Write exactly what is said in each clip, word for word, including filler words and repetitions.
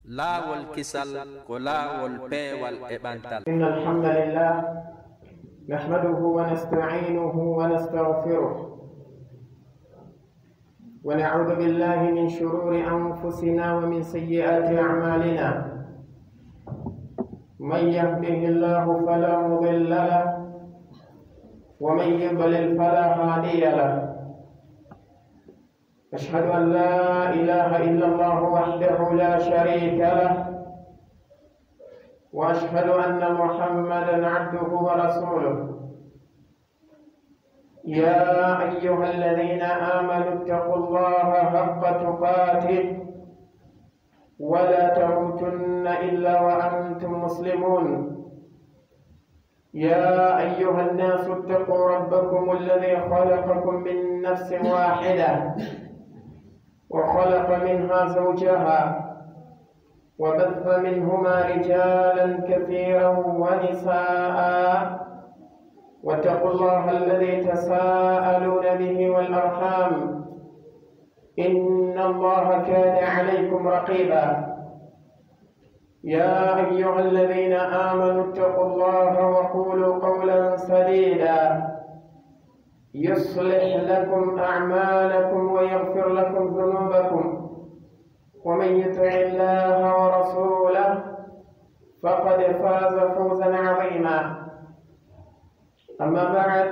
Laawol kisal ko laawol peewal e ɓantal. إن الحمد لله نحمده ونستعينه ونستغفره ونعوذ بالله من شرور أنفسنا ومن سيئات أعمالنا. من يهده الله فلا مضل له ومن يضلل فلا هادي له. أشهد أن لا إله إلا الله وحده لا شريك له وأشهد أن محمدا عبده ورسوله. يا أيها الذين آمنوا اتقوا الله حق تقاته ولا تموتن إلا وأنتم مسلمون. يا أيها الناس اتقوا ربكم الذي خلقكم من نفس واحدة وخلق منها زوجها وبث منهما رجالا كثيرا ونساء واتقوا الله الذي تساءلون به والأرحام إن الله كان عليكم رقيبا. يا أيها الذين آمنوا اتقوا الله وقولوا قولا سديدا يصلح لكم أعمالكم ويغفر لكم ذنوبكم ومن يطع الله ورسوله فقد فاز فوزا عظيما. أما بعد،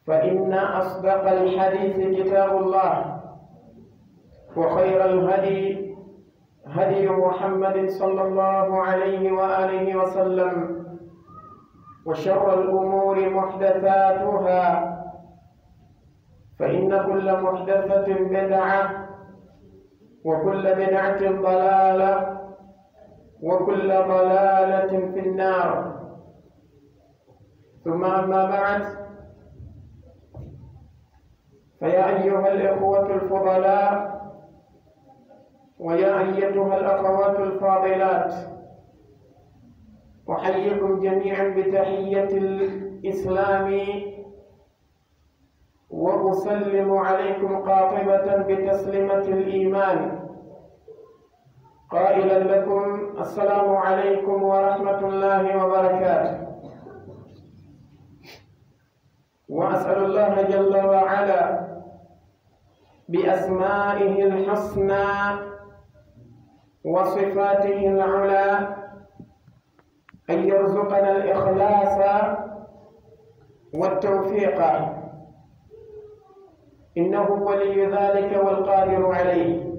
فإن أصدق الحديث كتاب الله وخير الهدي هدي محمد صلى الله عليه وآله وسلم وشر الأمور محدثاتها فإن كل محدثة بدعة وكل بدعة ضلالة وكل ضلالة في النار. ثم أما بعد، فيا أيها الإخوة الفضلاء ويا أيتها الأخوات الفاضلات، أحييكم جميعا بتحية الإسلام وأسلم عليكم قاطبة بتسليمة الإيمان قائلا لكم السلام عليكم ورحمة الله وبركاته. وأسأل الله جل وعلا بأسمائه الحسنى وصفاته العلى أن يرزقنا الإخلاص والتوفيق إنه ولي ذلك والقادر عليه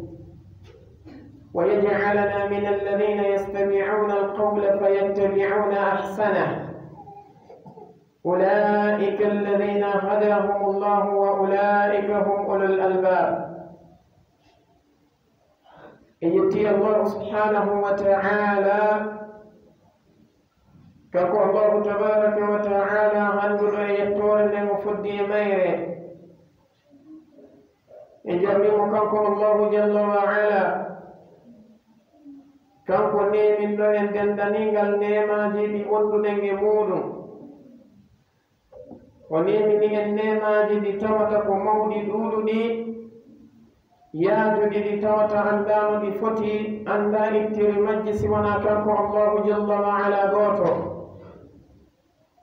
ويجعلنا من الذين يستمعون القول فيتبعون أحسنه. أولئك الذين هداهم الله وأولئك هم أولو الألباب. En yetti Allahu subhanahu wa ta'ala, kanko Allahu tabaraka wa ta'ala, hannduɗo e yettoore nden o foddi e mayre. En jarni mo kanko Allahu jalla wa ala, kanko neeminɗo en dendaningal neemaaji ɗi wonduɗen e muuɗum. O neemini en neemaaji ɗi tawata ko mawɗi, ɗuuɗuɗi, yaajuɗi, ɗi tawata anndaa no ɗi foti, anndaa ittiri majji si wonaa kanko Allahu jalla wa ala gooto.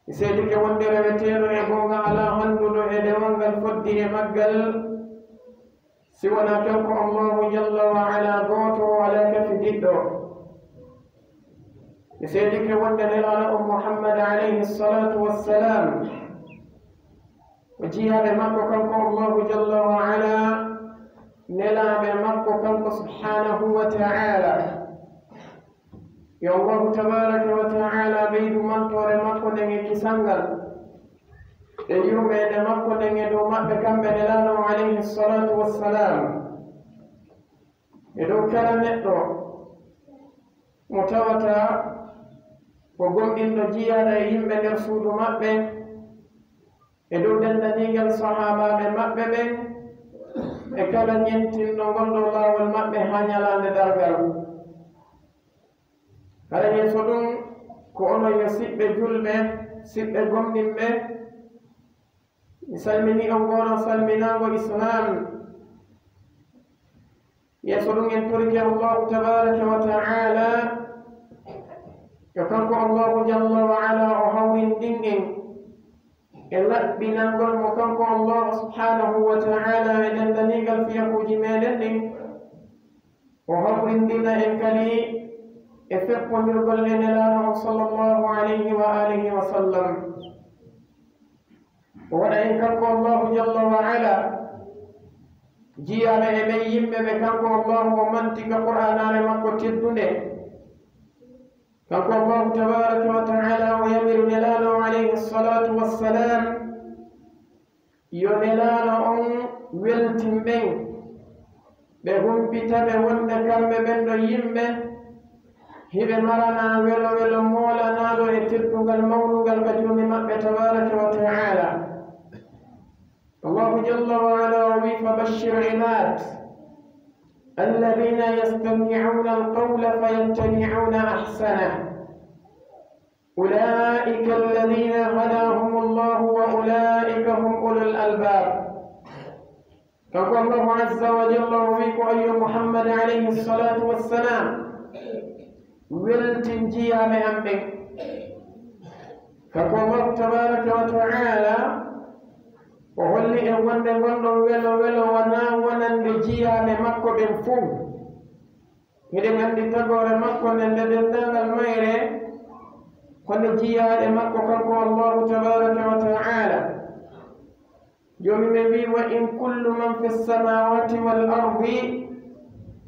Mi seedike wonde reweteeɗo e goonga alaa, hannduɗo e dewal ngal foddi e maggal, si wonaa kanko Allahu jalla wa ala gooto, o alaa kafidiɗɗo. Mi seedike wonde nelaaɗo on Muhammad alayhi salatu wassalam, ko jiyaaɓe makko kanko Allahu jalla wa ala, nelaaɓe makko kanko subhanahu wa ta'ala. Yo Allahu tabaraka wa ta'ala ɓeydu mantoore makko nden e kisal ngal e yurmeende makko nden e dow maɓɓe kamɓe nelaaɗo on alayhi salatu wassalam, e dow kala neɗɗo mo tawata ko gomɗinɗo jiyaaɗo e yimɓe nder suudu maɓɓe, e dow denndaangal sahaabaaɓe maɓɓe ɓen, e kala ñentinɗo ngol ɗoo laawol maɓɓe haa ñalaande darngal. Hara yeeso ɗum, ko onon yo siɓɓe julɓe, siɓɓe gomɗinɓe, mi salminii on goono salminaango Islaam. Yeeso ɗum en torike Allahu tabaraka wa ta'ala, yo kanko Allahu jalla wa ala o hawrindin en e laɓɓinangol mo kanko Allahu subhanahu wa ta'ala e dendaniigal fiyakuuji meɗen ɗin. O hawrindina en kadi e feppondirgol e Nelaaɗo on sallallahu alayhi wa alihi wa sallam. O waɗa en kanko Allahu jalla wa ala jiyaaɓe e ɓen yimɓe ɓe kanko Allahu o manti ka Qur'aanaare makko teddunde. Kanko Allahu tabaraka wa ta'ala o yamiri Nelaaɗo alayhi salatu wassalam, yo Nelaaɗo on weltin ɓen, ɓe humpita ɓe wonde kamɓe ɓen ɗo yimɓe hiɓe marana welo welo moolanaaɗo e teddungal mawnungal ka Joomi maɓɓe tabaraka wa ta'ala. Allahu jalla wa ala o wi, فبشر عباد الذين يستمعون القول فيتبعون أحسنه أولئك الذين هداهم الله وأولئك هم أولو الألباب. Kanko Allahu azza wa jalla o wi ko, yo Muhammad alayhi salatu wassalam weltin jiyaaɓe am ɓen. Kanko Allahu tabaraka wa ta'ala o holli en wonde ngon ɗon welo welo wonaa wonande jiyaaɓe makko ɓen fow. Hiɗen anndi tagoore makko nden nde denndaangal mayre ko nde jiyaaɗe makko kanko Allahu tabaraka wa ta'ala. Joomi men wi, وإن كل من في السماوات والأرض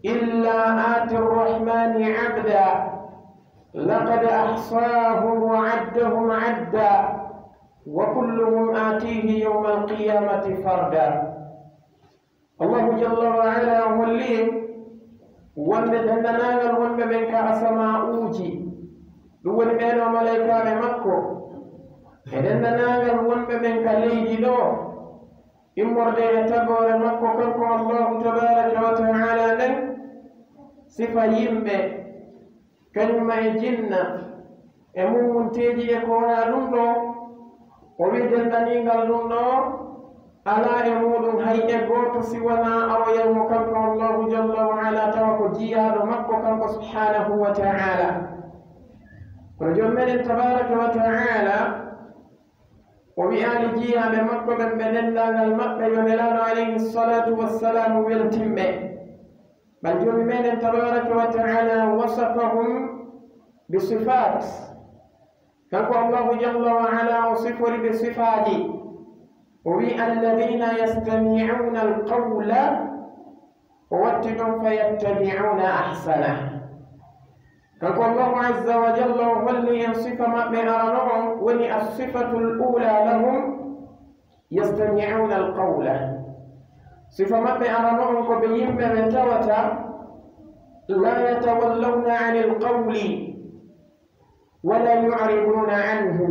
إلا آتي الرحمن عبدا لقد أحصاهم وعدهم عدا وكلهم آتيه يوم القيامة فردا. Allahu jalla wa ala o holli en wonde denndaangal wonɓe ɓen ka asama'uuji, ɗum woni ɓee ɗoo malaykaaɓe makko, e denndaangal wonɓe ɓen ka leydi ɗoo, immorde e tagoore makko kanko Allahu tabaraka wa ta'ala nden, sifa yimɓe, kañum ma e jinna, e mummunteeji e ko wonaa ɗum ɗoo, o wi denndaniingal ɗum ɗoo, alaa e muuɗum hay e gooto si wonaa aroyal mo kanko Allahu jalla wa ala, tawa ko jiyaaɗo makko kanko subhanahu wa ta'ala. Kono Joom meɗen tabaraka wa ta'ala, o wi'aali jiyaaɓe makko ɓen ɓe denndaangal maɓɓe yo Nelaaɗo alayhi salatu wassalam weltin ɓe. Bal Joomi meɗen tabaraka wa ta'ala wasafahum bi sifat. Kanko Allahu jalla wa ala o sifori ɓe sifaaji. O wi, "Alladhina yastami'una al-qawla," o watti ɗon, "fayattabi'una ahsana." Kanko Allahu azza wa jalla o holli en sifa maɓɓe arano on, woni as-sifatul ula lahum, yastami'una al-qawla. Sifa maɓɓe arano on ko ɓe yimɓe ɓe tawata la yatawallawna anil qawli wala yu'riduna anhu.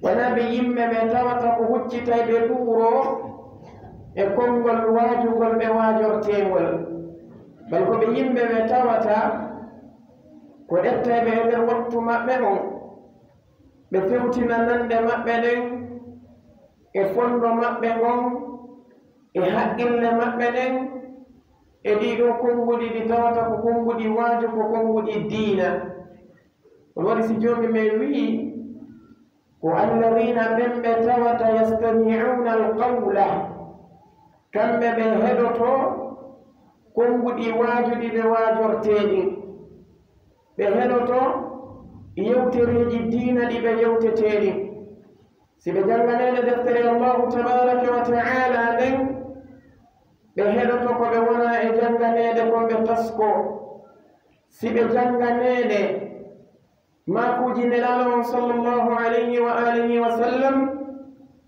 Wonaa ɓe yimɓe ɓe tawata ko huccitay ɓe ɗuuro e konngol waajugol ɓe waajorteengol. Bal ko ɓe yimɓe ɓe tawata ko ƴettay ɓe e nder wattu maɓɓe on, ɓe fewtina nanɗe maɓɓe ɗen e fondo maɓɓe ngon e haqqille maɓɓe ɗen e ɗii ɗoo konnguɗi ɗi tawata ko konnguɗi waaju, ko konnguɗi diina. Ɗum waɗi si Joomi men wi'i, ko alladhina ɓen ɓe tawata yastami'una al-qawla, kamɓe ɓe heɗoto konnguɗi waajuɗi ɓe waajortee ɗin. Ɓe heɗoto yewtereeji diina ɗi ɓe yewtetee ɗin. Si ɓe jannganeede deftere Allahu tabaraka wa ta'ala nden, ɓe heɗoto ko ɓe wona e jannganeede kon ɓe tasko. Si ɓe jannganeede maakuuji Nelaaɗo on sallallahu alayhi wa alihi wa sallam,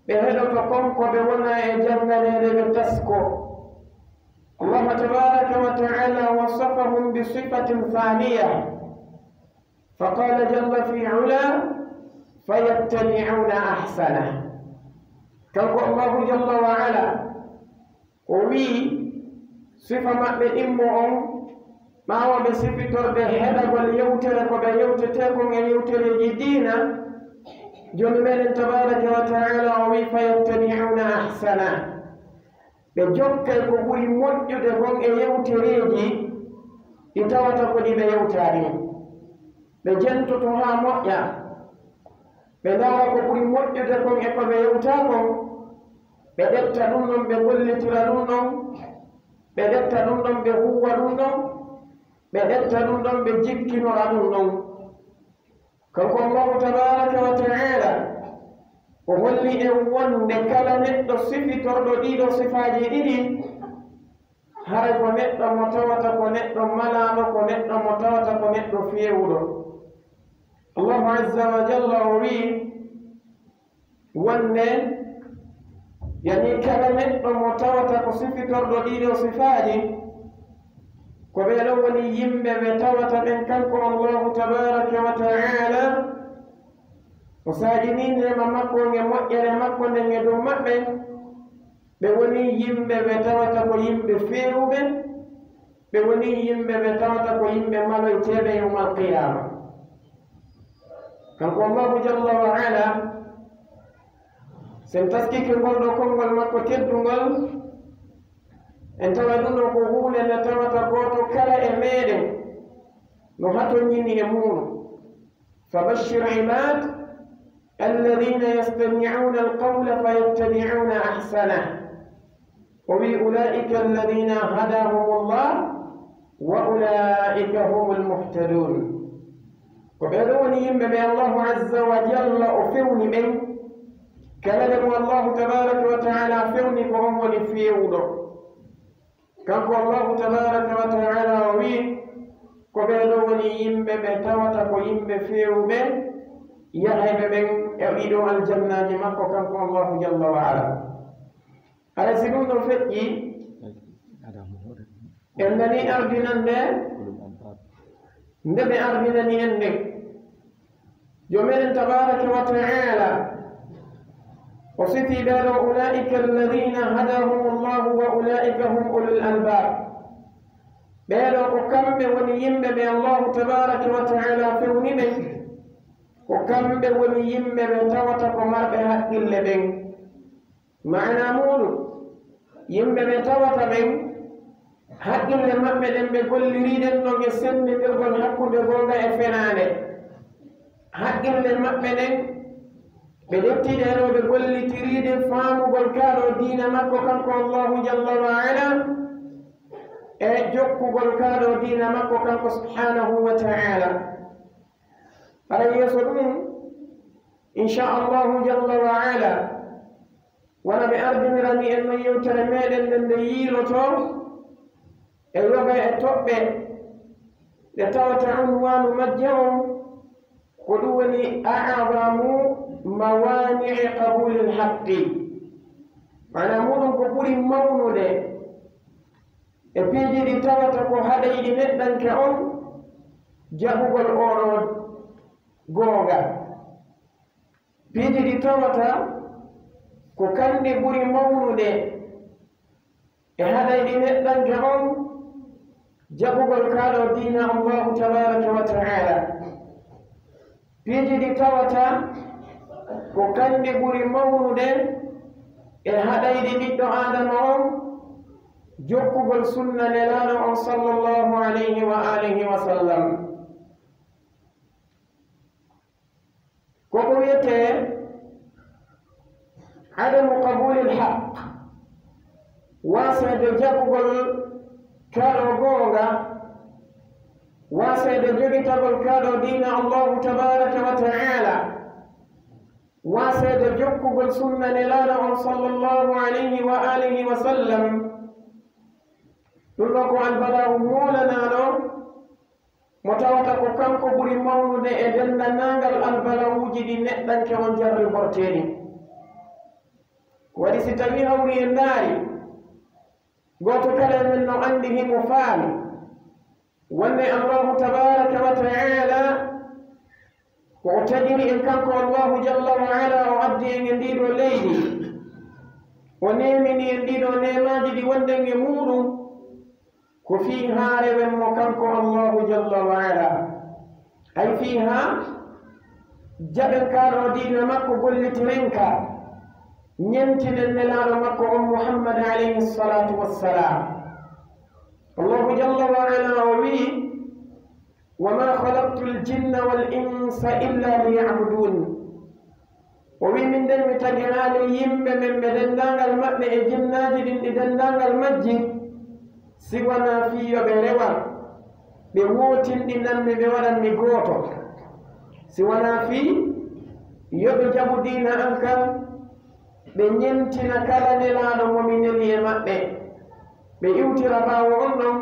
ɓe heɗoto kon ko ɓe wona e jannganeede ɓe tasko. Allah tabaraka wa ta'ala wasafahum bi sifatin thaniya. Fa qala jalla fi ula, "Fayattabi'una ahsana." Kanko Allahu jalla wa ala, o wi'i sifa maɓɓe ɗimmo on, ɓaawo ɓe sifitorde heɗagol yewtere ko ɓe yewtetee kon e yewtereeji diina, Joomi meɗen tabaraka wa ta'ala o wi'i, "Fayattabi'una ahsana." ɓe jokkay ko ɓuri moƴƴude kon e yewtereeji ɗi tawata ko ɗi ɓe yewtaani. Ɓe jentoto haa moƴƴa, ɓe ndaara ko ɓuri moƴƴude kon e ko ɓe yewtaa kon, ɓe ƴetta ɗum ɗon, ɓe gollitira ɗum ɗon, ɓe ƴetta ɗum ɗon, ɓe huuwa ɗum ɗon, ɓe ƴetta ɗum ɗon, ɓe jikkinora ɗum ɗon. Kanko Allahu tabaaraka wa ta'aala, o holli en wonde kala neɗɗo sifitorɗo ɗiɗo sifaaji ɗiɗi, haray ko neɗɗo mo tawata ko neɗɗo malaaɗo, ko neɗɗo mo tawata ko neɗɗo feewuɗo. Allahu azza wa jalla o wi'i wonde, yani, kala neɗɗo mo tawata ko sifitorɗo ɗiɗo sifaaji, ko ɓee ɗoo woni yimɓe ɓe tawata ɓen kanko Allahu tabaaraka wa ta'aala o saajini neema makko on e moƴƴere makko nden e dow maɓɓe. Ɓe woni yimɓe ɓe tawata ko yimɓe feewuɓe, ɓe woni yimɓe ɓe tawata ko yimɓe maloyteeɓe yawmal qiyaama. Kanko Allahu jalla wa ala, sen taskike ngol ɗoo konngol makko teddungol, en tawa ɗum ɗoo ko huunde nde tawata gooto kala e meeɗen no hatonjini e muuɗum. فبشر عباد الذين يستمعون القول فيتبعون أحسنه. O wi'i, أولئك الذين هداهم الله وأولئك هم المهتدون. Ko ɓee ɗoo woni yimɓe ɓe Allahu azza wa jalla o fewni ɓen. Kala nde mo Allahu tabaaraka wa ta'aala fewni, ko on woni feewuɗo. Kanko Allahu tabaaraka wa ta'aala o wi'i, ko ɓee ɗoo woni yimɓe ɓe tawata ko yimɓe feewuɓe, yahayɓe ɓen e ɗii ɗoo aljannaaji makko, kanko Allahu jalla wa ala. Haray si ɗum ɗoo feƴƴii, en nanii ardinannde nde ɓe ardinani en nden. Joomi meɗen tabaaraka wa ta'aala o sifii ɓee ɗoo, أولئك الذين هداهم الله وأولئك هم أولو الألباب. Ɓee ɗoo ko kamɓe woni yimɓe ɓe Allahu tabaaraka wa ta'aala fewni ɓen, ko kamɓe woni yimɓe ɓe tawata ko marɓe haqqille ɓen. Maana muuɗum, yimɓe ɓe tawata ɓen, haqqille maɓɓe ɗen ɓe gollirii ɗen ɗon e senndirgol hakkunde goonga e fenaande. Haqqille maɓɓe ɗen ɓe ƴettii ɗe ɗoo ɓe gollitirii ɗe faamugol kaa ɗoo diina makko kanko Allahu jalla wa ala, e jokkugol kaa ɗoo diina makko kanko subhaanahu wa ta'ala. Hara yeeso ɗum, insha Allahu jalla wa ala, wano ɓe ardinirani en non yewtere meɗen nden, nde yiilotoo e yoga e toɓɓe ɗe tawata unwaanu majje on ko ɗum woni أعظم موانع قبول الحق. Maana muuɗum ko ɓuri mawnude e piiji ɗi tawata ko haɗayɗi neɗɗanke on jaɓugol oo ɗoo goonga. Piiji ɗi tawata ko kanɗi ɓuri mawnude e haɗayɗi neɗɗanke on jaɓugol kaa ɗoo diina Allahu tabaaraka wa ta'ala. Piiji ɗi tawata ko kanɗi ɓuri mawnude e haɗayɗi ɓiɗɗo Aadama on jokkugol sunna Nelaaɗo on sallallahu alayhi wa alihi wa sallam. Ko ko wiyetee عدم قبول الحق, waaseede jaɓugol kaa ɗoo goonga, waaseede jogitagol kaa ɗoo diina Allahu tabaaraka wa ta'ala, waaseede jokkugol sunna Nelaaɗo on sallallahu alayhi wa alihi wa sallam. Ɗum ɗoo ko albalaawu moolanaaɗo, mo tawata ko kanko ɓuri mawnude e denndaangal albalawuuji ɗi neɗɗanke on jarribortee ɗin. Ko waɗi si tawii hawri en ndaari, gooto kala e men no anndi, himo faami wonde Allahu tabaaraka wa ta'ala ko o tagiri en kanko Allahu jalla wa ala, o addi en e ndii ɗoo leydi, o neemini en ɗii ɗoo neemaaji ɗi wonɗen e muuɗum, ko fii haa rewen mo kanko Allahu jalla wa ala. Ay fii haa jaɓen kaa ɗoo diina makko, gollitiren ka, ñentinen Nelaaɗo makko on Muhammad alayhi salatu wassalam. Allahu jalla wa ala o wi'i: "Wa ma khalaqtul jinna wal insa illa liya'budun." O wi'i: "Min den mi tagiraali yimɓe men ɓe denndaangal maɓɓe e jinnaaji ɗin ɗi denndaangal majji, si wanaa fii yo ɓe rewan, ɓe wootinɗinan mi, ɓe waɗan mi gooto. Si wanaa fii yo ɓe jaɓu diina an kan, ɓe ñentina kala Nelaaɗo mo mi neli e maɓɓe, ɓe iwtira ɓaawo on ɗon,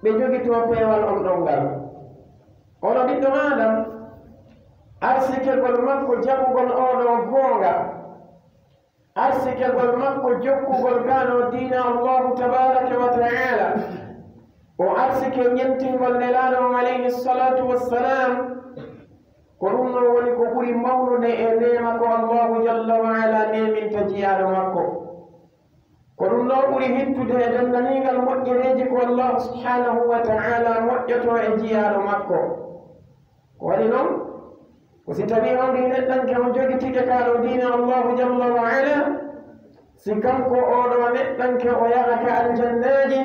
ɓe jogitoo peewal on ɗon ngal." Oɗo ɓiɗɗo Aadam, arsikegol makko jaɓugol oo ɗoo goonga, arsikegol makko jokkugol kaanoo diina Allahu tabaaraka wa ta'ala, o arsike ñentingol Nelaaɗo on alayhi salatu wassalam, ko ɗum ɗoo woni ko ɓuri mawnude e neema ko Allahu jalla wa ala neeminta jiyaaɗo makko. Ko ɗum ɗoo ɓuri hittude e denndaniingal moƴƴereeji ko Allahu subhanahu wa ta'ala moƴƴotoo e jiyaaɗo makko. Ko waɗi non, ko si tawii on ɗii neɗɗanke on jogitike kaanoo diina Allahu jalla wa ala, si kanko oo ɗoo neɗɗanke o yaha ka aljannaaji,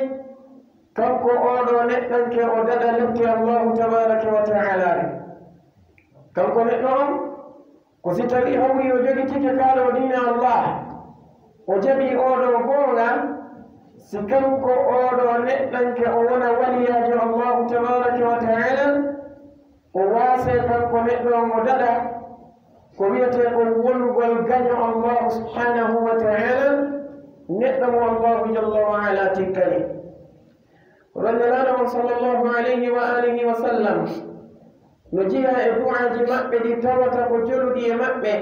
kanko oo ɗoo neɗɗanke o daɗa lette Allahu tabaaraka wa ta'ala ɗin. Kanko neɗɗo on, ko si tawii hawri o jogitike kaanoo diina Allah, o jaɓii oo ɗoo goonga, si kanko oo ɗoo neɗɗanke o wona waliyaajo Allahu tabaaraka wa ta'ala, o waasee kanko neɗɗo on o daɗa ko wi'etee kon wonugol gaño Allahu subhanahu wa ta'ala, neɗɗo mo Allahu jalla wa ala tikkani. Ko ɗon Nelaaɗo on sallallahu alayhi wa alihi wa sallam no jeyaa e du'aaji maɓɓe ɗi tawata ko joluɗi e maɓɓe,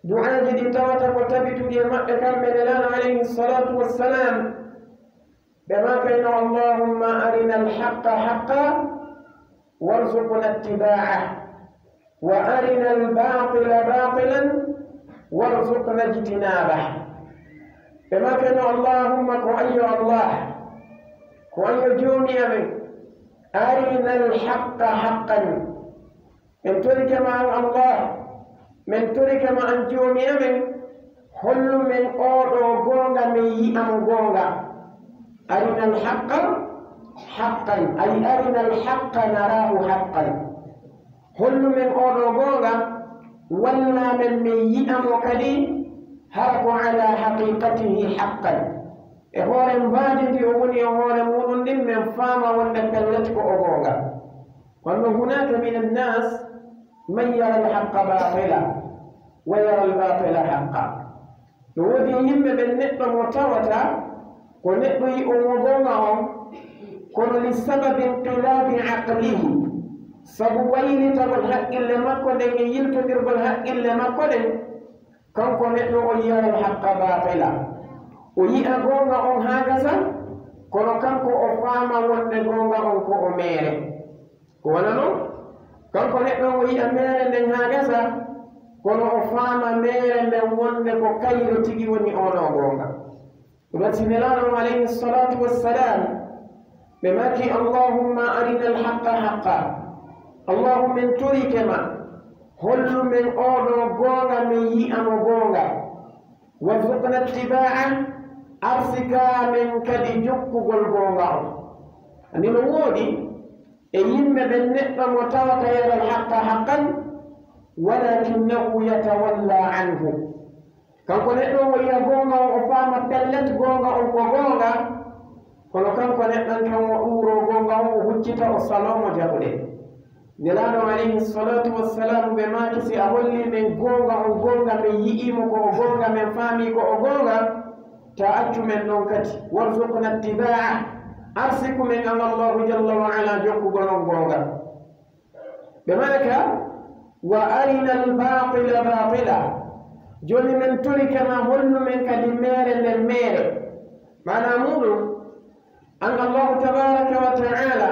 du'aaji ɗi tawata ko tabituɗi e maɓɓe kamɓe Nelaaɗo alayhi salatu wassalam. Ɓe maakayno: "Allahumma arina alhaqqa haqqa warzuqna ittiba'ah, wa arina albatila batilan warzuqna ijtinabah." Ɓe maakayno: "Allahumma, ko an yo Allah, ko an yo Joomi amen, arina alhaqqa haqqan." Men torike ma an Allah, men torike ma an Joomi amen, hollu men oo ɗoo goonga, men yi'a mo goonga. Arina alhaqqa haqqan, ay arina alhaqqa narahu haqqan. Hollu men oo ɗoo goonga, walla men men yi'a mo kadi, hara ko ala haqiqatihi haqqan. E hoore mbaadi ndi o woni e hoore muuɗum ndin, men faama wonde pellet ko o goonga. Kono hunaka min annas man yara alhaqqa batila wa yara albatila haqqa. No woodi yimɓe ɓen neɗɗo mo tawata ko neɗɗo yi'o mo goonga on, kono li sababi inqilabi aqlihi, sabu waylitagol haqqille makko nden e yiltondirgol haqqille makko ɗen, kanko neɗɗo on yara alhaqqa batila. O yi'a goonga on haa gasa, kono kanko o faama wonde goonga on ko o meere. Ko wano non, kanko neɗɗo on o yi'a meere nden haa gasa, kono o faama meere nden wonde ko kayre tigi woni oo ɗoo goonga. Ɗum waɗi si Nelaaɗo on alayhi salatu wassalam, ɓe maaki: "Allahumma arina alhaqqa haqqa." Allahumma, men torike ma, hollu men oo ɗoo goonga, men yi'a mo goonga. "Warzuqna ittiba'ah", arsikaa men kadi jokkugol goonga on. Anndi no woodi e yimɓe ɓen neɗɗo mo tawata yara alhaqqa haqqan, walakinnahu yatawalla anhu. Kanko neɗɗo on o yi'a goonga on, o faama pellet goonga on ko goonga, kono kanko neɗɗo on kan o ɗuuroo goonga on, o huccita, o saloo mo jaɓude. Nelaaɗo alayhi salatu wassalam ɓe maaki: "Si a holli men goonga on goonga, men yi'ii mo ko o goonga, men faamii ko o goonga, taa accu men non kadi. Warzuqna ittiba'ah, arsiku men an Allahu jalla wa ala jokkugol on goonga." Ɓe maaka: "Wa arina albatila batila." Jooni men torike ma, hollu men kadi meere nden meere. Maanaa muuɗum, an Allahu tabaaraka wa ta'ala,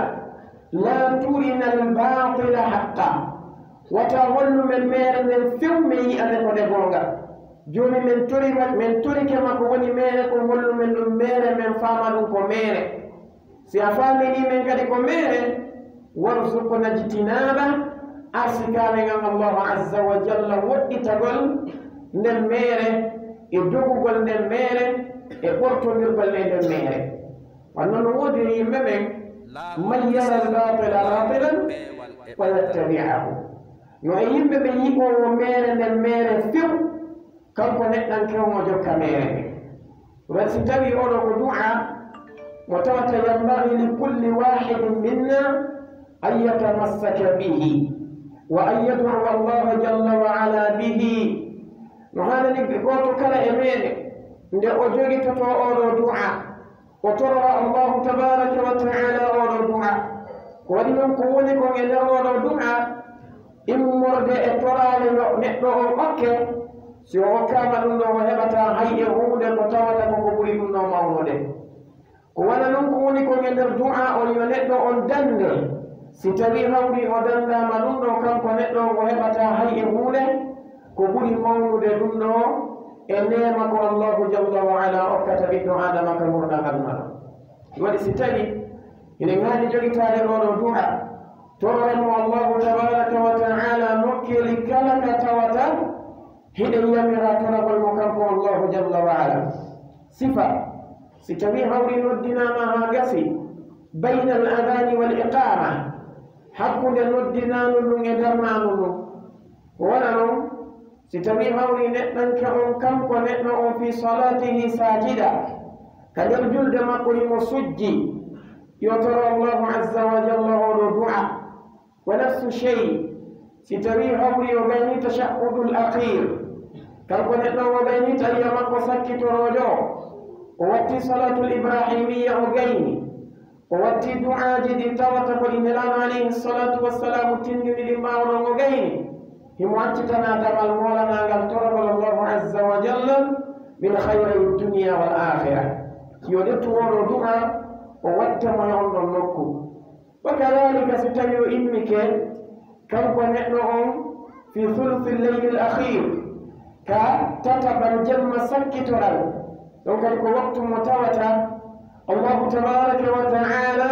la turina albatila haqqa. Wata hollu men meere nden few, men yi'a nde ko nde goonga. Jooni men tori ma, men torike ma ko woni meere kon, hollu men ɗum meere, men faama ɗum ko meere. Si a faaminii men kadi ko meere, warzuqna ijtinaba, arsikaa men an Allahu azza wa jalla woɗɗitagol nden meere, e dogugol nden meere, e ɓortondirgol e nden meere. Wano no woodi e yimɓe ɓen, "Man yara al-batila batilan wa yattabi'ahu." No e yimɓe ɓe yi'oowo meere nden meere few, kanko neɗɗanke on o jokka meere nden. Wan si tawi oɗo ko du'a mo tawata yanbaghi li kulli wahidin minna an yatamassaka bihi wa an yad'u Allah jalla wa ala bihi. No haanani gooto kala e meɗen nde o jogitoto oɗo du'a, o torora Allahu tabaraka wa ta'ala oɗo du'a. Ko waɗi non ko woni kon e nder oɗo du'a, immorde e toraale yo neɗɗo on okke, si o okkaama ɗum ɗo o heɓata hay e huunde ko tawata ko ko ɓuri ɗum ɗo mawnude. Ko wona non ko woni kon e nder du'a on yo neɗɗo on dande, si tawi hawri o dandaama ɗum ɗo kanko neɗɗo on o heɓata hay e huunde ko ɓuri mawnude ɗum ɗo e neema ko Allahu jalla wa ala okkata ɓiɗɗo Aadama ka ngurndan aduna ɗo. Waɗi si tawi hiɗen haani jogitaade oɗo du'a, tororen mo Allahu tabaraka wa ta'ala nokkeeli kala ka tawata hiɗen yamira toragol mo kanko Allahu jalla wa ala. Sifa, si tawi hawri noddinaama haa gasi, bayna al adani wal iqama, hakkunde noddinaanu ndun e darnaanu ndun. Ko wona non, si tawi hawri neɗɗanke on kanko neɗɗo on fi salatihi sajida, ka nder julde makko himo sujji, yo toro Allahu azza wa jalla oɗo du'a. Wa nafsu shay, si tawi hawri o gayni tashahhudul akhir, kanko neɗɗo on o gayni tahiya makko sakkitoroojo, o watti salatul ibrahimiyya o gayni, o watti du'aaji ɗi tawata ko ɗi Nelaaɗo alayhi salatu wassalamu tindini ɗin ɓaawo ɗon o gayni. Himo accitana damal moolanaangal toragol Allahu azza wa jalla min khayri dunya wal akhirah. Yo ƴettu oɗo du'a o watta mo e on ɗon nokku. Wa kadhalika si tawi o immike kanko neɗɗo on fi thuluthi leyli l akhir, ka tataɓal jemma sakkitoral, ɗon kadi ko waktu mo tawata Allahu tabaraka wa ta'ala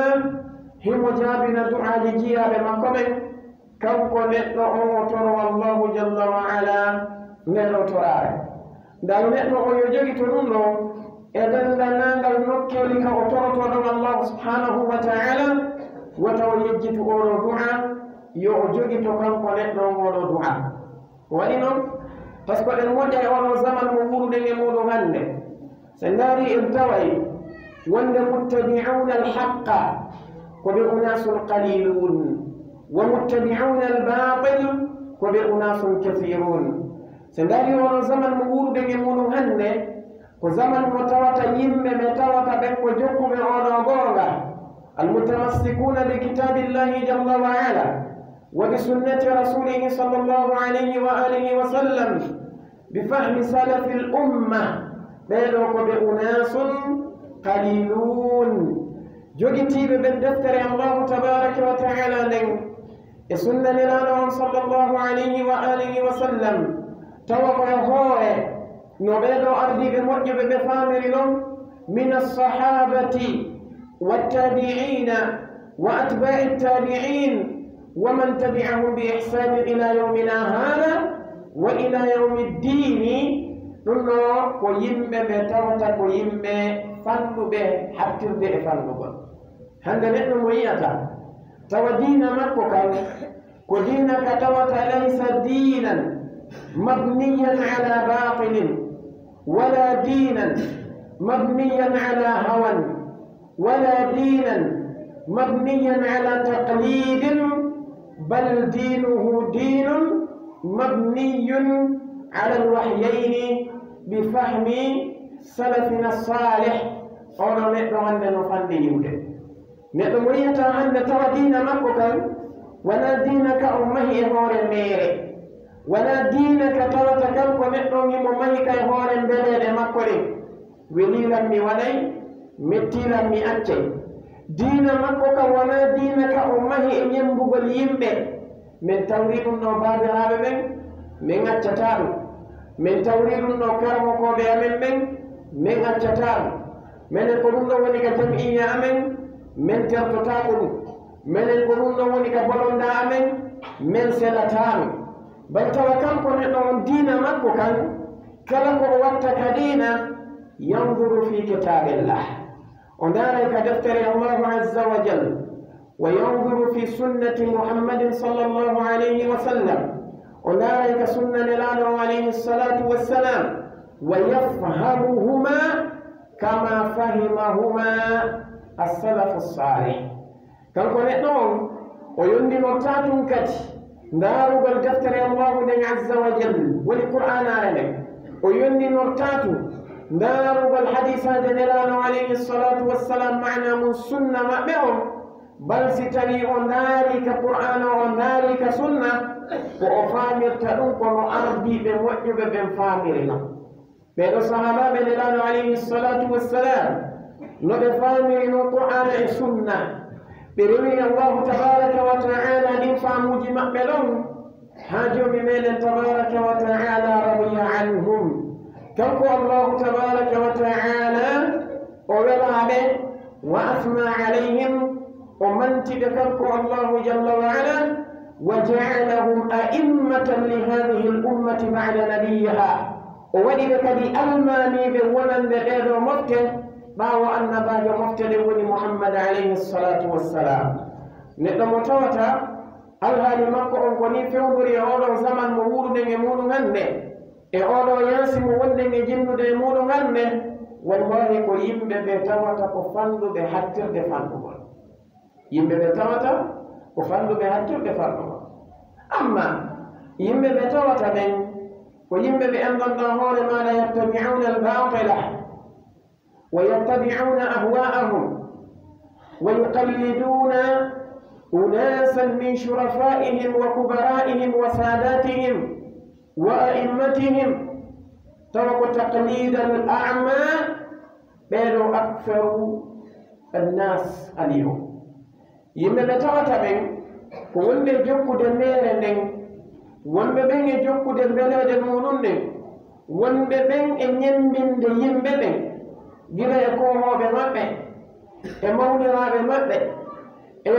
himo jaabina du'aaji jiyaaɓe makko ɓen, kanko neɗɗo on o toro Allahu jalla wa ala nden o toraare. Ndaa yo neɗɗo on yo jogito ɗum ɗo e denndaangal nokkeeli ka o torotoo ɗon Allahu subhanahu wa ta'ala, wota o yejjitu oɗo du'a, yo o jogito kanko neɗɗo on oɗo du'a. Ko waɗi non, par ce que ɗen moƴƴa e oɗo zaman mo wuuruɗen e muɗum hannde. Si en ndaari en taway wonde muttabi'una al-haqqa ko ɓe unasun qalilun, wa muttabi'una al-batil ko ɓe unasun kathirun. Si en ndaari oɗo zaman mo wuuruɗen e muɗum hannde, ko zaman mo tawata yimɓe ɓe tawata ɓen ko jokkuɓe oɗo goonga, al-mutamassikuna bi kitabillahi jalla wa ala, wa bi sunnati rasulihi sallallahu alayhi wa alihi wa sallam, bi fahmi salafil umma, ɓee ɗoo ko ɓe unaasun qaliluun, jogitiiɓe ɓen deftere Allahu tabaaraka wa ta'aala nden e sunna Nelaaɗo on sallallahu alayhi wa alihi wa sallam, tawa ko e hoore no ɓee ɗoo ardiiɓe moƴƴuɓe ɓe faamiri non, min as-sahaabati wat-taabi'iina wa atbaa'i t-taabi'iin wa man tabi'ahum bi ihsaanin ilaa yawminaa haadaa wa ilaa yawmi ddiini. Ɗum ɗoo ko yimɓe ɓe tawata ko yimɓe fanɗuɓe hattirde e fanɗugol. Hannde neɗɗo mo yi'ata tawa diina makko kan ko diina ka tawata laysa diinan mabniyan alaa baatilin, walaa diinan mabniyan alaa hawan, walaa diinan mabniyan alaa taqliidin, bal diinuhu diinun mabniyun alal wahyayni bi fahmi salafinaa saalih. Oɗo neɗɗo hannde no fanɗi iwde. Neɗɗo mo yi'ata hannde tawa diina makko kan, wanaa diina ka o mahi e hoore meere, wanaa diina ka tawata kanko neɗɗo on himo mahi ka e hoore mbeleeɗe makko ɗen. Welii lan mi waɗay, mettii lan mi accay. Diina makko kan wanaa diina ka o mahi e ñemmbugol yimɓe. Men tawri ɗum ɗoo baabiraaɓe ɓen, men accataa ɗum. Men tawri ɗum ɗoo karamokooɓe amen ɓen, men accataa ɗum. Menen ko ɗum ɗoo woni ka jam'iyya amen, men tertotaako ɗum. Menen ko ɗum ɗoo woni ka bolondaa amen, men selataa ɗum. Bal tawa kanko neɗɗo on diina makko kan, Kala ko o watta ka diina, yanzuru fi kitabillah. O ndaaray ka deftere Allahu azza wa jal. Wa yanzuru fi sunnati Muhammadin sallallahu alayhi wa sallam. O ndaaray ka sunna Nelaaɗo on alayhi salatu wassalam. Wa yafhamuhuma kama fahimahuma as-salafu salih. Kanko neɗɗo on, o yondinortaa tun kadi ndaarugol deftere Allahu nden azza wa jal, woni Qur'aanaare nden. O yondinortaa tun ndaarugol hadiisaaje Nelaaɗo alayhi salatu wassalam, maana mun sunna maɓɓe on, bal si tawii o ndaari ka Qur'aana, o ndaari ka sunna, ko o faamirta ɗun ko no ardiiɓe moƴƴuɓe ɓen faamiri non. Ɓee ɗoo sahaabaaɓe Nelaaɗo alayhi salatu wassalam, no ɓe faamiri non Qur'aana e sunna, ɓe rewiri Allahu tabaraka wa ta'ala ɗin faamuuji maɓɓe ɗon, haa Joomi meɗen tabaraka wa ta'ala radiya anhum. Kanko Allahu tabaraka wa ta'ala o welaa ɓe, wa asna alayhim, o manti ɓe kanko Allahu jalla wa ala, wa ja'alahum a'immatan li hadhihi al-ummati ba'da nabiyyiha. O waɗi ɓe kadi almaamiiɓe wonande ɗee ɗoo mofte ɓaawo annabaajo mofte nden woni Muhammad alayhi salatu wassalam. Neɗɗo mo tawata alhaali makko on ko nii fewndori e oo ɗoo zaman mo wuuruɗen e muuɗum hannde, e oo ɗoo yaasi mo wonɗen e jinnude e muuɗum hannde, wallahi ko yimɓe ɓe tawata ko fanɗuɓe hattirde fanɗugol. Yimɓe ɓe tawata ko fanɗuɓe hattirde fanɗugol. Amma yimɓe ɓe tawata ɓen ko yimɓe ɓe anndanɗaa hoore maaɗa yattabi'una al-batila wa yattabi'una ahwa'ahum wa yuqalliduna unasan min shurafa'ihim wa kubara'ihim wa sadatihim wa a'immatihim. Tawa ko taqlidal a'ma, ɓee ɗoo aktharu annas al-yawm. Yimɓe ɓe tawata ɓen ko wonɓe jokkude meere nden, wonɓe ɓen e jokkude mbeleeɗe muuɗum ɗen, wonɓe ɓen e ñemmbinde yimɓe ɓen, gila e koohooɓe maɓɓe, e mawniraaɓe maɓɓe, e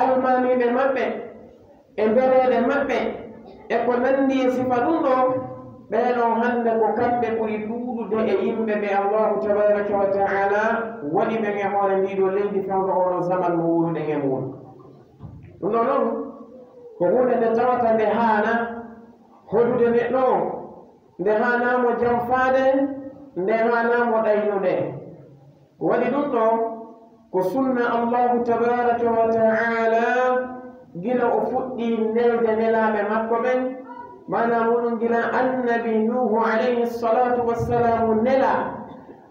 almaamiiɓe maɓɓe, e mbeleeɗe maɓɓe, e ko nanndi e sifa ɗum ɗoo, ɓee ɗoo hannde ko kamɓe ɓuri ɗuuɗude e yimɓe ɓe Allahu tabaraka wa ta'ala waɗi ɓen e hoore ndii ɗoo leydi fewndo oo ɗoo zaman mo wuuruɗen e muɗum. Ɗum ɗoo non ko huunde nde tawata nde haana hodude neɗɗo on, nde haana mo janfaade, nde haana mo ɗaynude. Ko waɗi ɗum ɗoo ko sunna Allahu tabaraka wa ta'ala gila o fuɗɗii nelde nelaaɓe makko ɓen, maanaa muɗum gila annabi Nuuhu alayhi salatu wassalamu nelaa,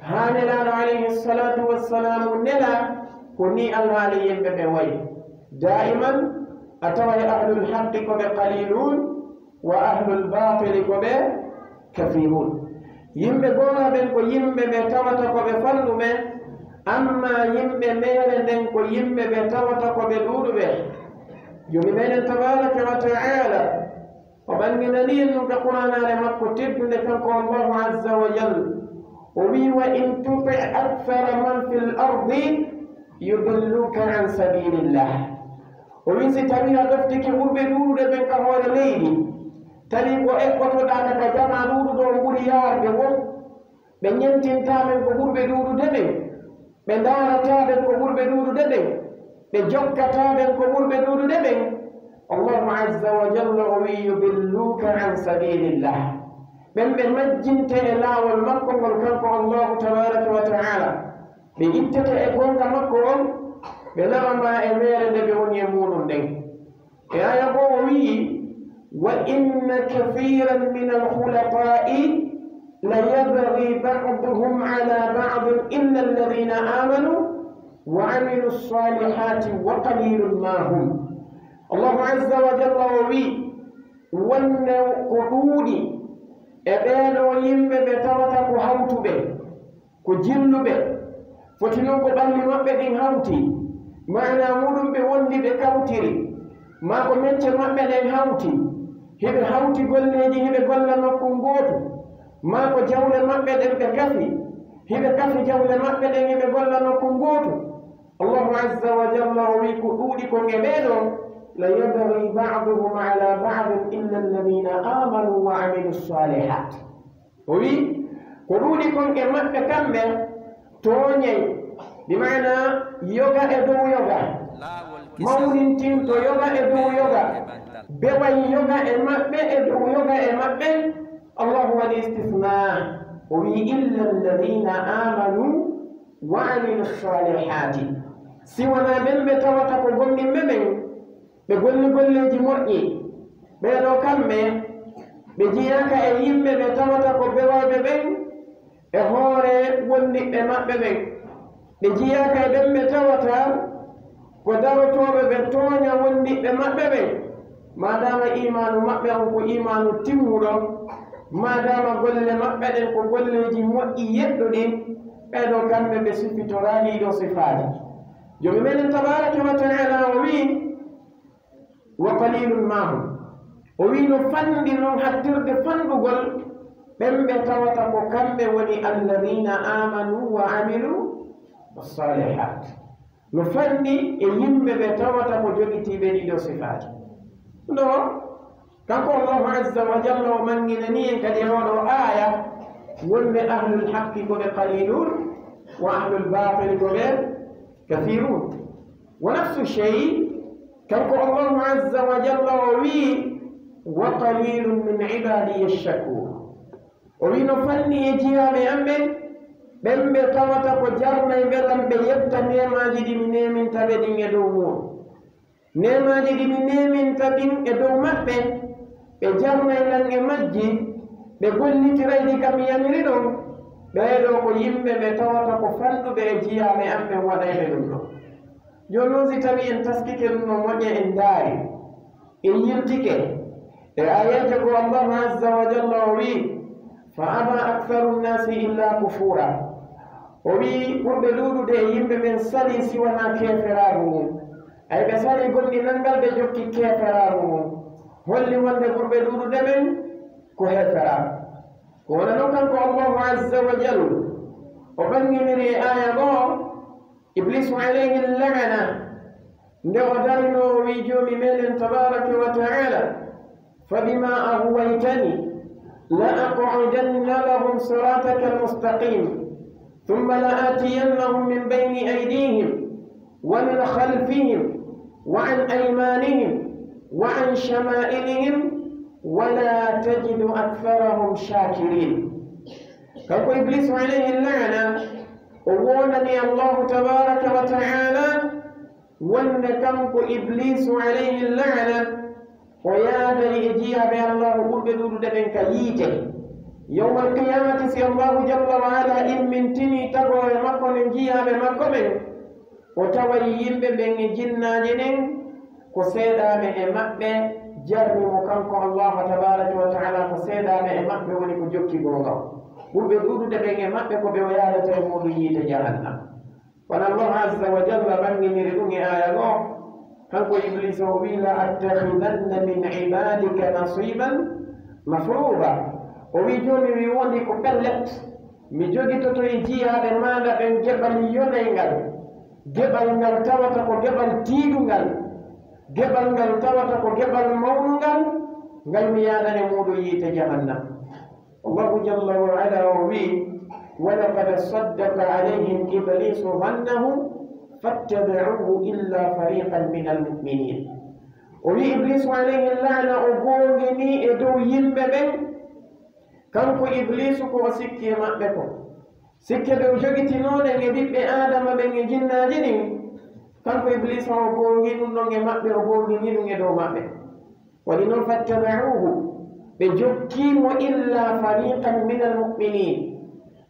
haa nelaaɗo alayhi salatu wassalamu nelaa, ko nii alhaali yimɓe ɓe wayi. Daa'iman a taway ahlul haqqi ko ɓe qaliluun, wa ahlul baatili ko ɓe kafiruun. Yimɓe goonga ɓen ko yimɓe ɓe tawata ko ɓe fanɗuɓe, amma yimɓe meere nden ko yimɓe ɓe tawata ko ɓe ɗuuɗuɓe. Joomi meɗen tabaraka wa ta'ala o ɓanginani en ɗum ka Qur'aanaare makko teddunde kanko Allahu azza wa jal. O wii, "Wa in tuti' akthara man fil ardi yudilluka an sabilillah." O wii, si tawii a ɗoftike ɓurɓe ɗuuɗude ɓen ka hoore leydi, tawi ko eɓɓotoɗaa ka, ka jamaa ɗuuɗuɗo on ɓuri yaarde woo, ɓe ñentintaa ɓen ko ɓurɓe ɗuuɗude ɓen, ɓe ndaarataa ɓen ko ɓurɓe ɗuuɗude ɓen, ɓe jokkataa ɓen ko ɓurɓe ɗuuɗude ɓen, Allahu azza wa jalla o wii, "Yudilluka an sabilillah." Ɓen ɓe majjinte e laawol makko ngol kanko Allahu tabaraka wa ta'ala. Ɓe ittete e goonga makko on, ɓe naɓa ma e meere nde ɓe woni e muuɗum nden. E aaya goo o wi'i, "Wa inna kathiran min al-khulata'i la yabghi ba'duhum ala ba'din illa alladhina amanu wa amilu salihati wa qalilun ma hum." Allahu azza wa jalla o wi'i, wonde ko ɗuuɗi e ɓee ɗoo yimɓe ɓe tawata ko hawtuɓe, ko jilluɓe, foti non ko ɓalli maɓɓe ɗin hawti, maanaa muuɗum ɓe wondi ɓe kawtiri, maa ko mecce maɓɓe ɗen hawti, hiɓe hawti golleeji hiɓe golla nokku ngootu, maa ko jawle maɓɓe ɗen ɓe kafi, hiɓe kafi jawle maɓɓe ɗen hiɓe golla nokku ngootu. Allahu azza wa jalla o wi'i ko ɗuuɗi kon e ɓee ɗoo, "La yabghi ba'duhum ala ba'din illa alladhina amanu wa amilu salihat." O wi, ko ɗuuɗi kon e maɓɓe kamɓe tooñay, bi maana yoga e dow yoga, mawnintinto yoga e dow yoga, beway yoga e maɓɓe e dow yoga e maɓɓe. Allahu waɗi istisna, o wi, "Illa alladhina amanu wa amilu salihati." Si wonaa ɓen ɓe tawata ko gomɗinɓe ɓen, ɓe golli golleeji moƴƴi, ɓee ɗoo kamɓe, ɓe jiyaaka e yimɓe ɓe tawata ko bewayɓe ɓen e hoore wondiɓɓe maɓɓe ɓen. Ɓe jiyaaka e ɓen ɓe tawata ko darotooɓe ɓe tooña wondiɓɓe maɓɓe ɓen. Maadaama iimaanu maɓɓe on ko iimaanu timmuɗo, maadaama golle maɓɓe ɗen ko golleeji moƴƴi yeɗɗuɗi, ɓee ɗoo kamɓe ɓe sifitoraali ɗoo sifaaji. Joomi meɗen tabaaraka wa ta'ala o wi'i, "Wa qalilun ma hum." O wi'i no fanɗi non hattirde fanɗugol ɓen ɓe tawata ko kamɓe woni alladhina amanu wa amilu salihat. No fanɗi e yimɓe ɓe tawata ko jogitiiɓe ɗiɗo sifaaji. No, kanko Allahu azza wa jalla o mannginani en kadi e oɗo aaya wonde ahlul haqqi ko ɓe qalilun, wa ahlul batili ko ɓe kathirun. Wa nafsu shay, kanko Allahu azza wa jalla o wi'i, "Wa qalilun min ibadiya shakur." O wi'i no fanɗi e jiyaaɓe am ɓen, ɓen ɓe tawata ko jarnayɓe lan ɓe yetta neemaaji ɗi mi neeminta ɓe ɗin e dow mun. Neemaaji ɗi mi neeminta ɗin e dow maɓɓe, ɓe jarnay lan e majji, ɓe gollitiray ɗi ka mi yamiri ɗon, ɓee ɗoo ko yimɓe ɓe tawata ko fanɗuɓe e jiyaaɓe am ɓen waɗayɓe ɗum ɗon. Jooni non, si tawii en taskike ɗum no moƴƴa en ndaari, en yiltike e aayeeje ko Allahu azza wa jalla o wi'i, "Fa aba aktharu nnasi illa kufura." O wi'i ɓurɓe ɗuuɗude e yimɓe ɓen salii si wanaa keeferaaru ngun. Ay ɓe salii gomɗinal ngal ɓe jokki keeferaaru ngun. Holli wonde ɓurɓe ɗuuɗude ɓen ko heeferaaɓe. Ko wona non kanko Allahu azza wa jalla o ɓanginiri e aaya goo, Ibliisu alayhi la'na, nde o darinoo o wi'i Joomi meɗen tabaaraka wa ta'ala, "Fabima aghwaytani la aqu'udanna lahum sirataka al-mustaqim, thumma la atiyannahum min bayni aydihim wa min khalfihim wa an aymanihim wa an shama'ilihim wa la tajidu aktharahum shakirin." Kanko Ibliisu alayhi la'na, o woonani Allahu tabaaraka wa ta'ala wonde kanko Ibliisu alayhi la'na, o yaaday e jiyaaɓe Allahu ɓurɓe ɗuuɗude ɓen ka yiite. Yawmal qiyaamati, si Allahu jalla wa ala immintinii tagooɓe makko ɓen, jiyaaɓe makko ɓen, o taway yimɓe ɓen e jinnaaji ɗin ko seedaaɓe e maɓɓe, jarni mo kanko Allahu tabaaraka wa ta'ala ko seedaaɓe e maɓɓe woni ko jokki goonga. Ɓurɓe ɗuuɗude ɓen e maɓɓe ko ɓe o yaadata e muuɗum yiite jahannama. Kono Allahu azza wa jalla ɓanginiri ɗum e aaya goo. Kanko Ibliisa o wi'i, "La attakhidanna min ibadika nasiban mafruda." O wi'i, "Joomi, mi wondi ko pellet, mi jogitoto e jiyaaɓe maaɗa ɓen geɓal yonayngal, geɓal ngal tawata ko geɓal tiiɗungal, geɓal ngal tawata ko geɓal mawnungal, ngal mi yaadane muuɗum yiite jahannama." Allahu jalla wa ala o wi'i, "Wa laqad saddaqa alayhim iblisu dhannahu fattabi'uhu illa fariqan minal mu'minin." O wi'i Iblisu alayhi la'na o goonginii e dow yimɓe ɓen. Kanko Iblisu ko o sikki e maɓɓe ko. Sikke ɗe o jogitinoo ɗen e ɓiɓɓe Aadama ɓen e jinnaaji ɗin. Kanko Iblisu o goongii ɗum ɗon e maɓɓe, o goonginii ɗum e dow maɓɓe. Waɗi noon, "Fattaba'uuhu", ɓe jokkii mo, "illa fariqan minal mu'minin",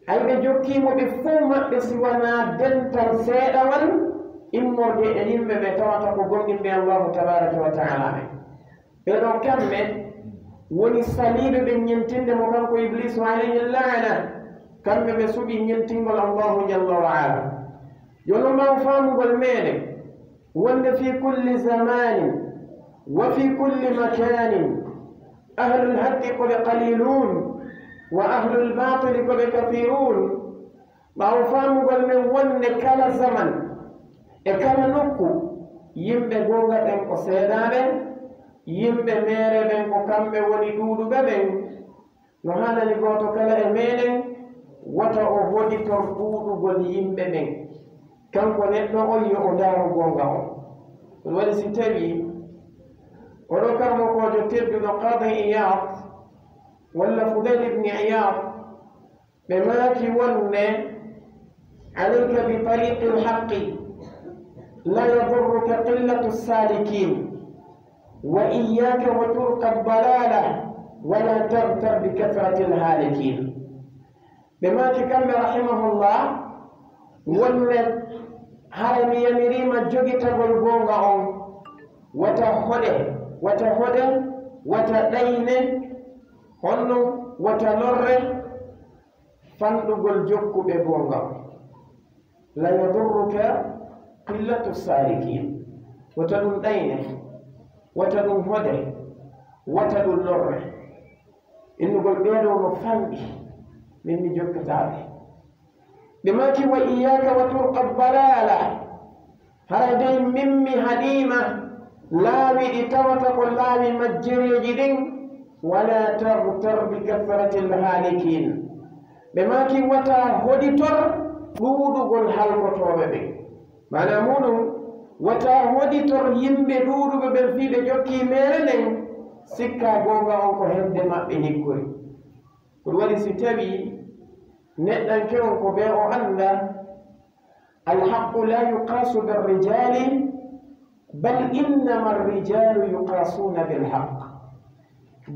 hay ɓe jokkii mo ɓe fow maɓɓe si wanaa dental seeɗawal immorde e yimɓe ɓe tawata ko gomɗinɓe Allahu tabaaraka wa ta'ala ɓe. Ɓe ɗoo kamɓe woni saliiɓe ɓe ñentinde mo kanko Ibliisu alayhi la'na, kamɓe ɓe suɓii ñentingol Allahu jalla wa ala. Yo non ɓaawo faamugol meɗen, wonde fi kulli zamanin wa fi kulli makanin, ahlul haqqi ko ɓe qalilun, wa ahlul batili ko ɓe kathirun. Ɓaawo faamugol men wonde kala zaman e kala nokku, yimɓe goonga ɓen ko seedaaɓe, yimɓe meere ɓen ko kamɓe woni ɗuuɗuɓe ɓen, No haanani gooto kala e meɗen wota o hoɗitor ɗuuɗugol yimɓe ɓen. Kanko neɗɗo on yo o ndaaru goonga on. Ɗum waɗi si tawii oɗo karmokoojo tedduɗo Qadi Iyad walla Fudayl ibn Iyad ɓe maaki wonde: عليك بطريق الحق لا يضرك قلة السالكين وإياك وطرق الضلالة ولا تغتر بكثرة الهالكين. Ɓe maaki kamɓe rahimahullah wonde hara mi yamiriima jogitagol goonga on, wata hoɗe, wata hoɗe, wata ɗayne, honno wata lorre fanɗugol jokkuɓe goonga. La yadurruka qillatu salikin. Wata ɗum ɗayne, wata ɗum hoɗe, wata ɗum lorre. Innugol ɓeeɗo no fanɗi, min mi jokkataaɓe. Ɓe maaki wa iyaka wa turqa balala. Hara dey min mi haɗiima laawi ɗi tawata ko laawi majjereeji ɗin, wala taghtar bi kathrati lhalikin. Ɓe maaki wata hoɗitor ɗuuɗugol halkotooɓe ɓen. Maana muuɗum, wata hoɗitor yimɓe ɗuuɗuɓe ɓen fii ɓe jokkii meere nden, sikka goonga on ko hedde maɓɓe hikkori. Ko ɗum waɗi si tawii neɗɗanke on ko bee o annda, alhaqqu la yuqasu birrijali, bal innama arrijalu yuqasuna bilhaq.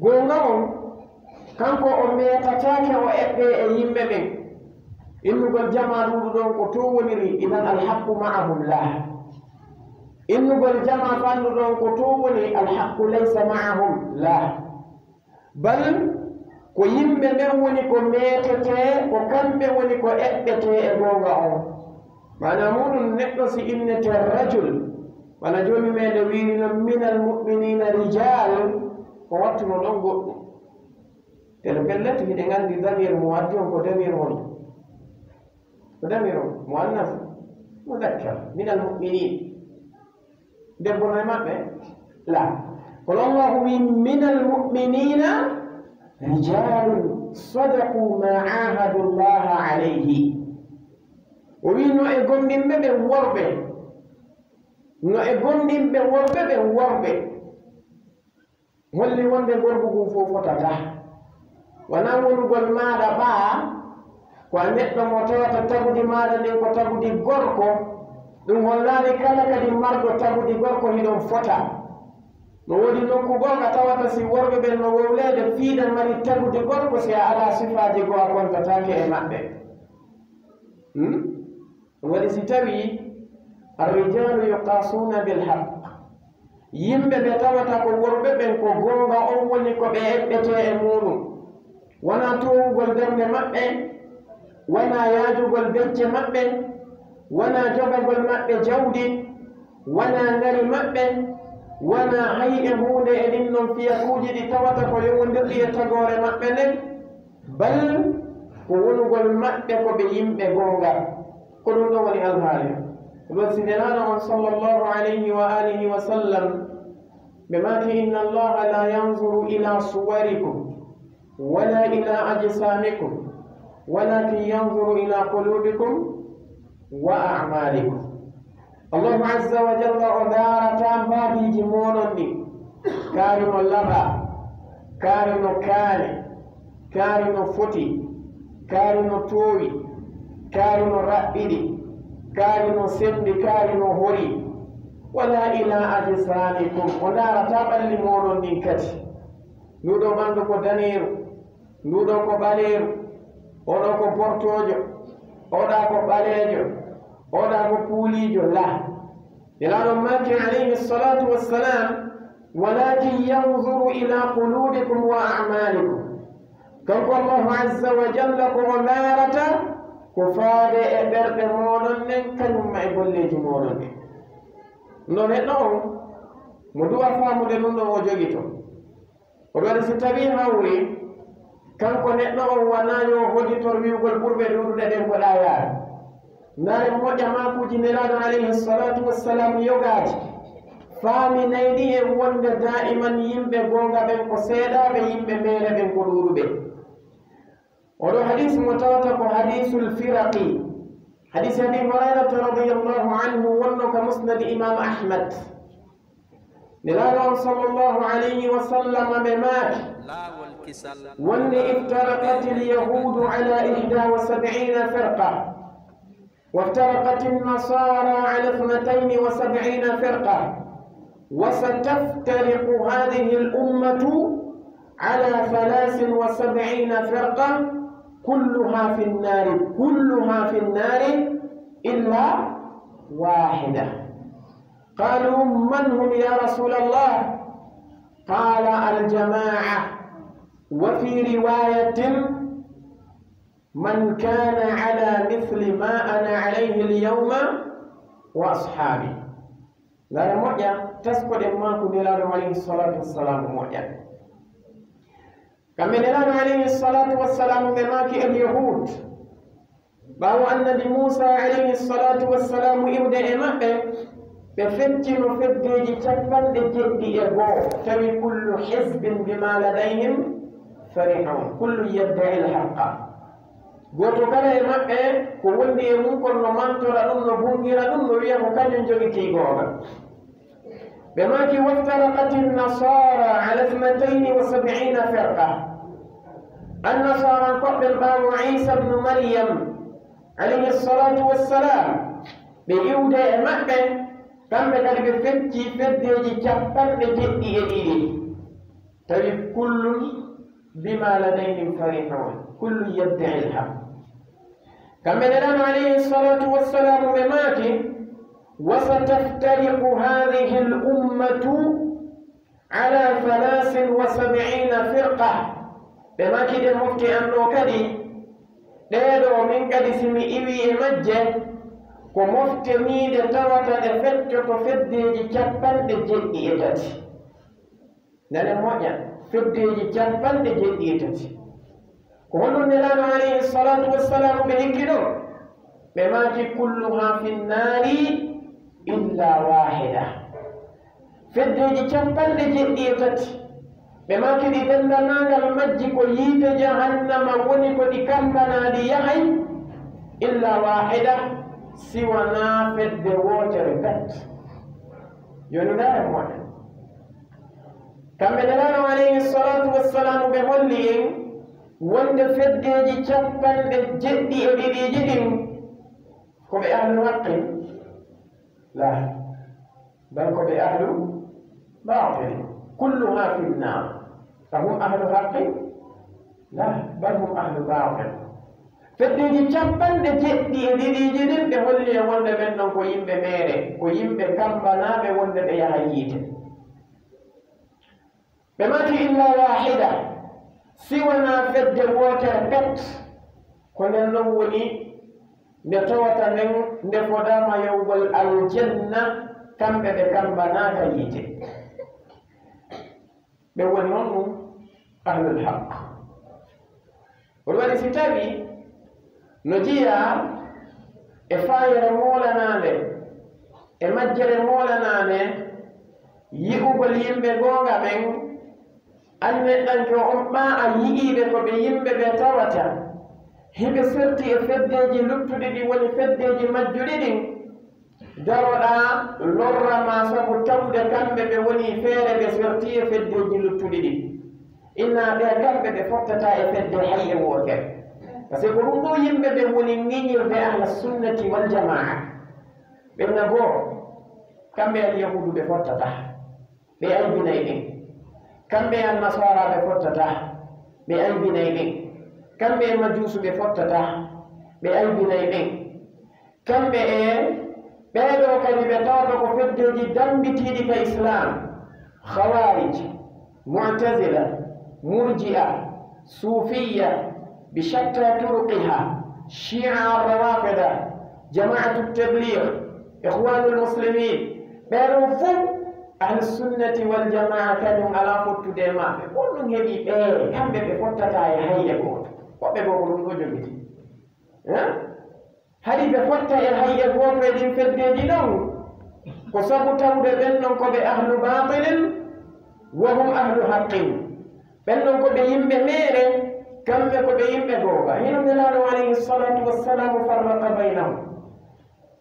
Goonga on, kanko o meetataake o eɓɓee e yimɓe ɓen. Innugol jamaa ɗuuɗu ɗon ko to woniri, idan alhaqqu ma'ahum la. Innugol jamaa fanɗu ɗon ko to woni, alhaqqu laysa ma'ahum la. Bal ko yimɓe ɓen woni ko meetetee, ko kamɓe woni ko eɓɓetee e goonga on. Maana muuɗum, neɗɗo si innete rajul, wano joomi meɗen wiiri non, minal mu'minina rijal, ko wattuno ɗon goɗɗum. Tele pellet, hiɗen anndi damir mo addi on ko damir on. Ko damir on, muannas, mudakkar, minal mu'minin. Debbo no e maɓɓe? La. Kono Allahu wi, minal mu'minina rijalun sadaqu ma ahadu Allaha alayhi. O wi, no e gomɗinɓe ɓen worɓe. No e gomɗinɓe worɓe ɓen worɓe. Holli wonde gorgu ngun fof fotataa. Wanaa wonugol maaɗa ɓaa, ko a neɗɗo mo tawata tagudi maaɗa ndin ko tagudi gorko. Ɗum hollaani kala kadi marɗo tagudi gorko hiɗon fota. No woodi nokku goonga tawata si worɓe ɓen no wowleede fii ɓe mari tagudi gorko, si a alaa sifaaji goo a kontataake e maɓɓe. Hmm? Ɗum waɗi si tawii arrijalu yuqasuna bilhaq, yimɓe ɓe tawata ko worɓe ɓen ko goonga on woni ko ɓe eɓɓetee e muuɗum, wanaa toowugol darnde maɓɓe, wanaa yaajugol becce maɓɓe, wanaa joɓagol maɓɓe jawdi, wanaa ŋari maɓɓe, wanaa hay e huunde e ɗin non fiyakuuji ɗi tawata ko yowondirɗi e tagoore maɓɓe nden, bal ko wonugol maɓɓe ko ɓe yimɓe goonga. Ko ɗum ɗon woni alhaali. Ɗum si Nelaaɗo on sallallahu alayhi wa alihi wa sallam, ɓe maaki, inna Allaha la yanzuru ila suwarikum wala ila ajsamikum walakin yanzuru ila qulubikum wa a'malikum. Allahu azza wa jalla o ndaarataa mbaadiiji mooɗon ɗin, kaari no labaa, kaari no kaani, kaari no foti, kaari no toowi, kaari no raɓɓiɗi, kaari no senndi, kaari no horii. Wala ila ajsamikum, o ndaarataa ɓalli mooɗon ɗin kadi. Nduɗo ɓanndu ko daneeru, nduɗo ko ɓaleeru, oɗo ko bortoojo, oɗa ko ɓaleejo, oɗa ko puuliijo, la. Nelaaɗo maaki alayhi salatu wassalam, walakin yanzuru ila qulubikum wa a'malikum. Kanko Allahu azza wa jalla ko o ndaarata ko faade e ɓerɗe mooɗon ɗen, kañum ma e golleeji mooɗon ɗen. No neɗɗo on mo duwa faamude ɗum ɗo o jogito. O waɗi si tawii hawri, kanko neɗɗo on wanaa yo hoɗitor wi'ugol ɓurɓe ɗuuɗude ɗen ko ɗa yaari. Ndaare moƴƴa maakuuji Nelaaɗo alayhi salatu wassalam yogaaji. Faaminayɗi en wonde daa'iman yimɓe goonga ɓen ko seeɗaaɓe, yimɓe meere ɓen ko ɗuuɗuɓe. Oɗo hadis mo tawata ko hadisul firaqi. Hadis Abi Hurairata radiyallahu anhu wonno ka musnad Imam Ahmad. Nelaɗo on sallallahu alayhi wa sallam ɓe maaki, wonni, افترقت اليهود على إحدى وسبعين فرقة، وافترقت النصارى على اثنتين وسبعين فرقة، وستفترق هذه الأمة على ثلاث وسبعين فرقة، كلها في النار، كلها في النار إلا واحدة. قالوا: من هم يا رسول الله؟ قال: الجماعة. وفي رواية: من كان على مثل ما أنا عليه اليوم وأصحابي. Lare moƴƴa, taskoɗen maaku Nelaaɗo alayhi salatu wassalamu moƴƴa. Kamɓe Nelaaɗo alayhi salatu wassalamu ɓe maaki el yahud. Ɓaawo annabi Muusa alayhi salatu wassalamu iwde e maɓɓe, ɓe feccino feddeeji capanɗe jeɗɗi e goo, tawi kullu hizbin bima ladayhim farihun, kullu yadda'i al-haqqa. Gooto kala e maɓɓe ko wondi e mum kon no mantora ɗum, no bungira ɗum, no wiya ko kañum jogitii goonga. Ɓe maaki, وافترقت النصارى على اثنتين وسبعين فرقة. Annasarankooɓe ɓaawo Iisa ibnu Maryam alayhi salatu wassalam, ɓe iwde e maɓɓe, kamɓe kadi ɓe fecci feddeeji capanɗe jeɗɗi e ɗiɗi. Tawi kullun bima ladayhim farihun, kullun yadda'i al-haq. Kamɓe Nelaaɗo alayhi salatu wassalamu ɓe maaki, وستفترق هذه الأمة على ثلاث وسبعين فرقة. Ɓe maaki, ɗen mofte an ɗoo kadi, ɗee ɗoo min kadi si mi iwii e majje, ko mofte miije tawata ɗe feccoto feddeeji capanɗe jeɗɗi e tati. Nanen moƴƴa, feddeeji capanɗe jeɗɗi e tati. Ko honɗum Nelaaɗo alayhi salatu wassalamu ɓe hikki ɗoo? Ɓe maaki, كلها في النار إلا واحدة. Feddeeji capanɗe jeɗɗi e tati. Ɓe maaki ɗi denndaangal majji ko yiite jahannama woni, ko ɗi kambanaa ɗi yahay, إلا واحدة, si wanaa fedde wootere pet. Jooni ndaaren moƴƴa. Kamɓe Nelaaɗo alayhi salatu wassalamu ɓe holli en wonde feddeeji capanɗe jeɗɗi e ɗiɗiiji ɗin ko ɓe ahlu haqqin? La. Bal ko ɓe ahlu batil. كلها في النار. أهم أهل حق؟ لا، بل هم أهل باطل. Feddeeji capanɗe jeɗɗi e ɗiɗiiji ɗin ɓe holli e wonde ɓen ɗon ko yimɓe meere, ko yimɓe kambanaaɓe wonde ɓe yaha yiite. Ɓe maaki إلا واحدة, si wanaa fedde wootere pet, ko nden ɗon woni nde tawata nden nde fodaama yahugol aljanna, kamɓe ɓe kambanaaka yiite. Ɓe woni honɗum? Ahlul haq. Ɗum waɗi si tawi no jeyaa e faayere moolanaande, e majjere moolanaande, yi'ugol yimɓe goonga ɓen, an neɗɗanke on ɓaa a yi'ii ɓe ko ɓe yimɓe ɓe tawata hiɓe serti e feddeeji luttuɗi ɗin, woni feddeeji majjuɗi ɗin, daroɗaa lorra ma sabu tawde kamɓe ɓe woni feere ɓe serti e feddeeji luttuɗi ɗin. Inna ɓe kamɓe ɓe fottataa e fedde hay e wootere. Par ce que ko ɗum ɗoo yimɓe ɓe woni ŋiñirde ahla sunnati wal jamaa. Ɓe na goo, kamɓe al yahuudu ɓe fottataa. Ɓe aybinay ɓen. Kamɓe e annasara ɓe fottataa. Ɓe aybinay ɓen. Kamɓe e majuusu ɓe fottataa. Ɓe aybinay ɓen. Kamɓe e ɓee ɗoo kadi ɓe tawata ko feddeeji dammbitiiɗi ka Islaam. Khawarij, Mu'tazila, Murji'a, Suufiyya, bi shatta turuqiha, Shi'a, Rawafida, Jama'atu Tabligh, Ikhwanul Muslimin, ɓee ɗoo fof Ahlu Sunnati wal Jamaa kañum alaa fottude e maɓɓe. Honɗum heɓi ɓee, kamɓe ɓe fottataa e hay e gooto? Woɓɓe goo ko ɗum ɗoo jogiti. Eh? Hari ɓe fotta e hay e gooto e ɗin feddeeji ɗon, ko sabu tawde ɓen ɗon ko ɓe ahlu baatilin, wa hum ahlu haqqin. Ɓen ɗon ko ɓe yimɓe meere, Kamɓe ko ɓe yimɓe gooɓa. Hino Nelaaɗo alayhi salatu wassalamu farraqa baynahum.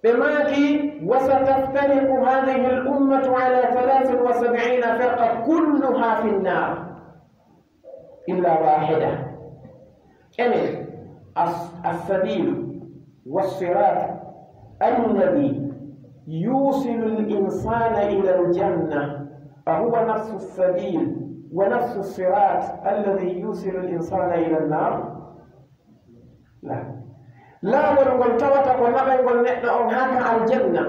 Ɓe maaki, وستفترق هذه الأمة على ثلاث وسبعين فرقة كلها في النار إلا واحدة. Enen, as-, السبيل والصراط الذي يوصل الإنسان إلى الجنة، أهو نفس السبيل ونفس الصراط الذي يوصل الإنسان إلى النار؟ La. Laawol ngol tawata ko naɓayngol neɗɗo on haa ka aljanna,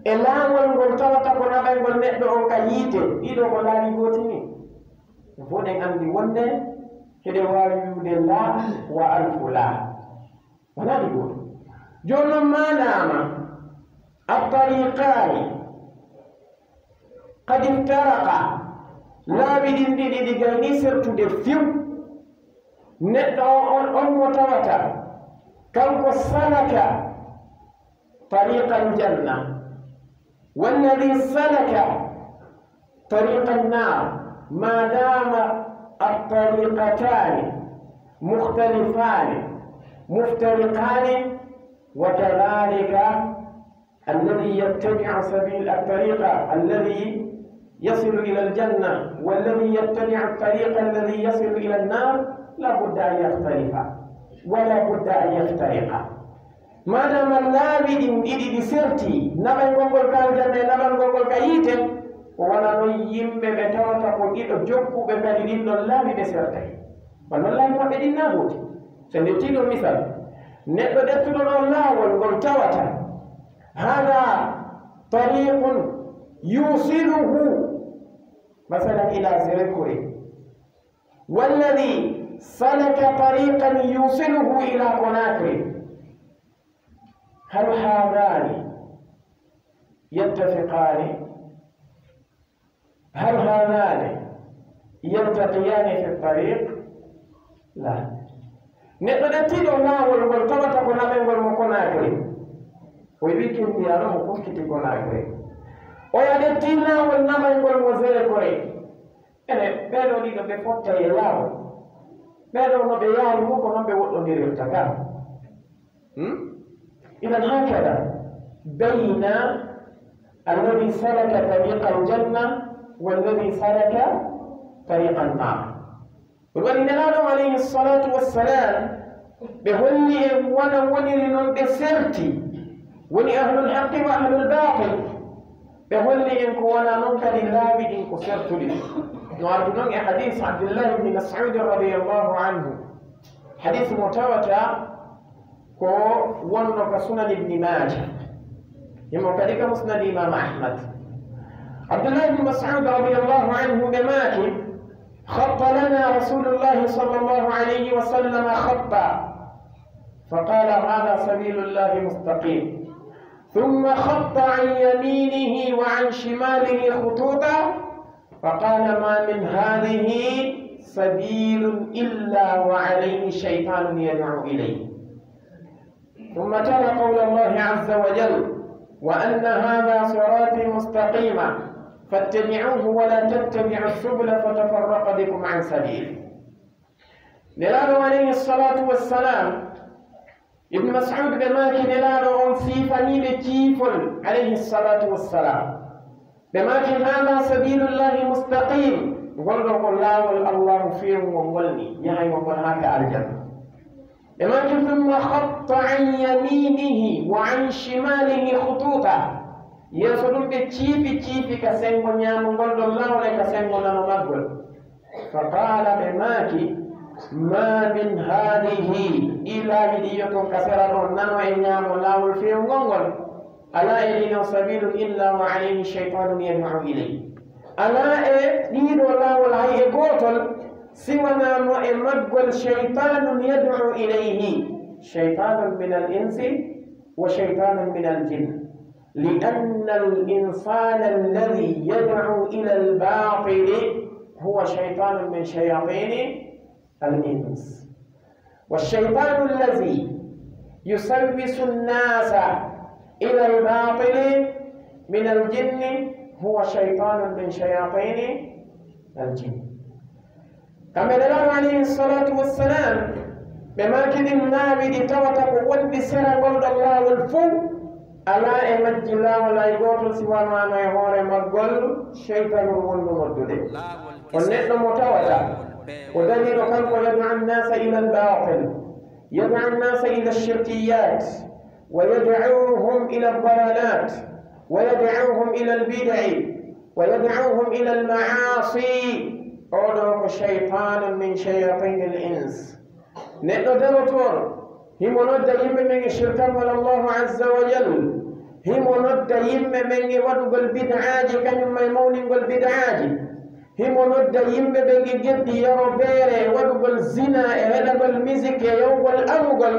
e laawol ngol tawata ko naɓayngol neɗɗo on ka yiite, ɗiɗo ko laawi gootini. Fof ɗen anndi wonde hiɗen waawi wi'ude laa wa alfu laa. Wonaa ɗi gooto. Jooni non, maadaama الطريقان قد افترقا, laawi ɗin ɗiɗi ɗi gayni sertude few. Neɗɗo on, on, on mo tawata, kanko salaka طريق الجنة، والذي سلك طريق النار، ما دام الطريقتان مختلفان مفترقان، وكذلك الذي يتبع سبيل الطريق الذي يصل إلى الجنة والذي يتبع الطريق الذي يصل إلى النار، لا بد أن يختلفا ولا بد أن يفترقا. Maadaama laawi ɗin ɗiɗi ɗi serti, naɓayngol ngol ka aljanna e naɓayngol ngol ka yiite, ko wona non yimɓe ɓe tawata ko ɗiɗo jokkuɓe kadi ɗin ɗon laawi ɓe sertay. Kono non laawi maɓɓe ɗin na gooti. So en ƴettii ɗoo misal, neɗɗo ƴettuɗo ɗoo laawol ngol tawata, هذا طريق يوصله مثلا إلى زركوري، والذي سلك طريقا يوصله إلى كوناكري، هل هذان يتفقان؟ هل هذان يلتقيان في الطريق؟ لا. Neɗɗo ƴettii ɗoo laawol ngol tawata ko naɓayngol mo Konaakiri. O wi'i kindiyaano mo fokkiti Konaakiri. Oya ƴettii laawol naɓayngol mo Zerekoy. Ene, ɓee ɗoo ɗiɗo ɓe fottay e laawol. Ɓee ɗoo no ɓe yaari mo ko non ɓe woɗɗondirirta ka. Hmm? إذن هكذا بين الذي سلك طريق الجنة والذي سلك طريق النار. Ɗum waɗi Nelaaɗo alayhi salatu wassalam, ɓe holli en wona woniri non ɓe serti, woni ahlul haqqi wa ahlul batil. Ɓe holli en ko wona non kadi laawi ɗin ko sertuɗi. No ardu non e hadis Abdullah ibn Mas'ud radiyallahu anhu. Hadis mo tawata ko wonno ka Sunan Ibni Maaja. Himo kadi ka Musnad Imam Ahmad. Abdullah ibn Mas'ud radiyallahu anhu ɓe maaki, خط لنا رسول الله صلى الله عليه وسلم خطا فقال هذا سبيل الله مستقيم ثم خط عن يمينه وعن شماله خطوطا فقال ما من هذه سبيل إلا وعليه شيطان يدعو إليه. ثم تلا قول الله عز وجل وأن هذا صراطي مستقيما فاتبعوه ولا تتبعوا السبل فتفرق بكم عن سبيله. Nelaaɗo alayhi salatu wassalam, Ibn Mas'ud ɓe maaki Nelaaɗo on siifanii ɓe ciifol alayhi salatu wassalam. Ɓe maaki, هذا سبيل الله مستقيم. Ngol ɗoo ko laawol Allahu feewungol ngol ni, yahayngol ngol haa ka aljanna. Ɓe maaki, ثم خط عن يمينه وعن شماله خطوطا. Yeeso ɗum ɓe ciifi ciifi ka senngo ñaamo ngol ɗon laawol e ka senngo nano maggol. فقال ɓe maaki, ما من هذه, ɗii laawi ɗii yo ton ka sera ɗoo, nano e ñaamo laawol feewngol ngol. Alaa e ɗii non سبيل إلا وعليه شيطان يدعو إليه. Alaa e ɗii ɗoo laawol hay e gootol, si wanaa no e maggol شيطان يدعو إليه. شيطان من الإنس وشيطان من الجن. لأن الإنسان الذي يدعو إلى الباطل هو شيطان من شياطين الإنس. والشيطان الذي يسوس الناس إلى الباطل من الجن هو شيطان من شياطين الجن. Kamɓe Nelaaɗo alayhi salatu wassalam, ɓe maaki ɗin laawi ɗi tawata ko wonɗi sera ngol ɗon laawol fow, alaa e majji laawol hay gootol si wanaano e hoore maggol, seytaanu wonɗo noddude. On neɗɗo mo tawata ko dariiɗo kanko yad'u nnasa ila al-batil, yad'u nnasa ila ash-shirkiyat, wa yad'uhum ila ad-dalalat, wa yad'uhum ila al-bid'i, wa yad'uhum ila al-ma'asi. Oɗo ko shaytanun min shayatinil ins. Neɗɗo darotooɗo, himo nodda yimɓe ɓen e shirkangol Allahu azza wa jal. Himo nodda yimɓe ɓen e waɗugol bid'aaji, kañum e mawningol bid'aaji. Himo nodda yimɓe ɓen e geddi, yaro beere, e waɗugol zina, e heɗagol misik, e yawgol amugol,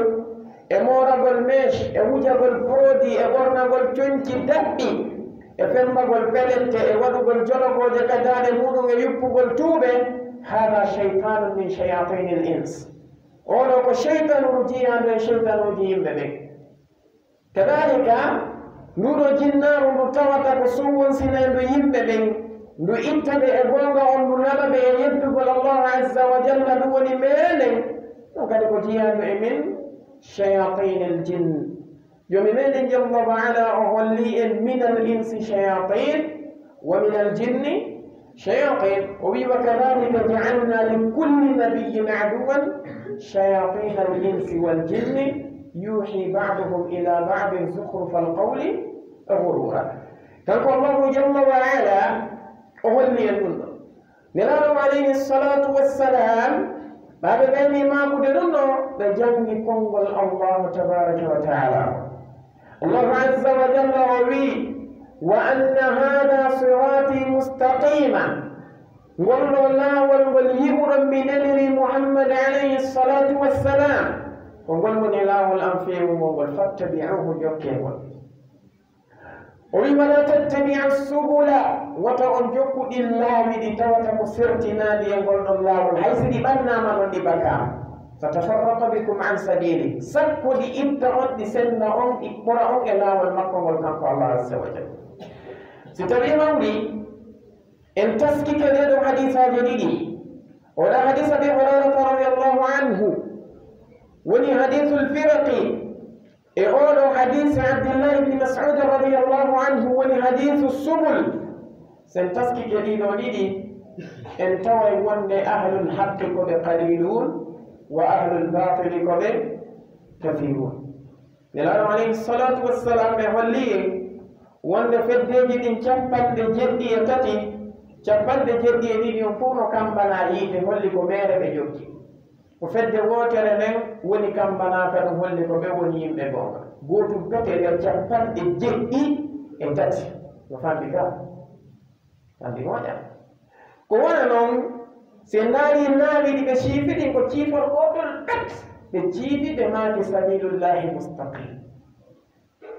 e mooragol mèche, e wujagol produit, e ɓornagol conci daɓɓi, e fembagol pelette, e waɗugol jolokooje ka daaɗe muɗum, e yuppugol tuuɓe. Hada shaytanun min shayatinil ins. Oɗo ko shaytanu jiyaandu e shaytanuuji yimɓe ɓen. Kadalika, nduɗo jinnaaru ndu tawata ko suwonsinayndo yimɓe ɓen, ndu itta ɓe e goonga on, ndu naɓa ɓe e yeddugol Allahu azza wa jalla, ndu woni meere nden, ɗum kadi ko jiyaandu e min shayatinil jinn. Joomi meɗen jalla wa ala o holli en minal insi shayatin, wa minal jinni shayatin. O wi, "Wa kadhalika ja'alna li kulli nabiyyin aduwwan shayatinal insi wal jinni yuhi ba'duhum ila ba'din zukhrufal qawli ghurura." Kanko Allahu jalla wa ala o holli en ɗum ɗo. Nelaaɗo alayhi salatu wassalam, ɓaaɓe ɓeyni maakude ɗum ɗo, ɓe janngi konngol Allahu tabaraka wa taala. Allahu azza wa jalla o wi, "Wa anna hada sirati mustaqima." Ngol ɗo laawol ngol yi'uɗon mi neliri Muhammad alayhi salatu wassalam, ko ngol woni laawol am feewungol ngol, fattabi'uhu, jokkee ngol. O wi, "Wala tattabi'u subula." Wota on jokku ɗin laawi ɗi tawata ko sertinaaɗi e ngol ɗon laawol, hay si ɗi ɓannaama non ɗi bakaama. "Fatafarraqa bikum an sabili." Sakko ɗi itta on, ɗi senna on, ɗi ɓora on e laawol makko ngol kanko Allah azza wa jalla. Si tawii hawri en taskike ɗee ɗoo hadiisaaje ɗiɗi, o ɗa hadiis Abi Hurayrata radiyallahu anhu, woni hadiisul firaqi. E oo ɗoo hadiisi Abdullah ibn Mas'ud radiyallahu anhu woni hadiisu subul. Sen taskike ɗii ɗoo ɗiɗi, en taway wonde ahlul haqqi ko ɓe qalilun, wa ahlul batili ko ɓe kathirun. Nelaaɗo alayhi salatu wassalam ɓe holli en wonde feddeeji ɗin capanɗe jeɗɗi e tati, capanɗe jeɗɗi e ɗiɗi on fof no kambanaa yiite, holli ko meere ɓe jokki. Ko fedde wootere nden woni kambanaaka, ɗum holli ko ɓe woni yimɓe goonga. Gootum pete e nder capanɗe jeɗɗi e tati. No famɗi ka? Famɗi moƴƴa. Ko wona noon, si en ndaari laawi ɗi ɓe ciifi ɗin, ko ciifol gootol pet. Ɓe ciifi, ɓe maaki sabilullahi mustaqim.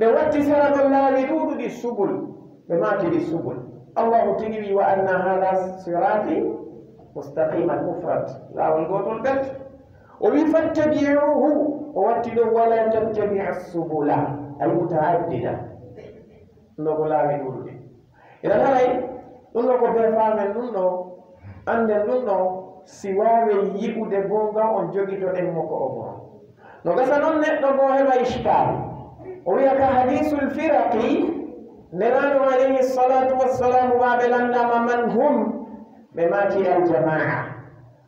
Ɓe watti sera ɗon laawi ɗuuɗuɗi subul, ɓe maaki ɗi subul. Allahu tigi wi, "Wa anna hada sirati mustaqiman", mufrad, laawol gootol bet. O wi, "Fattabi'uhu", o watti ɗon, "Wala tattabi'u subula al mutaaddida." Ɗum ɗo ko laawi ɗuuɗuɗi. Iɗan haray, ɗum ɗo ko bee faamen ɗum ɗo, annden ɗum ɗo, si waawen yi'ude goonga on jogitoɗen mo ko o goonga. No gasa noon neɗɗo goo heɓa ishkaal. O wiya ka hadiisul firaqi, Nelaaɗo alayhi salatu wassalamu, ɓaaɓe lanndaama man hum, ɓe maaki aljamaa.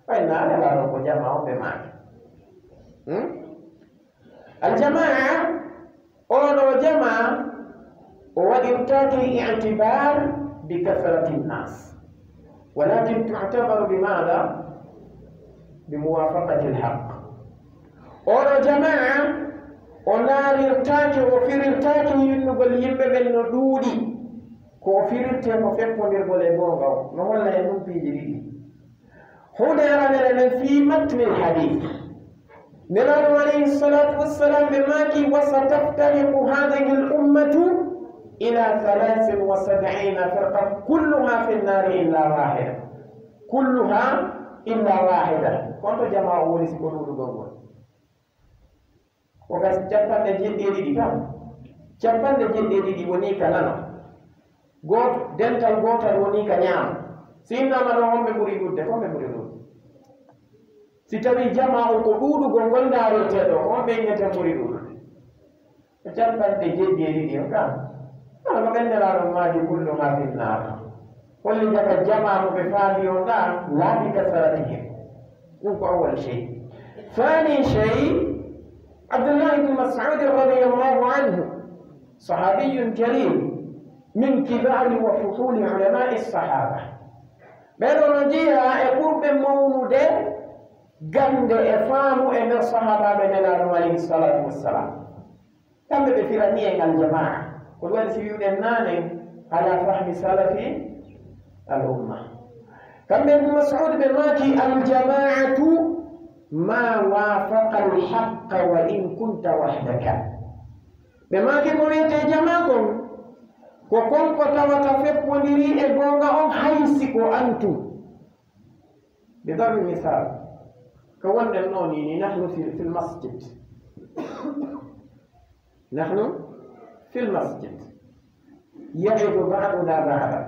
Ɓay naa Nelaaɗo ko jamaa on ɓe maaki. Hmm? Aljamaa, oo ɗoo jamaa, o waɗirtaake i'tibaar bi kasrati nnaas, walakin tu'tabaru bi maada? Bi muwaafaqati lhaq. Oo ɗoo jamaa, o ndaarirtaake, o firirtaake yinnugol yimɓe ɓen no ɗuuɗi. Ko o firirtee ko feppondirgol e goonga on. No holla en ɗum piiji ɗiɗi. Huunde aranere nden fii matnil hadiis. Nelaaɗo alayhi salatu wassalam ɓe maaki, "Wa sataftariqu hadhihi al ummatu ila thalathin wa sab'ina firqa kulluha fi nnaari illa wahida." Kulluha illa wahida. Ko honto jamaa o woni si ko ɗuuɗugol ngol? Ko gasi capanɗe jeɗɗi e ɗiɗi kam. Capanɗe jeɗɗi e ɗiɗi woni ka nano. Gooto, dental gootal woni ka ñaamo. Si innaama ɗo, homɓe ɓuri ɗuuɗde? Ko ɓe ɓuri ɗuuɗde? Si tawii jamaa on ko ɗuuɗugol ngol ndaarortee ɗoo, on ɓe inneten ɓuri ɗuuɗude. Ko capanɗe jeeɗiɗi e ɗiɗi on kam. Kono ko ɓen Nelaaɗo maaki kulluhaa finnaar. Holli jaka jamaa mo ɓe faali on ɗaa, laa bi kasaratihim. Ɗum ko awwal shay. Thani shay, Abdullah ibn Mas'ud radiyallahu anhu, sahabiyyun jalil, min kibari wa fuhuli ulamai sahaba. Ɓee ɗoo no jeyaa e ɓurɓe mawnude gannde e faamu e nder sahaabaaɓe Nelaaɗo alayhi salatu wassalam. Kamɓe ɓe firani en aljamaa. Ko ɗum waɗi si wi'uɗen naane ala fahmi salafi al umma. Kamɓe Ibn Mas'ud ɓe maaki aljamaatu ma wafaqa alhaqqa wa in kunta wahdaka. Ɓe maaki ko wiyetee jamaa kon, ko kon ko tawata feppondirii e goonga on hay si ko an tun. Bi darbi misal, ko wonɗen ɗoo nii, nii nahnu fi, fil masjid. Nahnu fil masjid. Ya'idu ba'duna ba'da.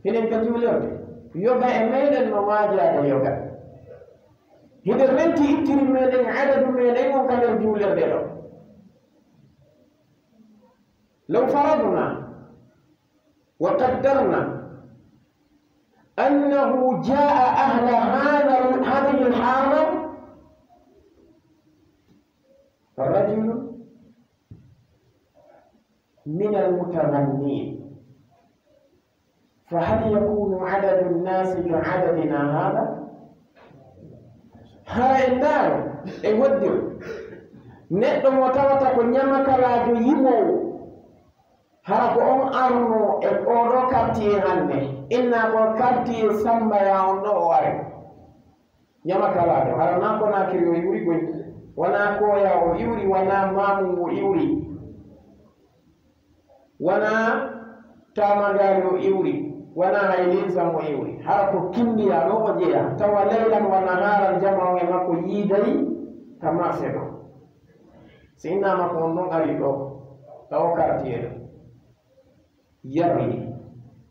Hinen ka juulirde. Yoga e meɗen no waajaade yoga. Hiɗen renti ittiri meɗen, adadu meɗen on ka nder juulirde ɗoo. Law faradna وقدرنا أنه جاء أهل هذا، هذه الحارة رجل من المتغنين، فهل يكون عدد الناس كعددنا هذا؟ Hara en ndaaro, en hoddiro neɗɗo mo tawata ko ñamakalaajo yimoowo, hara ko on arno e oo ɗoo quartier hannde, inna ko quartier Samba ya on ɗoo o ari. Ñamakalaajo, hara naa Konaakiri o iwri goy, wanaa Kooya o iwri, wanaa Maamu o iwri, wanaa Taamagaari o iwri, wanaa hay Linsam o iwri. Hara ko Kinndiya ɗoo o jeyaa, tawa leylan wa nahaaran jamaa on e makko yiiday ka marché ɗoo. Si innaama ko on ɗon ari ɗoo, ka oo quartier ɗoo. Yarri.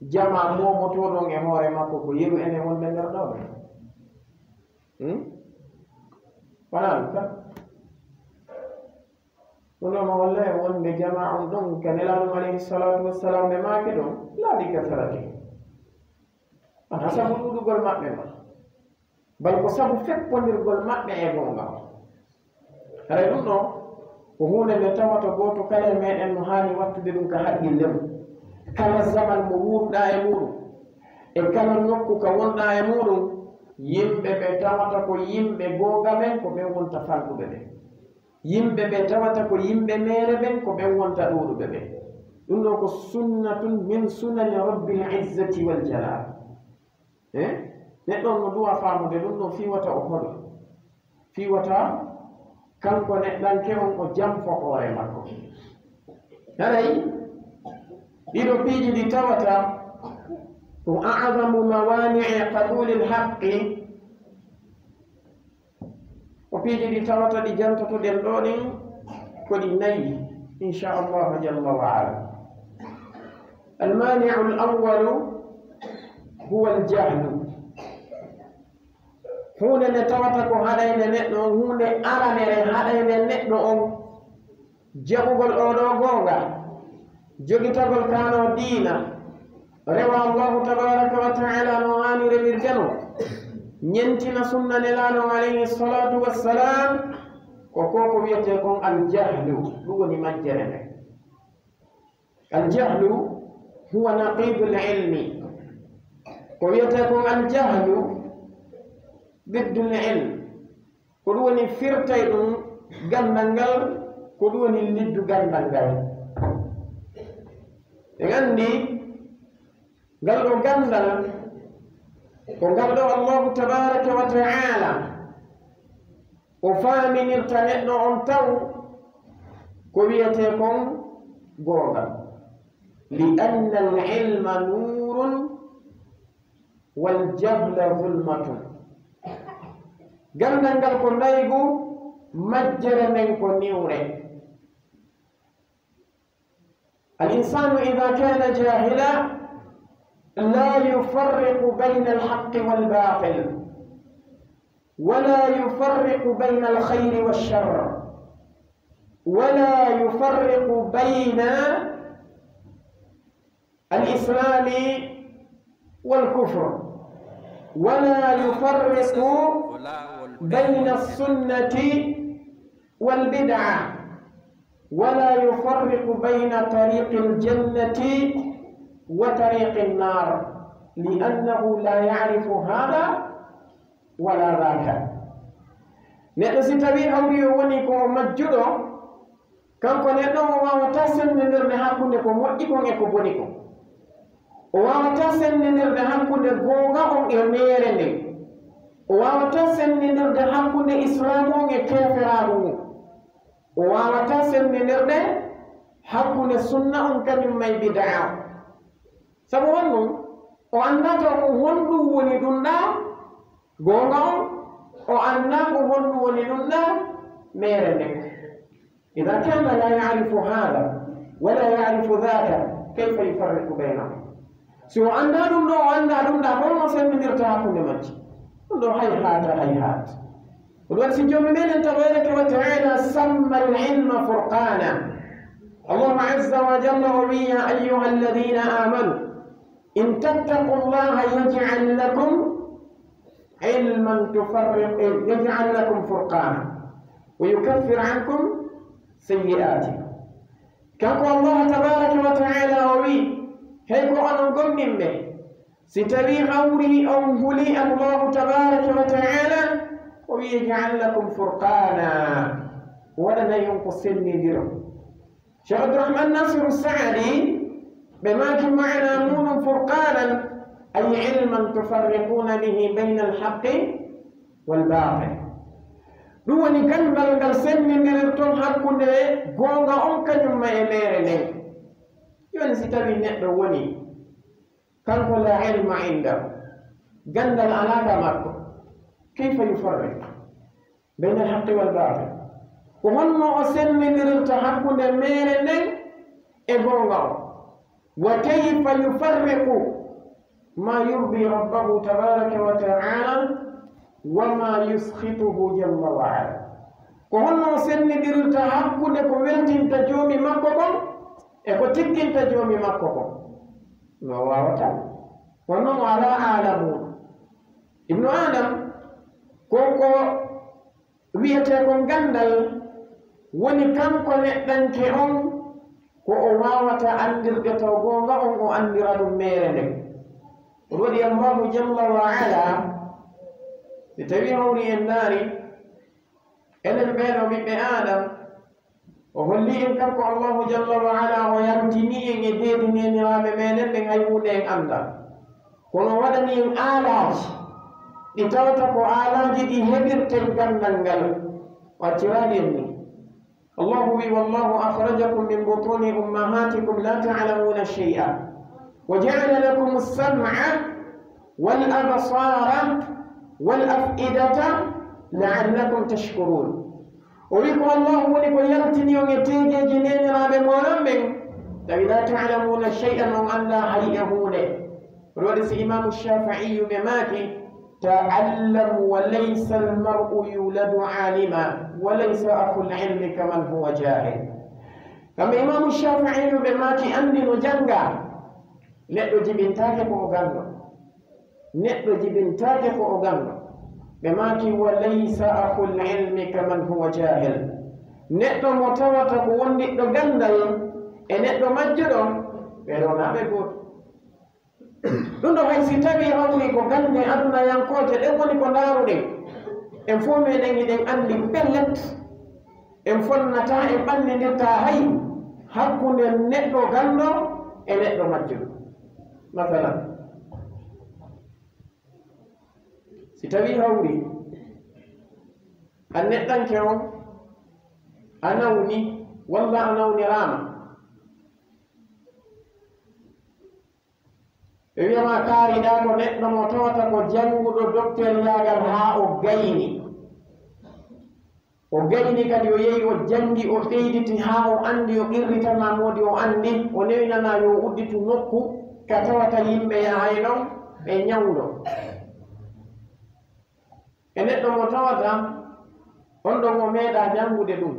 Jamaa moomotooɗo on e hoore makko ko yeru enen wonɓe nder ɗoo ɓe. Hmm? Wanaa ɗum tan. Ɗum ɗoo no holla en wonde jamaa on ɗon ka Nelaaɗo alayhi salaatu wassalam ɓe maaki ɗon, laa bi kasarati. Wanaa sabu ɗuuɗugol maɓɓe ngol. Bal ko sabu feppondirgol maɓɓe e goonga on. Haray ɗum ɗoo ko huunde nde tawata gooto kala e meɗen no haani wattude ɗum ka haqqille mum. Kala zaman mo wuuruɗaa e muuɗum, e kala nokku ka wonɗaa e muuɗum, yimɓe ɓe tawata ko yimɓe goonga ɓen, ko ɓen wonta fanɗuɓe ɓen. Yimɓe ɓe tawata ko yimɓe meere ɓen, ko ɓen wonta ɗuuɗuɓe ɓen. Ɗum ɗoo ko sunnatun min sunani Rabbil Izzati wal Jalal. Eh? Neɗɗo on no duwa faamude ɗum ɗoo, fii wata o holo. Fii wata kanko neɗɗanke on o janfo hoore makko. Haray, ɗiɗo piiji ɗi tawata ko a'zamu mawani'i qabulil haqqi, ko piiji ɗi tawata ɗi jantotoɗen ɗoo ɗin, ko ɗi nayi, insha Allahu jalla wa ala. Almani'u al-awwalu huwa al-jahlu. Huunde nde tawata ko haɗaynde neɗɗo on, huunde aranere haɗaynde neɗɗo on, jaɓugol oo ɗoo goonga, jogitagol kaa ɗoo diina, rewa Allahu tabaraka wa taala no haani rewirde non, ñentina sunna Nelaaɗo alayhi salatu wassalam, ko ko ko wiyetee kon aljahlu, ɗum woni majjere nden. Aljahlu huwa naqidul ilmi. Ko wiyetee kon aljahlu diddul ilm. Ko ɗum woni firtay ɗum ganndal ngal, ko ɗum woni liddu ganndal ngal. En anndi ngal ɗoo ganndal, ko ngal ɗoo Allahu tabaraka wa taala o faaminirta neɗɗo on taw ko wiyetee kon goonga. Li anna al ilma nuurun wal jahla zulmatun. Ganndal ngal ko ndaygu, majjere nden ko niwre. Al insanu idha kana jahila la yufarriqu bayna al haqqi wal batil. ولا يفرق بين الخير والشر، ولا يفرق بين الإسلام والكفر، ولا يفرق بين السنة والبدعة، ولا يفرق بين طريق الجنة وطريق النار، لأنه لا يعرف هذا ولا ذاك. Neɗɗo si tawii hawri o woni ko majjuɗo, kanko neɗɗo o waawataa sendindirde hakkunde ko moƴƴi kon e ko boni kon. O waawataa sendindirde hakkunde goonga on e meere nden. O waawataa sendindirde hakkunde islaamu on e keeferaaɗo ngun. O waawataa sendindirde hakkunde sunna on kañum may bidaa on. Sabu honɗum? O anndaa taw ko honɗum woni ɗum ɗaa goonga on, o anndaa ko honɗum woni ɗum ɗaa meere nden. إذا كان لا يعرف هذا ولا يعرف ذاك، كيف يفرق بينهم؟ Si o anndaa ɗum ɗoo, o anndaa ɗum ɗaa, holno sendindirta hakkunde majji? Ɗum ɗoo, hayhaata, hayhaat. Ko ɗum waɗi si Joomi meɗen tabaaraka wa ta'aala سمى العلم فرقانا. Allahu azza wa jalla o wi'i, يا أيها الذين آمنوا إن تتقوا الله يجعل لكم علما تفرق، يجعل لكم فرقانا ويكفر عنكم سيئاتكم. Kanko Allahu tabaaraka wa ta'aala o wi'i, hey ko onon gomɗinɓe, si tawii hawri on huli Allahu tabaaraka wa ta'aala, o wi'i, يجعل لكم فرقانا, o waɗanay on ko sendindiro. Cheikh Abdourahmane Nassirou Saadi, ɓe maaki maana muuɗum فرقانا, أي علما تفرقون به بين الحق والباطل. Ɗum woni ganndal ngal sendindirirton hakkunde goonga on kañum ma e meere nden. Jooni si tawii neɗɗo woni kanko لا علم عنده, ganndal alaa ka makko, كيف يفرق بين الحق والباطل؟ Ko honno o sendindirirta hakkunde meere nden e goonga on? وكيف يفرق ما يرضي ربه تبارك وتعالى وما يسخطه جل وعلا؟ Ko honno o sendindirirta hakkunde ko weltinta Joomi makko kon e ko tikkinta Joomi makko kon? No waawataa. Kono mo alaa aalamuun. Ibnu Aadam, ko ko wi'etee kon ganndal woni kanko neɗɗanke on, ko o waawata anndirde taw goonga on o anndira ɗum meere nden. Ɗum waɗi Allaahu jalla wa ala, si tawii hawri en ndaari, enen ɓee ɗoo ɓiɓɓe Aadam, o holli en kanko Allaahu jalla wa ala, o yaltini en e deedi neeniraaɓe meɗen ɓen, hay huunde en anndaa. Kono o waɗani en aalaaji, ɗi tawata ko aalaaji ɗi heɓirten ganndal ngal, o acciraali en ni. Allaahu wi'i, والله أخرجكم من بطون أمهاتكم لا تعلمون شيئا وجعل لكم السمع والأبصار والأفئدة لعلكم تشكرون. O wi'i ko Allaahu woni ko yaltini on e teegeeji neeniraaɓe mooɗon ɓen, tawi لا تعلمون شيئا, on anndaa hay e huunde. Ɗum waɗi si Imaamu Shaafi'iyu ɓe maaki, تعلم وليس المرء يولد عالما وليس أخو العلم كمن هو جاهل. Kamɓe Imaamu Shaafi'iyu ɓe maaki, anndino, janngaa, neɗɗo jibintaake ko o ganndo. Neɗɗo jibintaake ko o ganndo. Ɓe maaki, وليس أخو العلم كمن هو جاهل. Neɗɗo mo tawata ko wondiɗɗo ganndal e neɗɗo majjuɗo, ɓe ɗoo naa ɓe gooto. Ɗum ɗoo hay si tawii hawri ko gannde adunayankooje ɗen woni ko ndaaruɗen, en fof meɗen hiɗen anndi pellet, en fonnataa, en ɓannindirtaa hay hakkunde neɗɗo ganndo e neɗɗo majjuɗo. Masalan, si tawii hawri an neɗɗanke on a nawni walla a nawniraama, ɓe wi'a ma kaariɗaa ko neɗɗo mo tawata ko jannguɗo doktoriyaagal haa o gayni. O gayni kadi, o yehi, o janngi, o ɓeyditi haa o anndi, o qirritana moodi, o anndi, o newinana yo o udditu nokku ka tawata yimɓe yahay ɗon ɓe ñawndo. E neɗɗo mo tawata on ɗon o meeɗa janngude ɗum,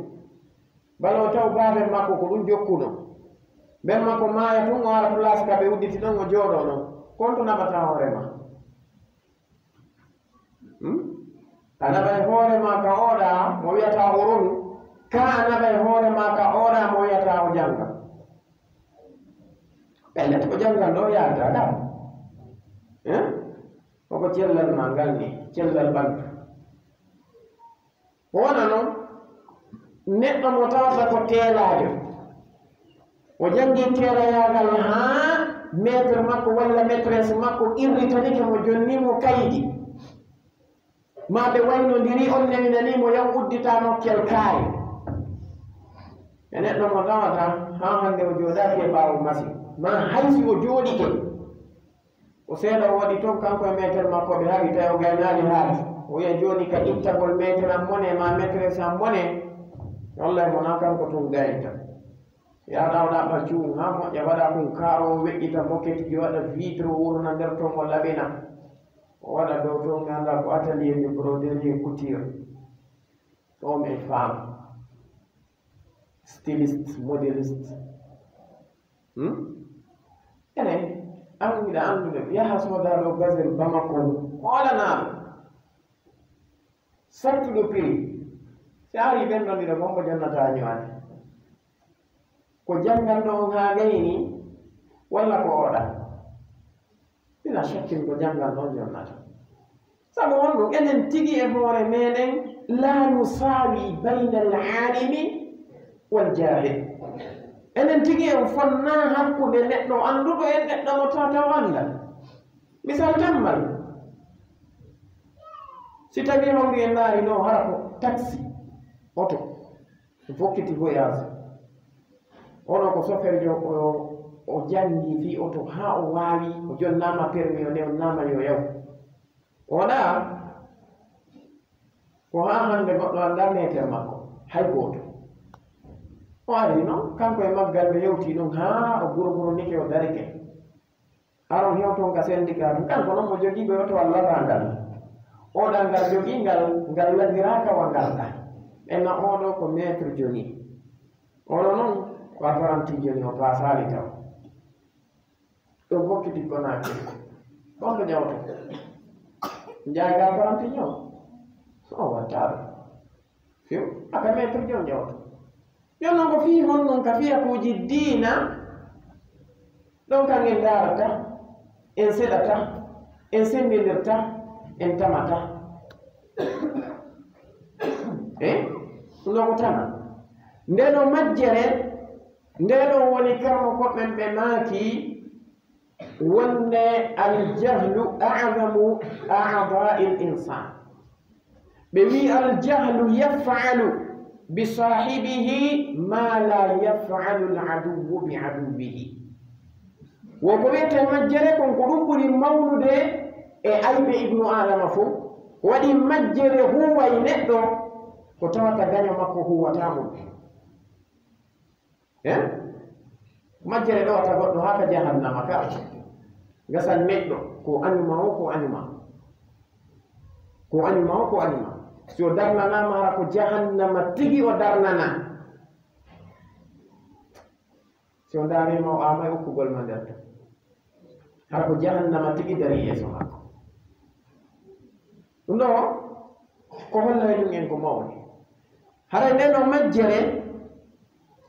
bala o taw baaben makko ko ɗum jokkuno. Ben makko maaya tun, o ara place ka ɓe udditi ɗon, o jooɗo ɗon. Ko on to naɓata hoore ma? Hmm? A naɓay hoore ma ka oɗa mo wi'ata o ronu, ka a naɓay hoore ma ka oɗa mo wi'ata o jannga. Pellet ko janngal ɗo yaata ɗa. Eh? Koko cellal ma ngal ni, cellal ɓandu. Ko wona noon, neɗɗo mo tawata ko teelaajo, o janngi teelayaagal haa maître makko walla maîtresse makko qirritanike mo, jonni mo kaydi, ma ɓe waynondiri, on newinani mo yaw uddita nokkel kaari. E neɗɗo mo tawata haa hannde o jooɗaaki e ɓaawo masi, ma hay si o jooɗike, ko seeɗa o waɗi toon, kanko e meeter makko, ɓe haɓi, tawi o gaynaali haali. O wiya jooni ka ittagol meeter am mone, ma meeteres am mone, wallay mo na kanko tun gaynta. Yaha ɗa o ɗaɓɓa cuun haa moƴƴa, waɗa kun kaaro, o weƴƴita moketiji, waɗa vitre, o wurna nder toon, o laɓina. O waɗa dow toon, mi anndaa ko atelier de broderie et couture. Ɗo mi faama. Styliste, modéliste. Hmm? Ene, an miɗa anndude, yaha sooda ɗo gazel Bamako, hoolanaa ɗum. Sattuɗo prix. Si a ari ɓen ɗon, ɗiɗo gombo jonnata ño'aade. Ko jannganɗo on haa gayni, walla ko oɗa? Bila shakkin ko jannganɗo on jonnata. Sabu honɗum? Enen tigi e hoore meɗen, la nusawi bayna al-alimi wal jahil. Enen tigi en fonnaa hakkunde neɗɗo annduɗo e neɗɗo mo tawata o anndaa. Misal tammal, si tawii hawri en ndaari no hara ko taxi, oto, fokkiti voyage. Oɗo ko chauffeur jo, o, o janngi fii oto haa o waawi, o jonnaama permis, o newnnaama yo yaw. Oɗa, ko haa hannde goɗɗo anndaa meeter makko, hay gooto. O ari non, kanko e maggal ɓe yewti ɗum haa o guro guro nike o darike. Aron hewton ka syndicat tun. Kanko non mo jogii ɓe oto walla ngal. Oɗa ngal jogii ngal, ngal lagiraaka wa ngal ɗa. Enna oɗo ko maître joni. Oɗo non ko apprenti joni, o paasaali taw. Ɗo bokkiti ko naati. Kon ɗo jawto. Njaaga apprenti ñoo. O wattaɗo. Fiw, aka maître jom jawto. Jooni noon ko fii honɗum ka fiyakuuji diina, ɗon kan en ndaarata, en seɗata, en senndindirta, en tamata. Eh? Ɗum ɗo ko tama. Nde ɗo majjere, nde ɗo woni karmo koɓɓen ɓe maaki, wonde aljahlu a'zamu a'da'il insan. Ɓe wi aljahlu yaf'alu bi sahibihi ma la yaf'alu al-aduwwu bi aduwwihi. Wo ko wiyetee majjere kon, ko ɗum ɓuri mawnude e ayɓe ibnu Aadama fof. Waɗi majjere huuway neɗɗo ko tawata gaño makko huuwataa mum. Eh? Majjere ɗowata goɗɗo haa ka jahannama ka. Gasan neɗɗo, ko añuma o, ko añuma. Ko añuma o, ko añuma. Si o darnanaama, hara ko jahannama tigi o darnana. Si o ndaariima, o aamay okkugol ma nder ton. Hara ko jahannama tigi dari yeeso makko. Ɗum ɗo, ko hollay ɗum en ko mawni. Haray nden o majjere,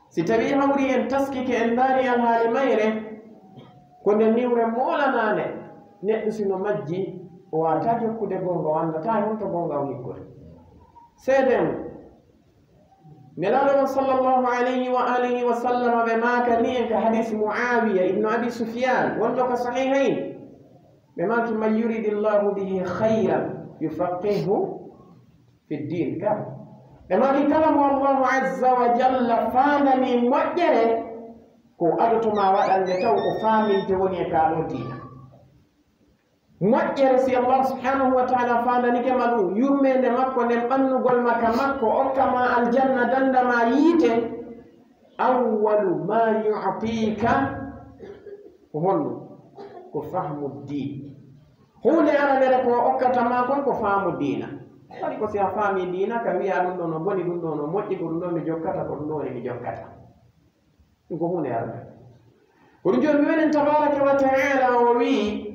si tawii hawri en taskike en ndaari alhaali mayre, ko nde niwre moolanaande. Neɗɗo si no majji, o waawataa jokkude goonga, o anndataa honto goonga o hikkori. Seeden, Nelaaɗo on sallallahu alayhi wa alihi wa sallam ɓe maakani en ka hadis Muawiya ibnu Abi Sufyan wonɗo ka Sahihayn. Ɓe maaki, "Man yuridillahu bihi khayran yufaqqihhu fi ddin." Ka ɓe maaki, "Kala mo Allahu azza wa jalla faandani moƴƴere, ko adoto ma waɗande taw o faaminte woni e ka ɗo diina." Moƴƴere, si Allah subhanahu wa ta'ala faandanike ma ɗum, yurmeende makko nden, ɓannugol ma ka makko, okka ma aljanna, danda ma yiite, awwalu ma yu'tika ko honɗum? Ko fahmu diin. Huunde aranere ko okkata ma kon ko faamu diina. Waɗi ko si a faami diina ka wiya ɗum ɗo no boni, ɗum ɗo no moƴƴi, ko ɗum ɗo mi jokkata, ko ɗum ɗo woni mi jokkata. Ɗum ko huunde arde. Ko ɗum jooni mi wenen tabaraka wa taala o wii,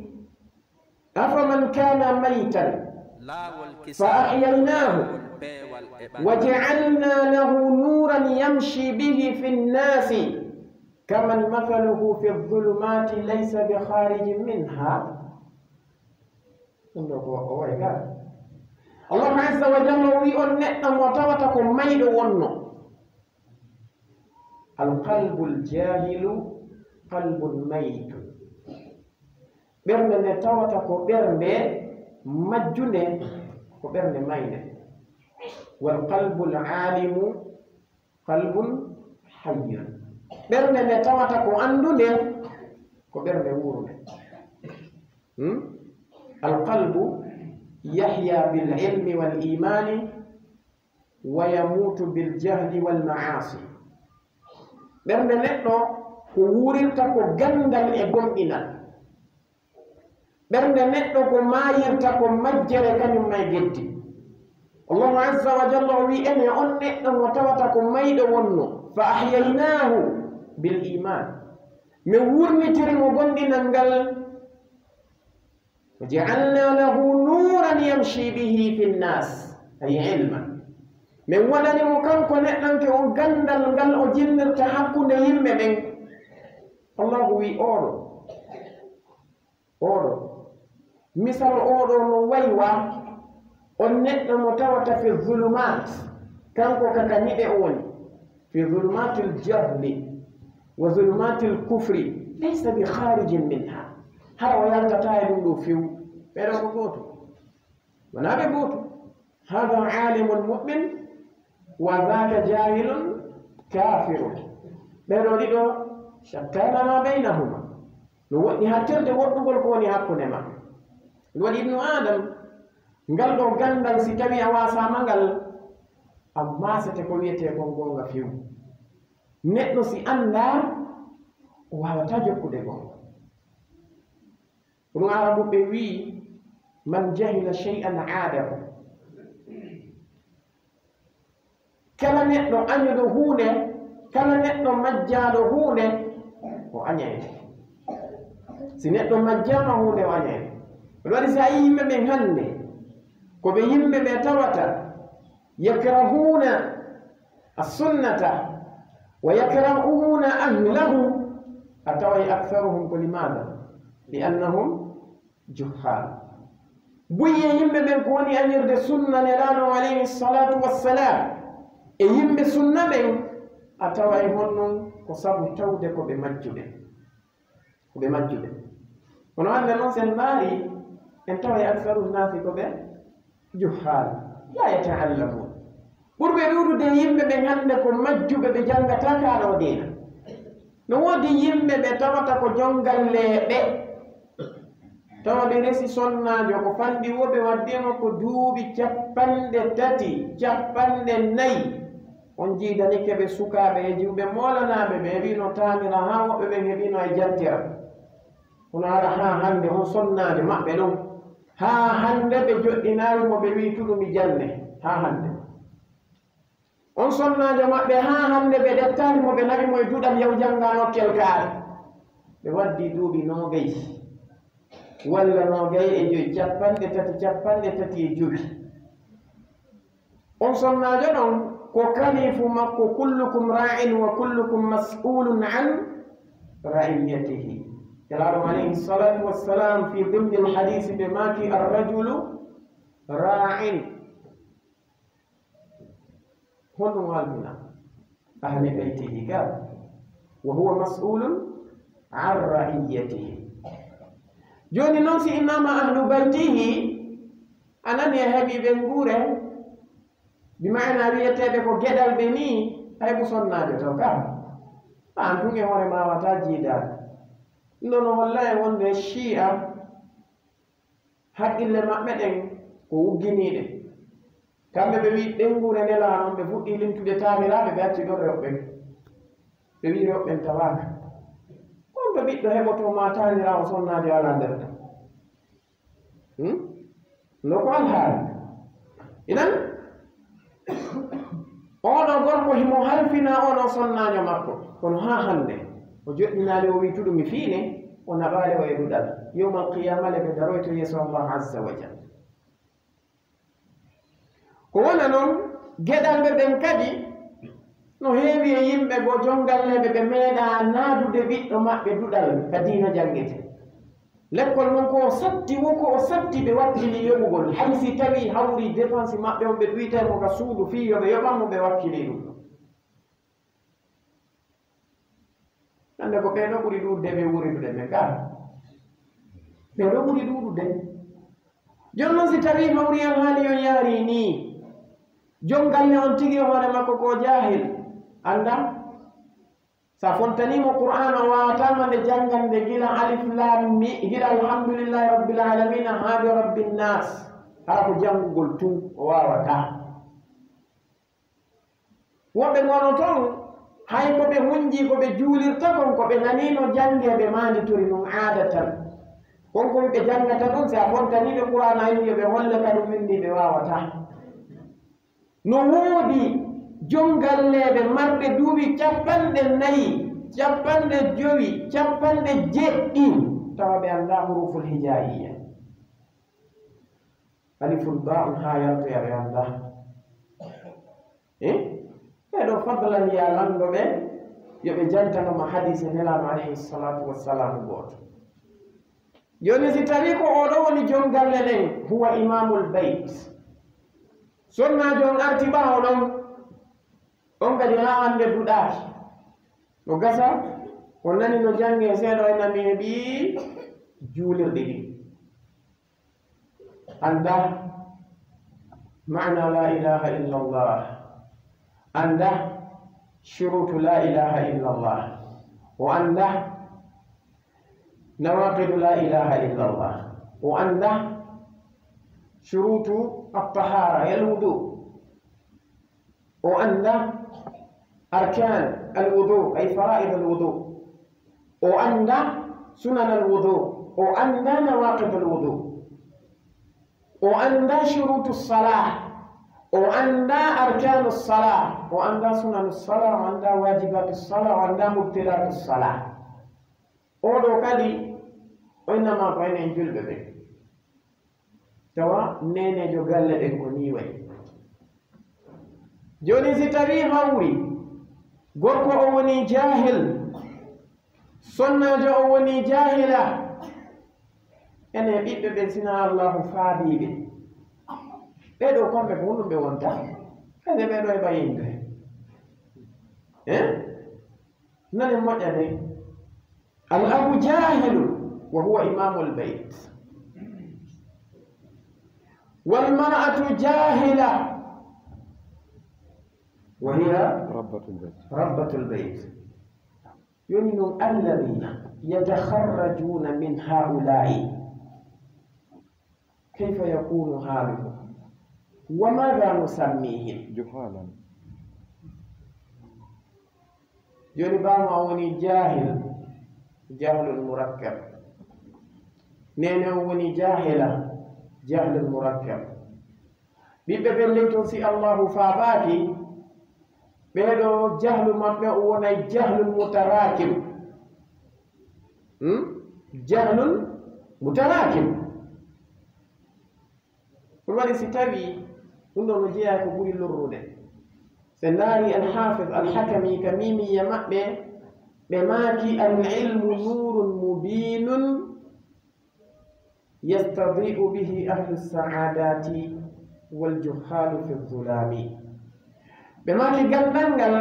afaman kana maytan fa ahyaynahu wa ja'alna lahu nuran yamshi bihi fi nnasi kaman mathaluhu fi dhulumati laysa bi kharijin minha. Ɗum ɗo ko o wayi gaa. Allahu azza wa jalla o wii on neɗɗo mo tawata ko mayɗo wonno. Alqalbul jahilu qalbun maytun. Ɓernde nde tawata ko ɓernde majjunde, ko ɓernde maynde. Wal qalbul alimu qalbun hayyun. Ɓernde nde tawata ko anndude, ko ɓernde wuurunde. Hmm? Alqalbu yahya bil ilmi wal imani wa yamutu bil jahli wal maasi. Ɓernde neɗɗo ko wuurirta ko ganndal e gomɗinal. Ɓernde neɗɗo ko maayirta ko majjere kañum ma e geddi. Allahu azza wa jalla o wii ene on neɗɗo mo tawata ko mayɗo wonno, fa ahyaynahu bil iman. Min wurnitiri mo gomɗinal ngal. Wa ja'alna lahu nuran yamshi bihi fi nnas, ay ilma. Min waɗani mo kanko neɗɗanke on ganndal ngal o jinnirta hakkunde yimɓe ɓen. Allahu wii oɗo, oɗo, misal oɗo no wayi wa on neɗɗo mo tawata fi zulumat, kanko ka ka niɓe o woni, fi zulumatil jahli wa zulumatil kufri, laysa bi kharijin minha. Hara o yaltata e ɗum ɗo few. Ɓeɗo ko gooto. Wonaa ɓe gooto. Hada alimun mu'min wa dhaka jahilun kafirun. Ɓeɗo ɗiɗo, shattana ma baynahuma. No woɗɗi hattirde woɗɗugol ko woni hakkunde maɓɓe. Ɗum waɗi ibnu Adam, ngal ɗo ganndal, si tawi a wasaama ngal, a maasete ko wiyetee kon goonga few. Neɗɗo si anndaa, o waawataa jokkude goonga. Ko ɗum Arabuɓe wii, man jahila shay'an aadahu. Kala neɗɗo añuɗo huunde, kala neɗɗo majjaaɗo huunde, o añay nde. Si neɗɗo majjaama huunde, o añay nde. Ɗum waɗi si a yii yimɓe ɓen hannde, ko ɓe yimɓe ɓe tawata yakrahuuna as-sunnata wa yakrahuuna ahlahu, a taway aktharuhum ko limaada? Li annahum juhhaal. Buy e yimɓe ɓen ko woni añirde sunna Nelaaɗo alayhi salatu wassalam e yimɓe sunna ɓen, a taway honɗum ko sabu tawde ko ɓe majjuɓe. Ko ɓe majjuɓe. Kono hannde noon, sen maari, en taway aktharu nnaasi ko ɓe juhhaal, laa yata'allamuun. Ɓurɓe ɗuuɗude e yimɓe ɓen hannde ko majjuɓe, ɓe janngataa kaa ɗoo diina. No woodi yimɓe ɓe tawata ko jonngalleeɓe, tawa ɓe resi sonnaajo, ko fanɗi woo ɓe waddii mo ko duuɓi cappanɗe tati, cappanɗe nayi. On jiidanike ɓe sukaaɓe e jiwɓe moolanaaɓe ɓe, heɓiino taanira haa woɓɓe ɓen heɓiino e jattira. Kono hara haa hannde on sonnaajo maɓɓe ɗum, haa hannde ɓe joɗɗinaali mo, ɓe wii tuɗu mi janne, haa hannde. On sonnaajo maɓɓe, haa hannde ɓe ɗettaali mo, ɓe naɓi mo e duɗal yaw jannga nokkel kaare. Ɓe waddii duuɓi noogay walla noogay e joy, cappanɗe tati, cappanɗe tati e jowi. On sonnaajo ɗon ko kalifu makko, kullukum ra'in wa kullukum mas'ulun an ra'iyatihi. Nelaaɗo alayhi salatu wassalam fi dimni al hadisi ɓe maaki, arrajulu ra'in. Honɗum waaltina? Ahli baytihi ga, wa huwa mas'ulun an ra'iyatihi. Jooni noon, si innama ahlu baytihi, a nani a heɓi ɓe nguure, bi maana wiyeteeɓe ko geɗalɓe nii, hay ko sonnaajo taw ka. An tun e hoore ma wata jiidaade. Ɗum ɗo no holla e wonde Shi'a haqqille maɓɓe ɗen ko ugginiiɗe. Kamɓe ɓe wii ɓen nguure Nelaaɗo on, ɓe fuɗɗii limtude taaniraaɓe, ɓe acci ɗon rewɓe. Ɓe wii rewɓe ɓen tawaaka. Honto ɓiɗɗo heɓotoo ma taaniraawo sonnaajo alaa nder ton? Hmm? No ko alhaali. Idan, oɗo gorko himo halfina oɗo sonnaajo makko. Kono haa hannde, o joɗɗinaali, o wi'i, "Tudu mi fiine," o naɓaali o e duɗal. Yawmal qiyaama le ɓe daroyto yeeso Allah azza wa jalla. Ko wona noon, geɗalɓe ɓen kadi, no heewi e yimɓe goo, jom galleeɓe ɓe meeɗaa naadude ɓiɗɗo maɓɓe duɗal ka diina janngete. Lekkol mum ko o satti, wo ko o satti ɓe wakkili yoɓugol. Hay si tawii hawri dépense maɓɓe on, ɓe ɗuytay mo ka suudu fii yo ɓe yoɓan mo, ɓe wakkili ɗum. Hannde ko ɓee ɗoo ɓuri ɗuuɗude ɓe wuuridude ɓe gaa. Ɓee ɗoo ɓuri ɗuuɗude. Jooni noon, si tawii hawri alhaali on yaari nii, jom galle on tigi e hoore makko ko jaahil, annda, sa fontanii mo Qur'aana, o waawataa ma nde janngande gila alif laam mi, gila alhamdulillahi rabbil aalamiina haa yo rabbin naas, hara ko janngugol tun o waawataa. Woɓɓe ngono toon, hay ko ɓe hunjii, ko ɓe juulirta kon, ko ɓe naniino janngeeɓe maanditori ɗum aadatan. Kon ko ɓe janngata ɗum, si a fontanii ɓe Qur'aana, a inni yo ɓe holle ka ɗum winndi, ɓe waawataa. No woodi jom galleeɓe marɓe duuɓi capanɗe nayi, capanɗe jowi, capanɗe jeɗɗi, tawa ɓe anndaa huruful hijaa'iyya. Alifun baa'un haa yaltoya ɓe anndaa. Eh? Ɓee ɗoo fadlan ya lanndo ɓe, yo ɓe jantano ma hadiise Nelaaɗo alayhi salaatu wa salaamu gooto. Jooni si tawii ko oo ɗoo woni jom galle ɗen, huwa imaamul bayt. Sonnaajo on arti ɓaawo ɗon, on kadi haa hannde duɗaaki. No gasa, o nani no janngee seeɗa, o ina mi heɓii juulirɗi ɗin. Annda maana la ilaha illa Allah. Annda shurutu la ilaha illa Allah. O annda nawaqidu la ilaha illa Allah. O annda shurutu at-tahara, al-wudu. O annda arkan al-wudu, ay fara'id al-wudu. O annda sunan al-wudu. O annda nawaqid al-wudu. O annda shurutu salah. O annda arkanu salah. O annda sunanu salah. O annda wajibatu salah. O annda mubtilatu salah. Oo ɗoo kadi, o inna ma ko enen julɓe ɓen. Tawa neeneejo galle ɗen ko nii wayi. Jooni, si tawii hawri gorko o wonii jaahil, sonnaajo o wonii jaahila, enen ɓiɓɓe ɓen, sinaa Allaahu faabii ɓe, ɓee ɗoo kamɓe ko honɗum ɓe wonta? Kadi ɓee ɗoo e ɓayinde. Eh? Nani moƴƴa de. Al abu jahilun wa huwa imamul bayt. Wal mar'atu jahila wa hiya rabbatul bayt. Rabbatul bayt. Yoni non, alladhina yatakharrajuna min haula'i. Kayfa yakunu haluhum? Wa madha nusammihim? Juhalan. Joni bama o woni jahil, jahlun murakkab. Nene o woni jahila, jahlun murakkab. Ɓiɓɓe ɓen ley ton, si Allahu faabaaki, ɓee ɗoo jahlu maɓɓe o wonay jahlun mutarakim. Hmm? Jahlun mutarakim. Ɗum waɗi si tawii ɗum ɗoo no jeyaa ko ɓuri lorrude. Si ndaari Al-Hafiz Al-Hakami ka mimiya maɓɓe, ɓe maaki, "Al-ilmu nurun mubinun yastadi'u bihi ahlu sa'adati wal juhalu fi dhulami." Ɓe maaki, ganndal ngal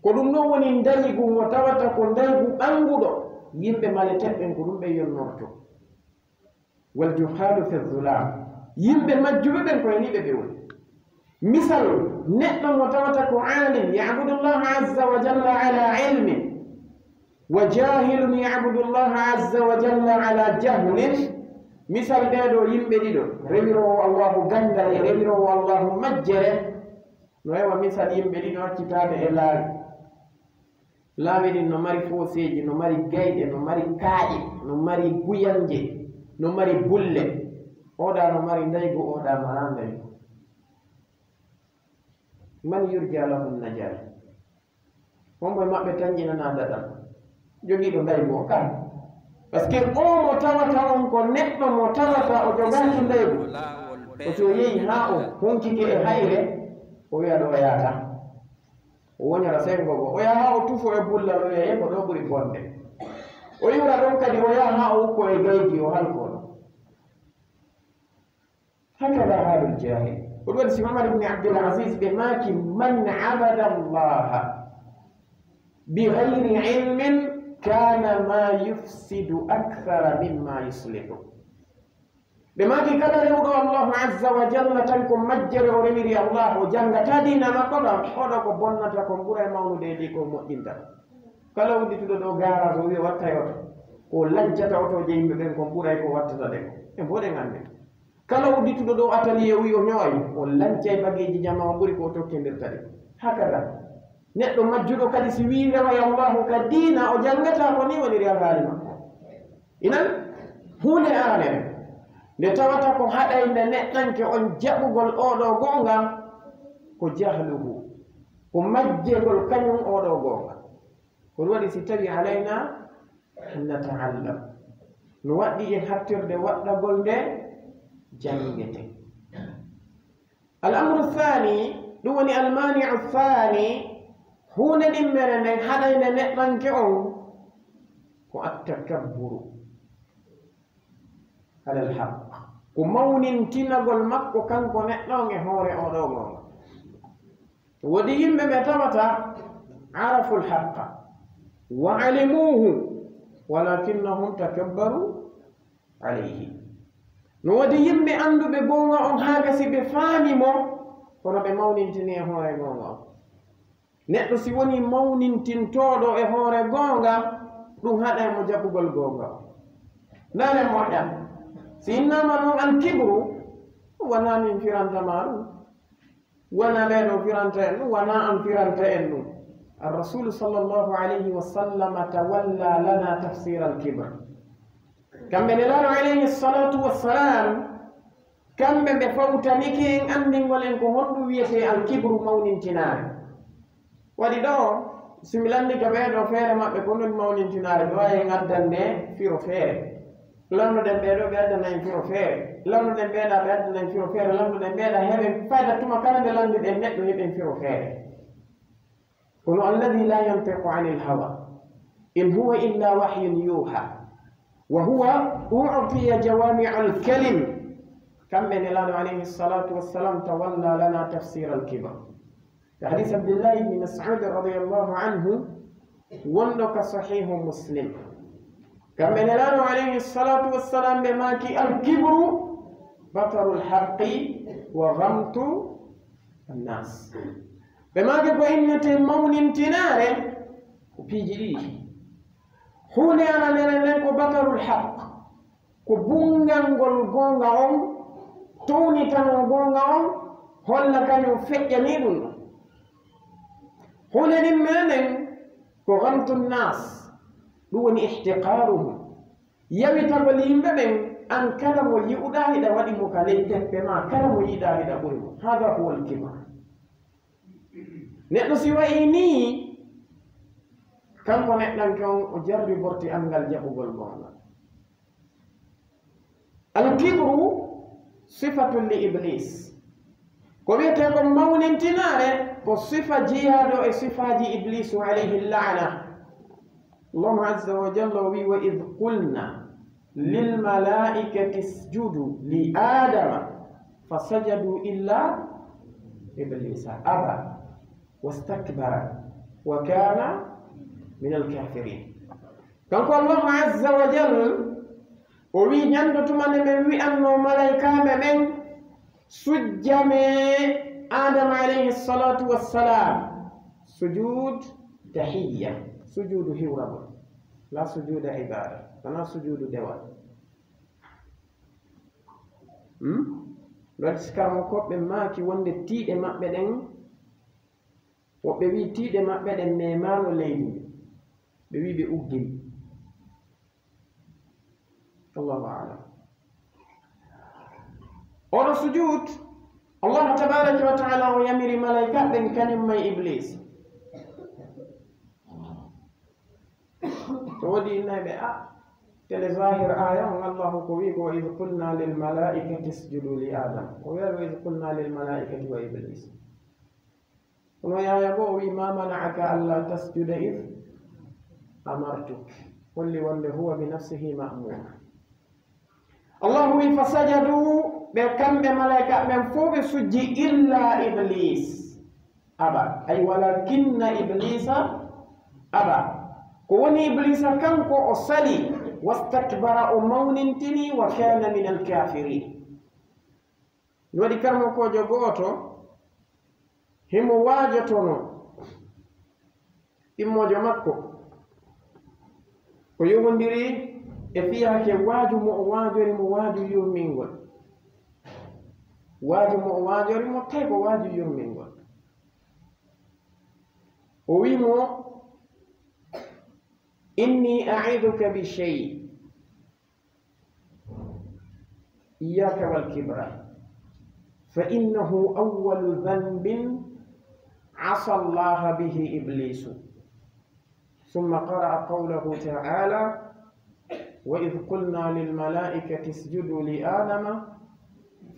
ko ɗum ɗoo woni ndaygu mo tawata ko ndaygu ɓannguɗo, yimɓe maleteɓɓen ko ɗum ɓe yonnorto. Wal juhalu fi dhulam. Yimɓe majjuɓe ɓen ko e nii ɓe ɓe woni. Misal, neɗɗo mo tawata ko alim, ya'budu Allaha azza wa jalla ala ilmin, wa jahilun ya'budu Allaha azza wa jalla ala jahlin. Misal ɓee ɗoo yimɓe ɗiɗo, rewiroowo Allahu ganndal e rewiroowo Allahu majjere, no ewa misal yimɓe ɗiɗo accitaaɓe e laawi. Laawi ɗin no mari fooseeji, no mari gayɗe, no mari kaaƴe, no mari guyanje, no mari bulle. Oɗa no mari ndaygu, oɗa mara ndaygu. Man yurja lahu najat? Hombo e maɓɓe tanƴinana daɗal? Jogiiɗo ndaygu o kan. Parce que o mo tawata on ko neɗɗo mo tawata o jogaaki ndaygu. O so yehi haa o honkike e hayre, o wi'a ɗo o yahata. O wonyora senngo go. O yaha haa o tufo e bullal, o wi'a, "Ee, ko ɗo ɓuri bonde." O iwra ɗon kadi, o yaha haa o ukko e gaydi, o halko ɗon. Hakada halul jahil. Ko ɗum waɗi si Umar ibn Abdul Aziz ɓe maaki, "Man abada Allaha bi ghayri ilmin kana ma yufsidu akthara mimma yuslihu." Ɓe maaki, "Kala rewuɗo Allahu azza wa jalla tan ko majjere o rewiri Allah, o janngataa diina makko ɗon, oɗo ko bonnata kon ɓuray mawnude e ɗi ko moƴƴinta." Kala uddituɗo ɗo garage o wi'a wattay oto, ko lancata otooje yimɓe ɓen kon ɓuray ko wattata ɗe ko. En fof ɗen anndi. Kala uddituɗo ɗo atelier o wi'i o ño'ay, o lancay bageeji jama o ɓuri ko o tokkindirta ɗi. Hakada. Neɗɗo majjuɗo kadi si wi'i reway Allahu ka diina o janngataa ko ni woniri alhaali makko. Inan, huunde aranere nde tawata ko haɗaynde neɗɗanke on jaɓugol oɗo goonga ko jahluhu, ko majjegol kañum oɗo goonga. Ko ɗum waɗi si tawi alayna nata'allam. No waɗɗi en hattirde waɗɗagol nde janngeten. Al amru thani, ɗum woni al mani'u thani, huunde ɗimmere nden haɗaynde neɗɗanke on ko attakabburu alal haq, ko mawnintinagol makko kanko neɗɗo on e hoore oɗo goonga. Woodi yimɓe ɓe tawata arafu lhaqa wa alimuhu walakinnahum takabbaru alayhi. No woodi yimɓe annduɓe goonga on haa gasi ɓe faami mo, kono ɓe mawnintini e hoore goonga on. Neɗɗo si woni mawnintintooɗo e hoore goonga, ɗum haɗay mo jaɓugol goonga on. Ndaare moƴƴa. Si innaama noon alkibru, wonaa min firanta ma ɗum. Wona ɓeeɗo firanta en ɗum, wona an firanta en ɗum. Ar-Rasulu sallallahu alayhi wa sallam tawalla lana tafsir al-kibr. Kamɓe Nelaaɗo alayhi salatu wassalam, kamɓe ɓe fawtanike en anndingol en ko honɗum wiyetee al-kibru, mawnintinaare. Waɗi ɗo, si mi lanndike ɓeeɗo feere maɓɓe ko non mawnintinaare, ɓe waawi en addande firo feere. Lannoɗen ɓeeɗo, ɓe addana en firo feere. Lannoɗen ɓeeɗa, ɓe addana en firo feere. Lannoɗen ɓeeɗa, heɓen fayda tuma kala nde lanndiɗen neɗɗo, heɓen firo feere. Kono alladhi la yantiqu anil hawa, in huwa illa wahyun yuha, wa huwa u'tiya jawami'al kalim. Kamɓe Nelaaɗo alayhi salatu wassalam tawalla lana tafsir al-kibr. Ka hadis Abdullah ibn Mas'ud radiyallahu anhu, wonɗo ka Sahihu Muslim. Kamɓe Nelaaɗo alayhi salatu wassalam ɓe maaki, "Al-kibru batarul haqqi wa ghamtu annas." Ɓe maaki ko innete mawnintinaare ko piiji ɗiɗi. Huunde aranere nden ko batarul haq, ko bunngangol goonga on, townitanoo goonga on, holla kañum feƴƴanii ɗum ɗon. Huunde ɗimmere nden ko ghamtu nnas, ɗum woni ihtiqaruhum, yawitagol yimɓe ɓen, an kala mo yi'uɗaa hiɗa waɗi mo ka ley teppe maa, kala mo yi'uɗaa hiɗa ɓuri mo. Hada huwa al-kibr. Neɗɗo si wa'i nii, kanko neɗɗanke on o jarriborti anngal jaɓugol goonga. Alkibru sifatun li Iblis. Ko wiyetee kon mawnintinaare, ko sifa jiyaaɗo e sifaaji Ibliisu alayhi la'na. Allahu azza wa jalla o wi'i, "Wa idh qulna lil malaa'ikati isjudu li Aadama fasajadu illa Ibliisa aba wastakbara wa kaana minal kaafiriin." Kanko Allahu azza wa jalla o wi'i, ñande tuma nde men wi'annoo malaykaaɓe ɓen, "Sujjanee Aadama alayhi salatu wassalam." Sujud tahiyya, sujuudu hiwragol, la sujuda ibada, wonaa sujuudu dewal. Hmm? Ɗon si karamokooɓe maaki wonde tiiɗe maɓɓe ɗen, woɓɓe wi'i tiiɗe maɓɓe ɗen memaano leydi ndi. Ɓe wi'i ɓe uggini. Allahu a'lam. Oɗo sujud, Allah tabaraka wa taala o yamiri malaika ɓen kañum may Iblis. To woodi innayɓe a tele zahir aya on, Allahu ko wi ko, "Wa idh qulna lil malaikati isjudu li Adam." Ko wiya, "Wa idh qulna lil malaikati wa Iblis." Kono Yahya bo o wi, "Ma mana'aka alla tasjuda idh amartuk." Holli wonde huwa bi nafsihi ma'mur. Allahu wi, "Fasajadu," ɓe kamɓe malaika ɓen fof ɓe sujji, "illa Iblis aba." Ay, "walakinna Iblisa aba." Ko woni Iblisa kanko o sali, "wastakbara," o mawnintini, "wa kana min alkafirin." Ɗum waɗi karmokoojo gooto himo waajotono ɗimmoojo makko. O yowondiri e fiyaake waaju mo o waajori mo waaju yurmingol. Waaju mo o waajori mo tawi ko waaju yurmingol. O wi mo, "Inni a'iduka bi shay." إياك والكبر، فإنه أول ذنب عصى الله به إبليس. ثم قرأ قوله تعالى: "وإذ قلنا للملائكة اسجدوا لآدم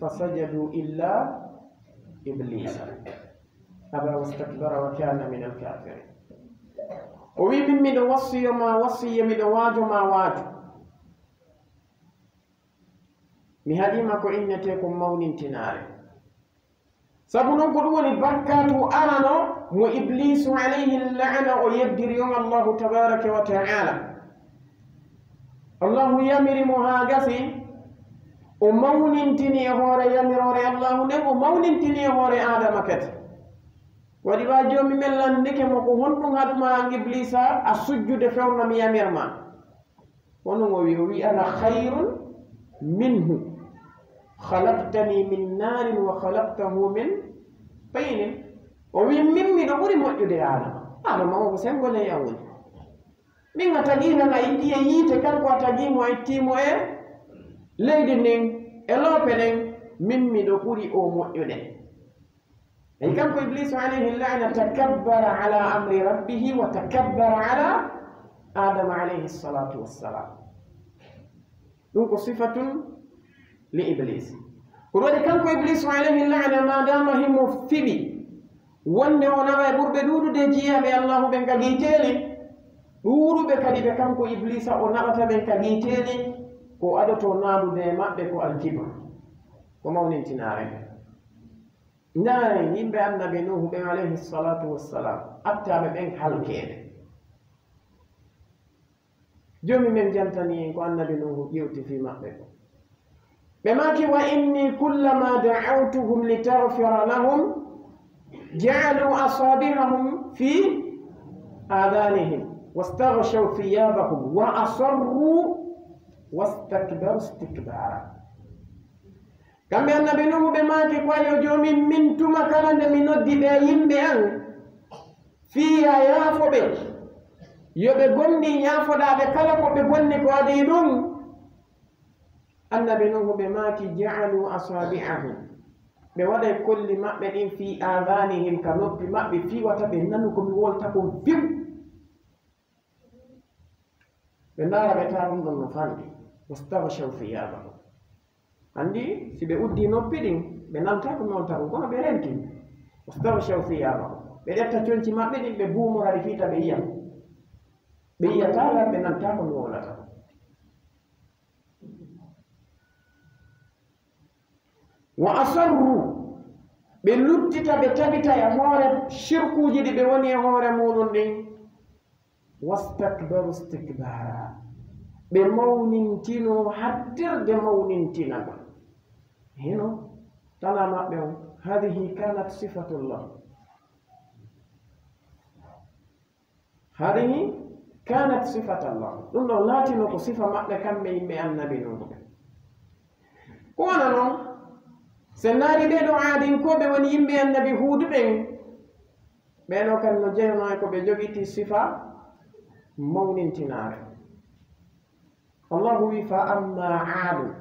فسجدوا إلا إبليس أبى واستكبر وكان من الكافرين." O wi, "Min miɗo wasiyo ma wasiya, miɗo waajo ma waaju." Mi haɗiima ko innetee ko mawnintinaare. Sabu non ko ɗum woni bakkaatu arano mo Ibliisu alayhi la'ana o yeddiri on Allahu tabaaraka wa ta'ala. Allahu yamiri mo haa gasi, o mawnintini e hoore yamiroore Allahu nden, o mawnintini e hoore Aadama kadi. Waɗi wa Joomi men lanndike mo, "Ko honɗum haɗu ma an Ibliisa a sujjude fewndo mi yamir ma?" Kono o wi, o wi, "Ana khayrun minhu, khalaqtani min narin wa khalaqtahu min tinin." O wi, "Min miɗo ɓuri moƴƴude Aadama. Aadama o ko senngo ley an woni. Min a tagii lan a itti e yiite, kanko a tagii mo a itti mo e leydi ndin, e loope ɗen. Min miɗo ɓuri o moƴƴude." Ay kanko Ibliisu alayhi la'na takabbara ala amri rabbihi wa takabbara ala Adama alayhi salatu wassalam. Ɗum ko sifatun li Ibliis. Ko ɗum waɗi kanko Ibliisu alayhi la'na, ma dama himo fiɓi wonde o nawa e ɓurɓe ɗuuɗude jiyaaɓe Allahu ɓen ka giiteeli, ɗuuɗuɓe kadi ɓe kanko Ibliisa o naɓata ɓen ka giiteeli, ko adoto naadude e maɓɓe ko alkibru, ko mawnintinaare. Ndaaren yimɓe Annabi Nuuhu ɓen, alayhi salatu wassalam, attaaɓe ɓen halkeede. Joomi men jantani en ko Annabi Nuuhu ƴewti fii maɓɓe ko. Ɓe maaki, "Wa inni kullama da'awtuhum litaghfira lahum, ja'alu asabi'ahum fi adhanihim, wastaghshaw thiyabahum, wa asarru, wastakbaru istikbara." Kamɓe Annabi Nuuhu ɓe maaki ko, "Yo Joomi min, tuma kala nde mi noddi ɓe yimɓe an, fii ya yaafo ɓe, yo ɓe gomɗin yaafoɗaa ɓe kala ko ɓe bonni ko adii ɗum." Annabi Nuuhu ɓe maaki, "Ja'alu asabi'ahum." Ɓe waɗay kolli maɓɓe ɗin fii adhanihim, ka noppi maɓɓe, fii wata ɓe nanu ko mi wolta kon few. Ɓe ndaara ɓe tawa ɗum ɗon no fanɗi. Wastaghshaw thiyabahum. Anndi, si ɓe uddii noppi ɗin, ɓe nanta ko mi wolta kon, kono ɓe renti. Wastaghshaw thiyabahum. Ɓe ƴetta conci maɓɓe ɗin, ɓe buumora ɗi fii ta ɓe yi'a. Ɓe yi'ataa lan, ɓe nanta ko mi wolata. Wa asarru, ɓe luttita, ɓe tabita e hoore shirkuuji ɗi ɓe woni e hoore muuɗum ɗin. Wastakbaru istikbara, ɓe mawnintino hattirde mawnintinagol. Hino tana maɓɓe on, hadihi kanat sifatullah. Hadihi kanat sifatallah. Ɗum ɗo laatino ko sifa maɓɓe kamɓe yimɓe Annabi Nuuhu ɓen. Ko wano non, si en ndaari ɓee ɗoo Aadinkooɓe woni yimɓe Annabi Huudu ɓen, ɓee ɗoo kan no jeyanoo e ko ɓe jogitii sifa mawnintinaare. Allahu wi, "Fa amma Aadu,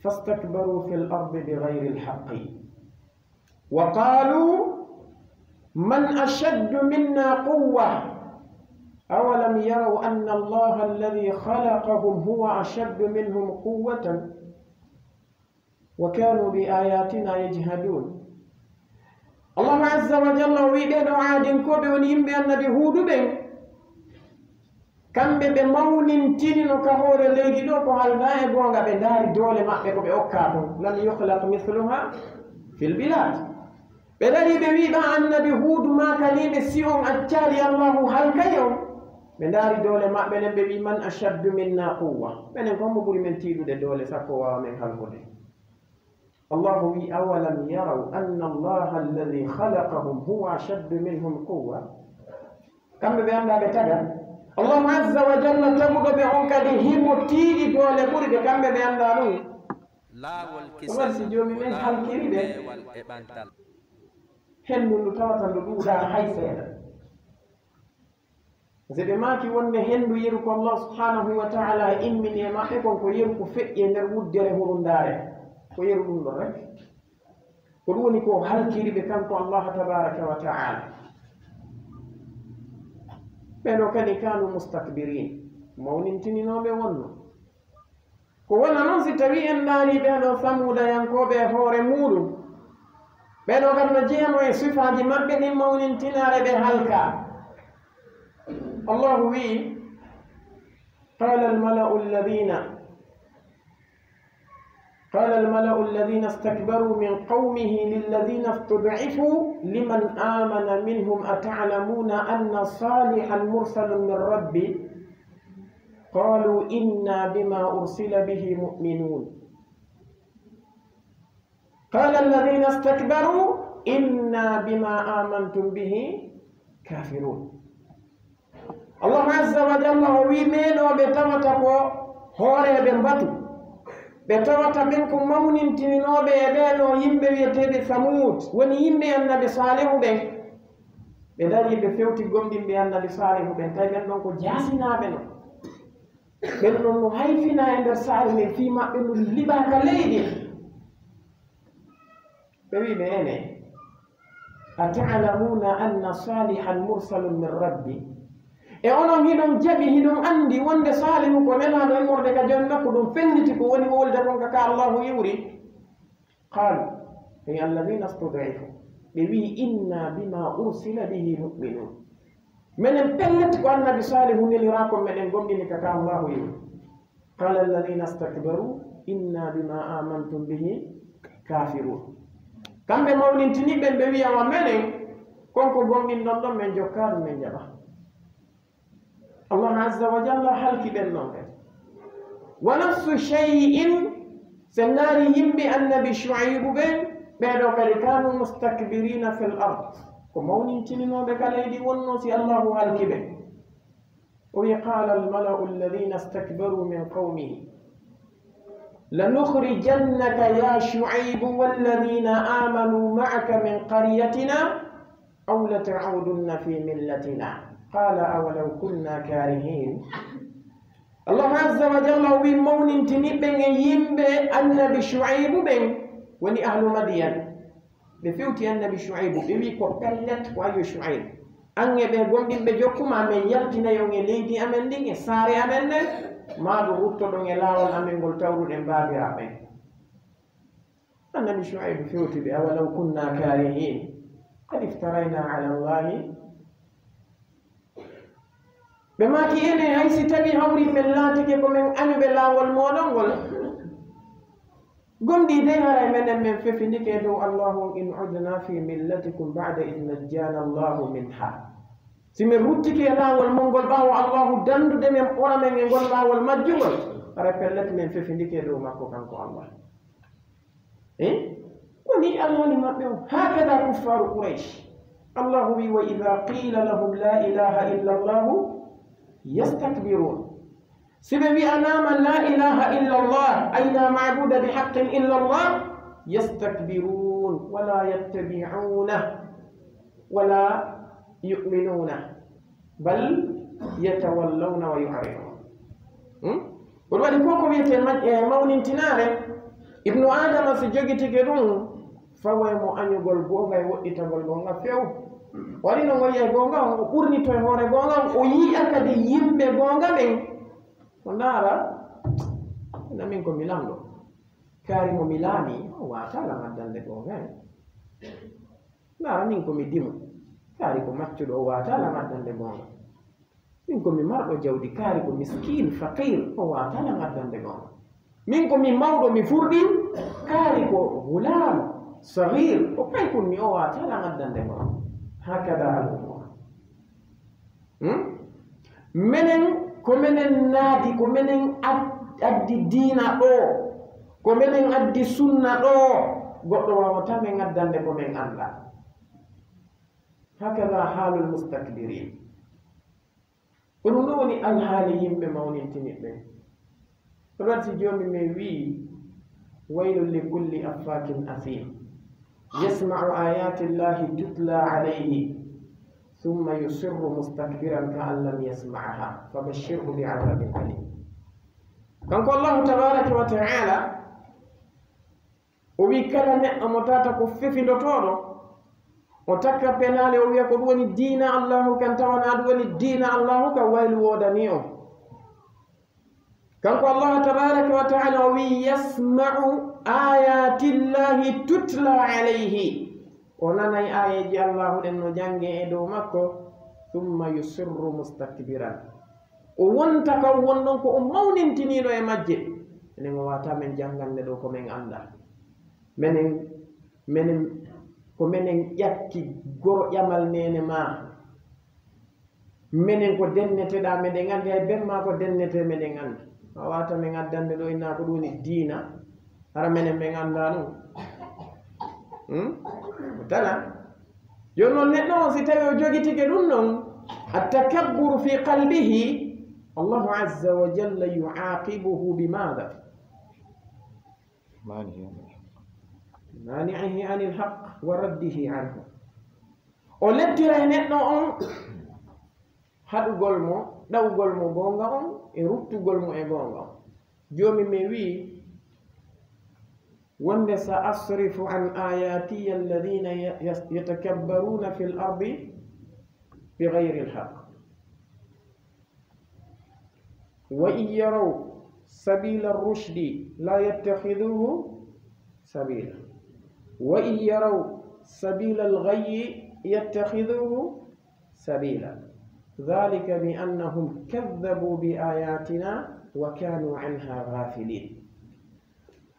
فاستكبروا في الأرض بغير الحق وقالوا من أشد منا قوة أولم يروا أن الله الذي خلقهم هو أشد منهم قوة وكانوا بآياتنا يجحدون. Allahu azza wa jalla o wi'i ɓee ɗoo aadinkooɓe woni yimɓe annabi Huudu ɓen, kamɓe ɓe mawnintinino ka hoore leydi ɗoo ko haldaa e goonga, ɓe ndaari doole maɓɓe ko ɓe okkaa kon, لم يخلق مثلها في البلاد. Ɓe darii ɓe wi'i ɓaa annabi Huudu maakanii ɓe si on accaali Allahu halkay on. Ɓe ndaari doole maɓɓe nden ɓe wi'i من أشد منا قوة. Menen ko hombo ɓuri men tiiɗude doole sakko waawa men halkude? Allahu wi'i أولم يروا أن الله الذي خلقهم هو أشد منهم قوة. Kamɓe ɓe anndaa ɓe tagaa. Allahu azza wa jalla taguɗo ɓe on kadi himo tiiɗi doole ɓuri ɓe, kamɓe ɓe anndaa ɗum. Laawol Ɗum waɗi si kisal Joomi men ko halkiri ɓe, laawol peewal e ɓantal. Henndu ndu tawata ndu ɗuuɗaa hay seeɗa. Si ɓe maaki wonde henndu yeru ko Allah subhanahu wa ta'ala immini e maɓɓe kon, ko yeru ko feƴƴi e nder wuddere hurundaare. Ko yeru ɗum ɗon rek. Ko ɗum woni ko halkiri ɓe kanko Allah tabaraka wa ta'ala. Ɓe ɗo kadi كانوا مستكبرين. Mawnintininooɓe wonno. Ko wona non si tawii en ndaarii ɓee ɗoo Samuudayankooɓe e hoore muuɗum, ɓee ɗoo kadi no jeyanoo e sifaaji maɓɓe ɗin mawnintinaare ɓe halkaa. Allahu wi'i, قال الملأ الذين، قال الملأ الذين استكبروا من قومه للذين استضعفوا لمن آمن منهم أتعلمون أن صالحا مرسل من ربه قالوا إنا بما أرسل به مؤمنون. قال الذين استكبروا إنا بما آمنتم به كافرون. Allahu azza wa jalla o wi'i, ɓee ɗoo ɓe tawata ko hooreeɓe mbatu, ɓe tawata ɓen ko mawnintininooɓe e ɓee ɗoo yimɓe wi'eteeɓe Samuud, woni yimɓe annabi Saalihu ɓen. Ɓe ndarii ɓe fewti gomɗinɓe annabi Saalihu ɓen, tawi ɓen ɗon ko jaasinaaɓe non. Ɓen ɗon no hayfinaa e nder saare nden, fii maɓɓe no liɓaa ka leydi. Ɓe wi'i ɓe, enen, أتعلمون أن صالحا مرسل من ربه. E onon hiɗon jaɓi, hiɗon anndi wonde Saalihu ko nelaaɗo immorde ka Joomi makko, ɗum fenniti ko woni wolde kon ka, ka Allahu iwri? قالوا، أي الذين استضعفوا، ɓe wi'i, إنا بما أرسل به مؤمنون. Menen pellet ko annabi Saalihu neliraa kon, meɗen gomɗini ka, ka Allahu iwri. قال الذين استكبروا إنا بما آمنتم به كافرون. Kamɓe mawnintini ɓen, ɓe wi'a wa menen, kon ko gomɗinɗon ɗon, men jokkaa ɗum, men jaɓaa. Allah azza wa jalla halki ɓen non kadi. ونفس الشيء, si en ndaarii yimɓe annabi Shu'aybu ɓen, ɓee ɗoo kadi كانوا مستكبرين في الأرض. Ko mawnintininooɓe ka leydi wonnoo si Allahu halki ɓe. O wi'i, قال الملأ الذين استكبروا من قومه لنخرجنك يا شعيب والذين آمنوا معك من قريتنا أو لتعودن في ملتنا قال أولو كنا كارهين. Allahu azza wa jalla o wi'i mawnintini ɓen e yimɓe annabi Shu'aybu ɓen, woni ahlu Madiyan. Ɓe fewti annabi Shu'aybu, ɓe wi'i, ko pellet, ko ayyo Shu'aybu, an e ɓee gomɗinɓe jokku maa, men yaltinay on e leydi amen ndin, e saare amen nden, maa ɗum ruttoɗon e laawol amen ngol tawruɗen baabiraaɓe ɓen. Annabi Shu'aybu fewti ɓe, أولو كنا كارهين قد افترينا على الله. Ɓe maaki, enen, hay si tawii hawri men laatike ko men añuɓe laawol mooɗon ngol, gomɗii dey haray menen men fefindike e dow Allahu on, إن عدنا في ملتكم بعد إذ نجانا الله منها. Si men ruttike e laawol mon ngol ɓaawo Allahu dandude men, ɓora men e ngol laawol majjungol, haray pellet men fefindike e dow makko kanko Allah. Eh? Ko nii alhaali maɓɓe on. هكذا كفار قريش. Allahu wi'i, وإذا قيل لهم لا إله إلا الله يستكبرون. Si ɓe wi'anaama, لا إله إلا الله، أي لا معبود بحق إلا الله، يستكبرون، ولا يتبعونه، ولا يؤمنون، بل يتولون ويعرضون. Hmm? Ko ɗum waɗi ko ko wi'etee ma-, e mawnintinaare, Ibnu Aadama si jogitike ɗum, fawa e mo añugol goonga e woɗɗitagol goonga few. Waɗi no ngoyi e goonga on, o ɓurnito e hoore goonga on, o yi'a kadi yimɓe goonga ɓen. O ndaara, ina min ko mi lamɗo. Kaari mo mi laami, o waata lam addande goonga en. Ndaara min ko mi dimo. Kaari ko maccuɗo, o waata lam addande goonga. Min ko mi marɗo jawdi, kaari ko miskiin, faqiir, o waata lam addande goonga. Min ko mi mawɗo, mi furɗi, kaari ko gulaam, sagiir, ko paykun mi, o waata lam addande goonga. Hakada al umur. Hmm? Menen, ko menen naati, ko menen ad-, addi diina ɗo, ko menen addi sunna ɗo, goɗɗo waawata men addande ko men anndaa. Hakada halul mustakbirin. Ko ɗum ɗo woni alhaali yimɓe mawnintiniɓɓe. Ko ɗum waɗi si Joomi men wi'i, "Waylun li kulli affaakin asiim, yasma'u ayati Llahi tutla alayhi, thumma yusirru mustakbiran ka an lam yasma'ha, fabashshirhu bi adhabin alim." Kanko Allahu tabaraka wa ta'ala, o wi'i kala neɗɗo mo tawata ko fefindotooɗo, o takka penaale, o wi'a ko ɗum woni diina Allahu kan, tawa na ɗum woni diina Allahu kan, waylu woodanii on. Kanko Allah tabaraka wa ta'ala o wi'i, "Yasma'u ayati Llahi tutla alayhi." O nanay aayeeji Allahu ɗen no jannge e dow makko, "thumma yusirru mustakbiran." O wonta kan wonɗon ko o mawnintiniiɗo e majje. Enen o waata men janngande ɗo ko men anndaa. Menen, menen, ko menen ƴakki goro ƴamal neene maa. Menen ko denneteɗaa, meɗen anndi, hay ben maa ko dennetee, meɗen anndi. A waata men addande ɗo inna ko ɗum woni diina, hara menen men anndaa ɗum. Hmm? Ko tana. Jooni noon neɗɗo on, si tawi o jogitike ɗum noon, attakabburu fi qalbihi, Allahu azza wa jalla yu'aqibuhu bi maada? Mani'ihi anil haqq wa raddihi anhu. O lettira e neɗɗo on haɗugol mo, ɗawgol mo goonga on, e ruttugol mo e goonga on. Joomi men wi'i, wonde, "Sa asrifu an ayatiya alladhina ya-, yas-, yatakabbaruna fil ardi bi ghayril haqq." وإن يروا سبيل الرشد لا يتخذوه سبيلا وإن يروا سبيل الغي يتخذوه سبيلا ذلك بأنهم كذبوا بآياتنا وكانوا عنها غافلين.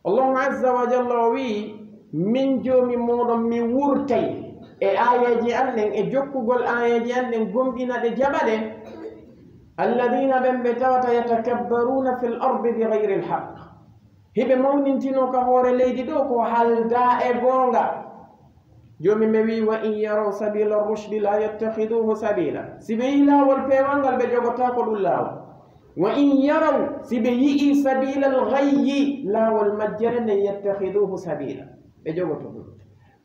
Allahu azza wa jalla o wi'i, min Joomi mooɗon, mi wurtay e aayeeje an ɗen, e jokkugol aayeeje an ɗen, gomɗina ɗe, jaɓa ɗe. Alladina, ɓen ɓe tawata, yatakabbaruna fil ardi bi ghayril haqq, hiɓe mawnintinoo ka hoore leydi ɗo ko haldaa e goonga. Joomi men wi'i, "Wa in yaraw sabila rushdi la yattakhiduhu sabila." Si ɓe yi'i laawol peewal ngal, ɓe jogotaako ɗum laawol. "Wa in yaraw", si ɓe yi'i, "sabilal ghayyi", laawol majjere nden, "yattakhiduhu sabila", ɓe jogoto ɗum.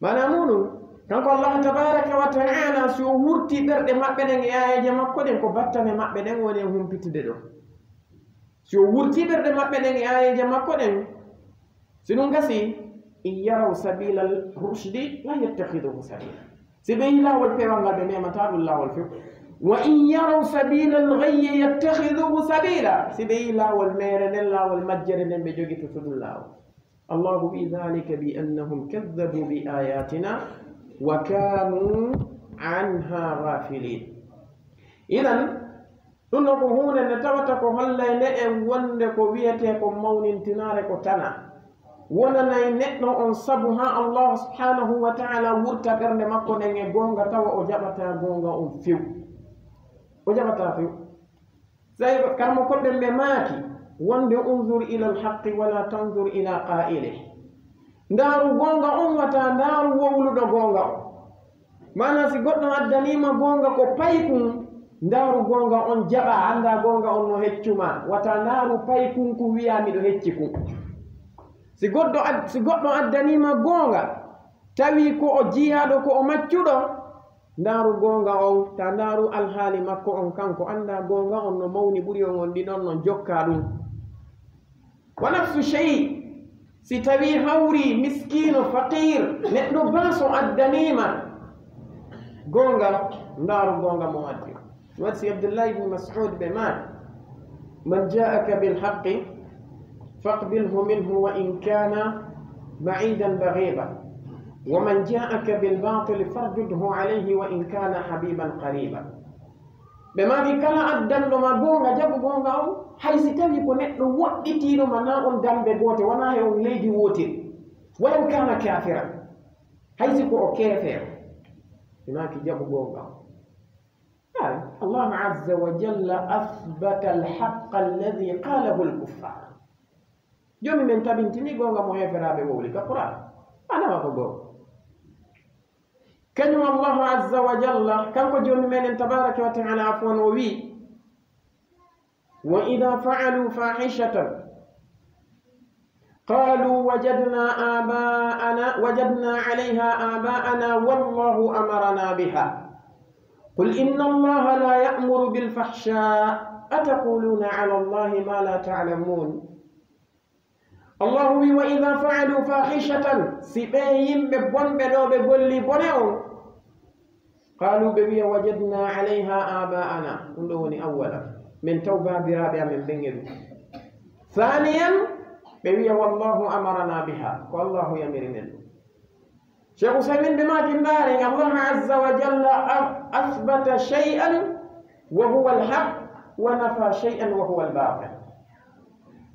Maanaa muuɗum, kanko Allah tabaraka wa ta'ala, si o wurtii ɓerɗe maɓɓe ɗen e aayeeje makko ɗen, ko battane maɓɓe ɗen woni e humpitude ɗo. Si o wurtii ɓerɗe maɓɓe ɗen e aayeeje makko ɗen, si ɗum gasi, "In yaraw sabilal rushdi la yattakhiduhu sabila." Si ɓe yi'i laawol peewal ngal, ɓe memataa ɗum laawol few. "Wa in yaraw sabilal ghayyi yattakhiduhu sabila." Si ɓe yi'i laawol meere nden, laawol majjere nden, ɓe jogitoto ɗum laawol. Allahu wi'i, "Dhalika bi annahum kadhabu bi ayatina wa kanu anha ghafilin." Idan, ɗum ɗo ko huunde nde tawata ko hollay nde en wonde ko wiyetee ko mawnintinaare ko tana. Wonanay neɗɗo on sabu haa Allah subhanahu wa ta'ala wurta ɓernde makko nden e goonga, tawa o jaɓataa goonga on few. O jaɓataa few. Tawi ko karmo koɓɓe ɓe maaki wonde, "Unzur ila alhaqqi wala tanzur ila qa'ilih." Ndaaru goonga on, wata ndaaru wowluɗo goonga on. Maanaa, si goɗɗo addaniima goonga ko paykun, ndaaru goonga on, jaɓaa, anndaa goonga on no heccu maa. Wata ndaaru paykun kun, wi'aa miɗo hecci kun. Si goɗɗo ad-, si goɗɗo addaniima goonga, tawi ko o jiyaaɗo, ko o maccuɗo, ndaaru goonga on, ta ndaaru alhaali makko on, kanko anndaa goonga on no mawni ɓuri on, on ɗiɗon non jokkaa ɗum. Wa nafsu shay, Si tawii hawri miskiino, faqiir, neɗɗo baaso addaniima goonga, ndaaru goonga mo addi. Waɗi si Abdullahi ibn Mas'ud ɓe maaki: "Man ja'aka bil haqqi faqbilhu minhu wa in kana ba'idan baghidan, wa man ja'aka bil batili fardudhu alayhi wa in kana habiban qariba." Ɓe maaki: "Kala addanɗo ma goonga, jaɓu goonga on, hay si tawii ko neɗɗo woɗɗitiiɗo ma, na on dambe goote, wonaa he on leydi wootiri, walaw kana kafiran, hay si ko o keefeero." Ɓe maaki: "Jaɓu goonga on." Ay, Allahu azza wa jalla athbata al-haqqa alladhi qalahu al-kuffar. Joomi men tabintini goonga mo heeferaaɓe wowli ka Qur'an. Anama ko goonga. Kañum Allahu azza wa jalla, kanko Joomi meɗen tabaraka wa ta'ala, afwan, o wi: "Wa idha fa'alu fahishatan qalu wajadna aba'ana, wajadna 'alayha aba'ana wallahu amarana biha. Qul inna Allaha la ya'muru bil fahsha, ataquluna 'ala Allahi ma la ta'lamun." Allahu wi: "Wa idha fa'alu fahishatan", si ɓee yimɓe bonɓe ɗo ɓe golli bone on, qalu, ɓe wiya: "Wajadna 'alayha aba'ana", ɗum ɗo woni awwala, min taw baabiraaɓe amen ɓen e ɗum. Thaniyan, ɓe wiya: "Wallahu amarana biha", ko Allahu yamiri men ɗum. Cheikh Usaymin ɓe maaki, ndaaren, Allah azza wa jalla a-, athbata shay'an wa huwa al-haq wa nafa shay'an wa huwa al-batil.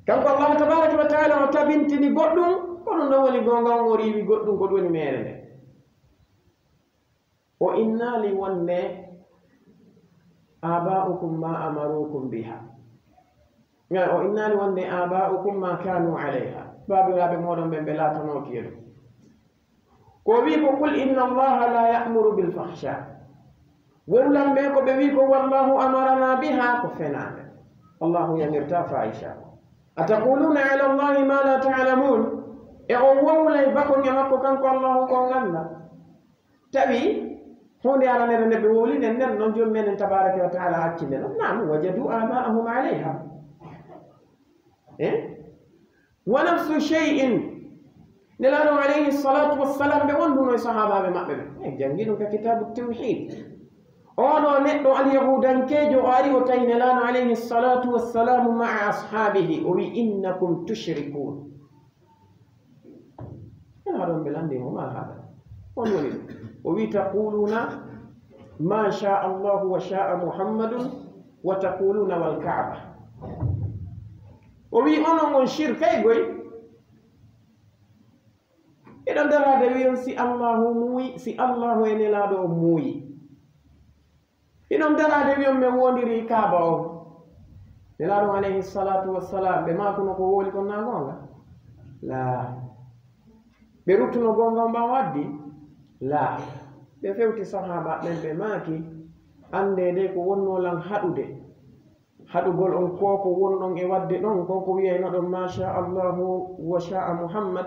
Kanko Allah tabaraka wa ta'ala o tabintini goɗɗum, ko ɗum ɗon woni goonga, on o riiwi goɗɗum, ko ɗum woni meere nde. O innaali wonde aba'ukum ma amarukum biha. Nga o innaali wonde aba'ukum ma kanu alayha. Baabiraaɓe mooɗon ɓen ɓe laatanooki e ɗum. Ko o wi ko: "Qul inna Allaha la ya'muru bil fahsha." Wowlan ɓe ko ɓe wi ko: "Wallahu amarana biha," ko fenaande. Allahu yamirta fahisha. "Ataquluna ala Allahi ma la ta'lamun." E on wowlay bakon e makko kanko Allahu ko on annda. Tawi huunde aranere nde ɓe wowli nden, nden non Joomi meɗen tabaraka wa ta'ala acci nde non. Naam, wajadu aba'ahum alayha. Eh? Wa nafsu shay'in. Nelaaɗo alayhi salatu wassalam, ɓe wonduno e sahaabaaɓe maɓɓe ɓe. Eh, janngi ɗum ka kitaabu tawhid. Oɗo neɗɗo alyahudankeejo o ari o tawi Nelaaɗo alayhi salatu wassalamu ma'a ashaabihi. O wi: "Innakum tushrikun." Ina ɗon ɓe lanndi mo, "Ma hada?" On woni ɗum. O wi: "Taquluna ma sha Allahu wa sha Muhammadun wa taquluna wal Ka'ba." O wi: "Onon on shirkay goy. Iɗon daraade wi'on si Allahu muuyi, si Allahu e Nelaaɗo on muuyi. Iɗon daraade wi'on men woondiri Kaaba on." Nelaaɗo alayhi salatu wassalam, ɓe maakuno ko wowli kon na goonga? Laa. Ɓe ruttuno goonga on ɓaawo addi? Laa. Ɓe fewti sahaaba ɓen, ɓe maaki, "Anndee de ko wonnoo lan haɗude. Haɗugol on ko ko wonɗon e waɗde ɗon, ko ko wiyaynoɗon ma sha Allahu wa sha Muhammad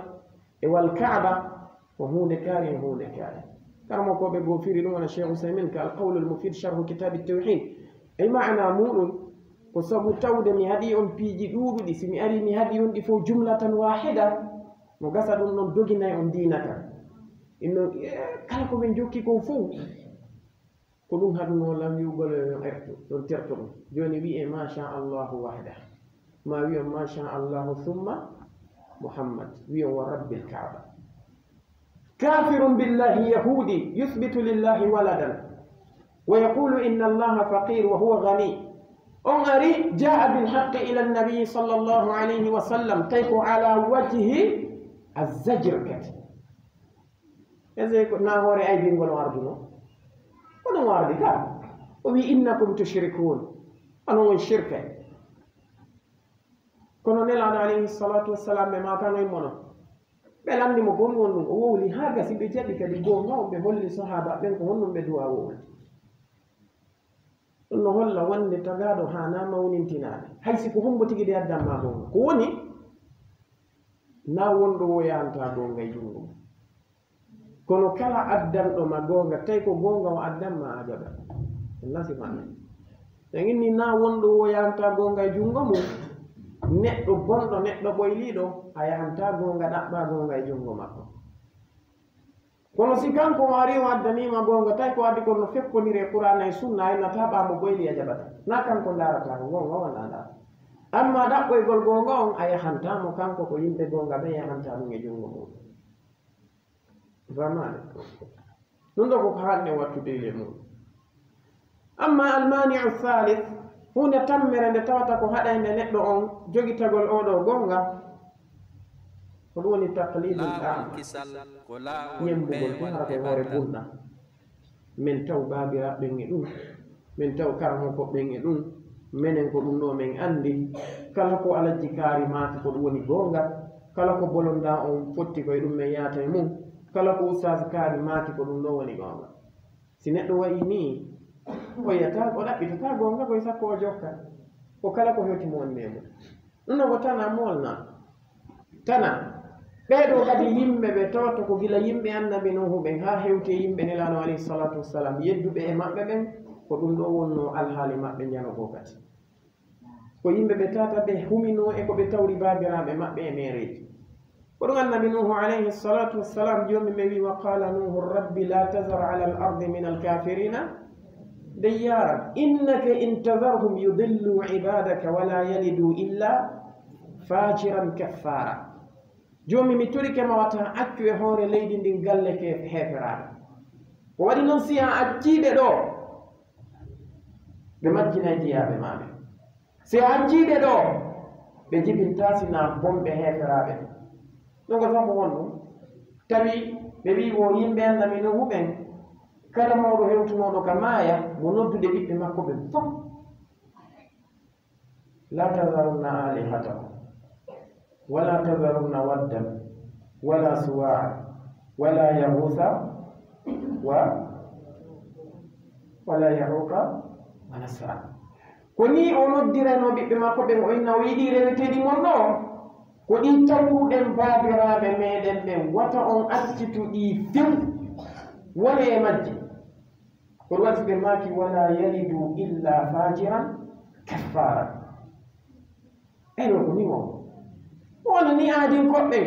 e wal Ka'ba, ko huunde kaari e huunde kaari." Karamokooɓe goo firi ɗum, wona Cheikh Usaymin ka Al Qawlul Mufid Sharhu Kitaabi Tawhid. E maana muuɗum, ko sabu tawde mi haɗi on piiji ɗuuɗuɗi, si mi ari mi haɗi on ɗi fof jumlatan wahida, no gasa ɗum ɗon doginay on diina kan. Inno, eh, kala ko min jokki kon fof, ko ɗum haɗunoo lan wi'ugol yo on ertu, yo on tertu ɗum. Jooni wi'ee ma sha Allahu wahda. Ma wi'on ma sha Allahu thumma Muhammad. Wi'on wa rabbil Ka'ba. Kafirun billahi yahudi yuthbitu lillahi waladan wa yaqulu inna Allaha faqir wa huwa ghani. On ari, jaa bil haqqi ila nabi sallallahu alayhi wa sallam, tawi ko ala wajhi az-zajr kadi. Ese ko na hoore aybingol o arduno. Ko ɗum o ardi ka. O wi innakum tushrikun. Onon on shirkay. Kono Nelaaɗo alayhi salatu wassalam ɓe maakano e mono. Ɓe lanndi mo gon won ɗum. O wowli haa gasi ɓe jaɓi kadi goonga on, ɓe holli sahaaba ɓen ko honɗum ɓe duwa wowli. Ɗum no holla wonde tagaaɗo haanaa mawnintinaade. Hay si ko hombo tigi de addan ma goonga. Ko woni, na wonɗo woyanta goonga e junngo mum. Kono kala addanɗo ma goonga, tawi ko goonga o addan ma, a jaɓat. Ɗum nasifa men. Sen inni na wonɗo woyanta goonga e junngo mum, Neɗɗo bonɗo, neɗɗo ɓoyliiɗo, a yahantaa goonga, ɗaɓɓaa goonga e junngo makko. Kono si kanko o arii o addanii ma goonga, tawi ko addi kon no feppondiri e Qur'aana e Sunna, a innataa ɓaa mo ɓoyli a jaɓataa. Naa kanko ndaarataa ko goonga walla a ndaara. Ammaa ɗaɓɓoygol goonga on, a yahantaa mo kanko, ko yimɓe goonga ɓen yahantaa ɗum e junngo mum. Famaade. Ɗum ɗo ko ko haɗde wattude e mum. Amma almani'u thalith, huunde tammere nde tawata ko haɗaynde neɗɗo on jogitagol oo ɗoo goonga, ko ɗum woni taqlidul a'ma, ñemmbugol ko hara ko e hoore bunɗa. Min taw baabiraaɓe ɓen e ɗum, min taw karamoko ɓen e ɗum, menen ko ɗum ɗo min anndi. Kala ko Alajji Kaari maaki ko ɗum woni goonga, kala ko bolonda on fotti ko e ɗum min yahata e mum, kala ko Ustaas Kaari maaki ko ɗum ɗo woni goonga. Si neɗɗo wayi nii, o yiyata, o ɗaɓɓitata goonga koy sakko o jokka. Ko kala ko hewti mo wonde e mum. Ɗum ɗo ko tana molna. Tana. Ɓee ɗoo kadi yimɓe ɓe tawata ko gila yimɓe Annabi Nuuhu ɓen haa hewti e yimɓe Nelaaɗo alayhi salaatu wassalam, yedduɓe e maɓɓe ɓen, ko ɗum ɗo wonnoo alhaali maɓɓe njano goo kadi. Ko yimɓe ɓe tata ɓe huminoo e ko ɓe tawri baabiraaɓe maɓɓe e meereeji. Ko ɗum Annabi Nuuhu alayhi salaatu wassalam, Joomi men wi, "Wa qaala Nuuhu rabbi laa tazar ala al ardi min al kaafiriina dayyaaran, innaka in tazarhum yudillu ibaadaka wa laa yalidu illa faajiran kaffaara." Joomi, mi torike ma wata accu e hoore leydi ndin galle ke heeferaaɓe. Ko waɗi non si a accii ɓe ɗoo, ɓe majjinay jiyaaɓe maa ɓe. Si a accii ɓe ɗoo, ɓe jibintaa sinaa bonɓe heeferaaɓe. Ɗum ko sabu honɗum? Tawi ɓe wi'i wo yimɓe Annabi Nuuhu ɓen, kala mawɗo hewtunooɗo ka maaya, mo noddude ɓiɓɓe makko ɓen fof. "Laa tazarunna aalihatakum, wa laa tazarunna waddan, wa laa suwaa'an, wa laa yahuusa, wa, wa laa yahuuqa, wa nasra." Ko nii o noddiranoo ɓiɓɓe makko ɓen, o inna o yiɗi reweteeɗi mon ɗoo. Ko ɗi tawruɗen baabiraaɓe meɗen ɓen, wata on accitu ɗi few, wone e majji. Ko ɗum waɗi ɓe maaki, "Wala yalidu illa fajiran kaffara." Eno ko ni won. Wona ni aadin koɓɓe.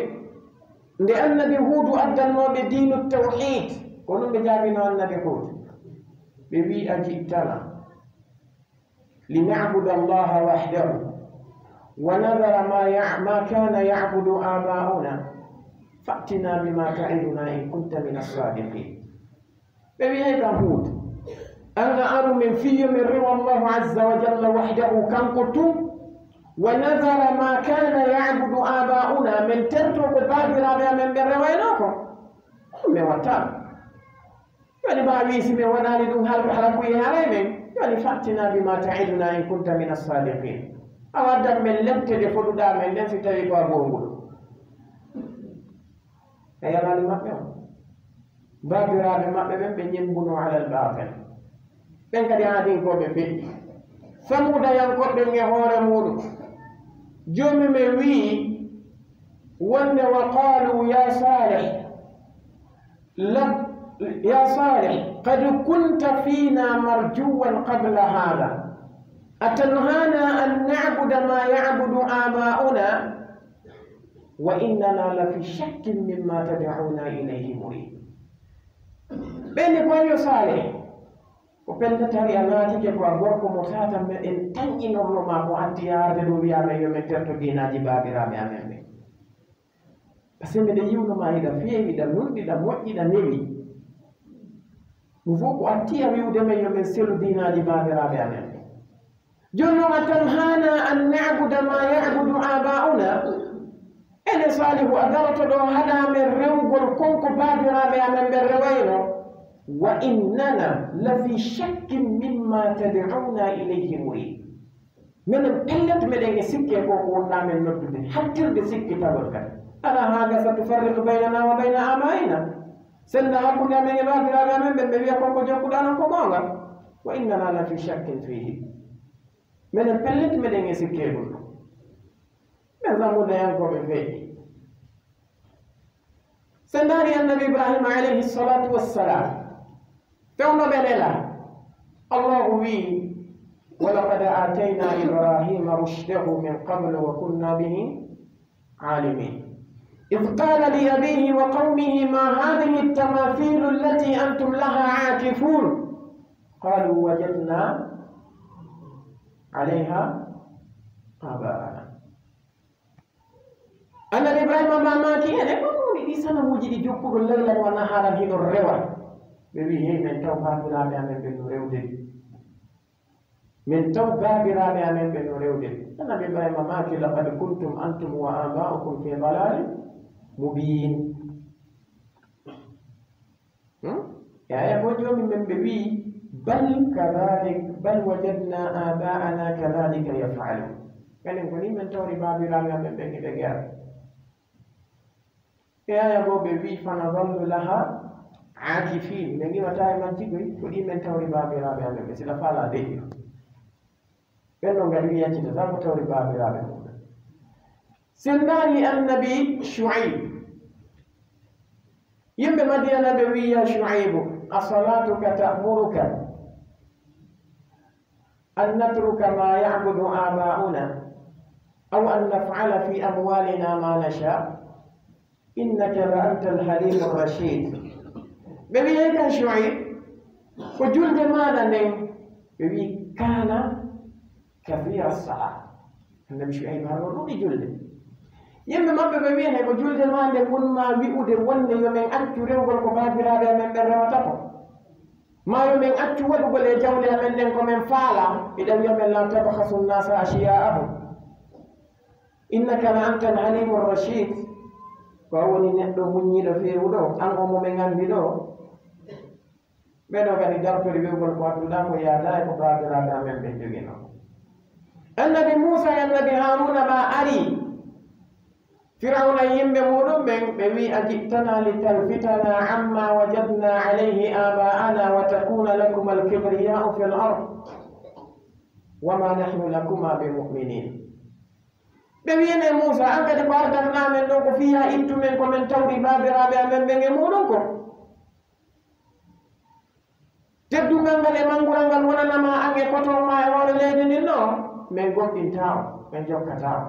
Nde Annabi Huudu addannooɓe diinu tawhiid, ko ɗum ɓe jaabino Annabi Huudu. Ɓe wii, "Aji'tana lina'buda Allaha wahdahu wa nadhara ma ya-, ma kana ya'budu aba'una. Fa'tina bima ta'iduna in kunta mina sadiqin." Ɓe wi'ay kam Huudu, an a aru min fiyo min rewa Allahu azza wa jalla wahdahu, kanko tun, wa nadhara ma kana ya'budu aba'una, min terto ko baabiraaɓe amen ɓe rewaynoo ko. Ɗum mi watta. Woni ma wi si mi waɗaali ɗum hal-, halkuye haray men. Woni fa'tina bima ta'iduna in kunta mina sadiqin. A waddan men lepte ɗe foduɗaa men ɗen si tawi ko a goonguɗo. Ɓe yalani maɓɓe on. Baabiraaɓe maɓɓe ɓen ɓe ñembuno alal baatil. Ɓen kadi aadinkooɓe feƴƴi. Samuudayankooɓe ɓen e hoore muuɗum. Joomi men wi'i wonde, wa qaalu ya Saalih, lam, ya Saalih, qad kunta fiina marjuwan qabla haada. Atanhaana an na'buda ma ya'budu aabaa'una wa innana la fi shakkin mimma tad'una ilayhi murib. Ɓen ni ko yo Saalih, ko pelle tari a naatike ko a gorko mo tata meɗen tanƴinorno ma ko addi yaade ɗo wiya men yo men terto diinaaji baabiraaɓe amen ɓe. Parce que miɗa yiwno ma hiɗa feewi, ɗa nunɗi, ɗa moƴƴi, ɗa newi. Ɗum fof ko addi a wiwde men yo men selu diinaaji baabiraaɓe amen ɓe. Jooni noon, atanhaana an na'buda ma ya'budu aabaa'una? Ene Saalihu, a daroto ɗo haɗa men rewugol kon ko baabiraaɓe amen ɓen rewayno? Wa innana la fi shakkin mimma tad'una ilayhi murib. Minen pellet meɗen e sikke ko ko wonɗa men noddude, hattirde sikkitagol kadi. Ala haada sa tufarriqu baynana wa bayna abaa'ina. Senda hakkunde amen e baabiraaɓe amen ɓen, ɓe wiya kon ko jokkuɗa non ko goonga. Wa innana la fi shakkin fihi. Minen pellet meɗen e sikke ɗum ɗo. Ɓen Samuudayankooɓe feƴƴi. So ndaari Annabi Ibrahima alayhi salatu wassalam, fewndo ɓe nela, Allahu wi'i, ولقد آتينا إبراهيم رشده من قبل وكنا به عالمين. إذ قال لأبيه وقومه ما هذه التماثيل التي أنتم لها عاكفون؟ قالوا وجدنا عليها آباءنا. Annabi Ibrahima maamaaki en, e ko woni ɗi sanamuuji ɗi jokkuɗon laylan wa naharan hiɗon rewa? Ɓe wi'i, hey, men taw baabiraaɓe amen ɓen no rewde ɗi. Min taw baabiraaɓe amen ɓe no rewde. Annabi Ibrahima maaki, laqad kuntum antum wa aba'ukum fi dalalin mubin. Hmm? E aya ko joomi men ɓe wi'i, bal kadhalik, bal wajadna aba'ana kadhalika yaf'alun. Kanen ko ni men tawri baabiraaɓe amen ɓen hiɓe gera. E aya goo ɓe wi'i, fanadhallu laha akifin. Ɓe ngiwata e majji koy, ko ɗi men tawri baabiraaɓe amen ɓe, sila faala deƴƴo. Ɓen ɗon ngadi wi yaccitata ko tawri baabiraaɓe muɓɓen. Sen ndaari annabi Shu'ayb. Yimɓe Madiyana ɓe wi'i, ya Shu'aybu, asalatuka ta'muruka an natruka ma ya'budu aba'una aw an naf'ala fi amwalina ma nasha? Innaka la antal halimur rashid. Ɓe wi'i, hey kan Shu'ayb, ko julde maaɗa nden? Ɓe wi'i, kana kathira salah. Annabi Shu'ayb hano ɗuɗi julde. Yimɓe maɓɓe ɓe wi'i, hey ko julde maa nden woni ma wi'ude wonde yo men accu rewgol ko baabiraaɓe amen ɓen rewata ko? Ma yo men accu waɗugol e jawle amen ɗen ko men faala? Iɗa wi'a men la tabkhasu nnasa ashiya'ahum. Innaka la antal halimur rashid. Ko a woni neɗɗo muññiiɗo feewuɗo, an o mo men anndi ɗo. Ɓeɗo kadi dartori wi'ugol ko adduɗa ko yaada e ko baabiraaɓe amen ɓen jogino. Annabi Muusa e annabi Haaruuna ɓa ari. Firawna e yimɓe muɗum ɓen, ɓe wi'i, aji'tana litalfitana amma wajadna alayhi aba'ana wa takuna lakuma alkibriya'u fil ard wa ma nahnu lakuma bimu'minin. Ɓe wi'ene Muusa, an kadi ko ardatnaa men ɗon ko fii haa ittu men ko men tawri baabiraaɓe amen ɓen e muuɗum ko? Teddungal ngal e manngural ngal wonana ma an e kotoon ma e hoore leydi ndin non? Men gomɗintaa on, men jokkataa on.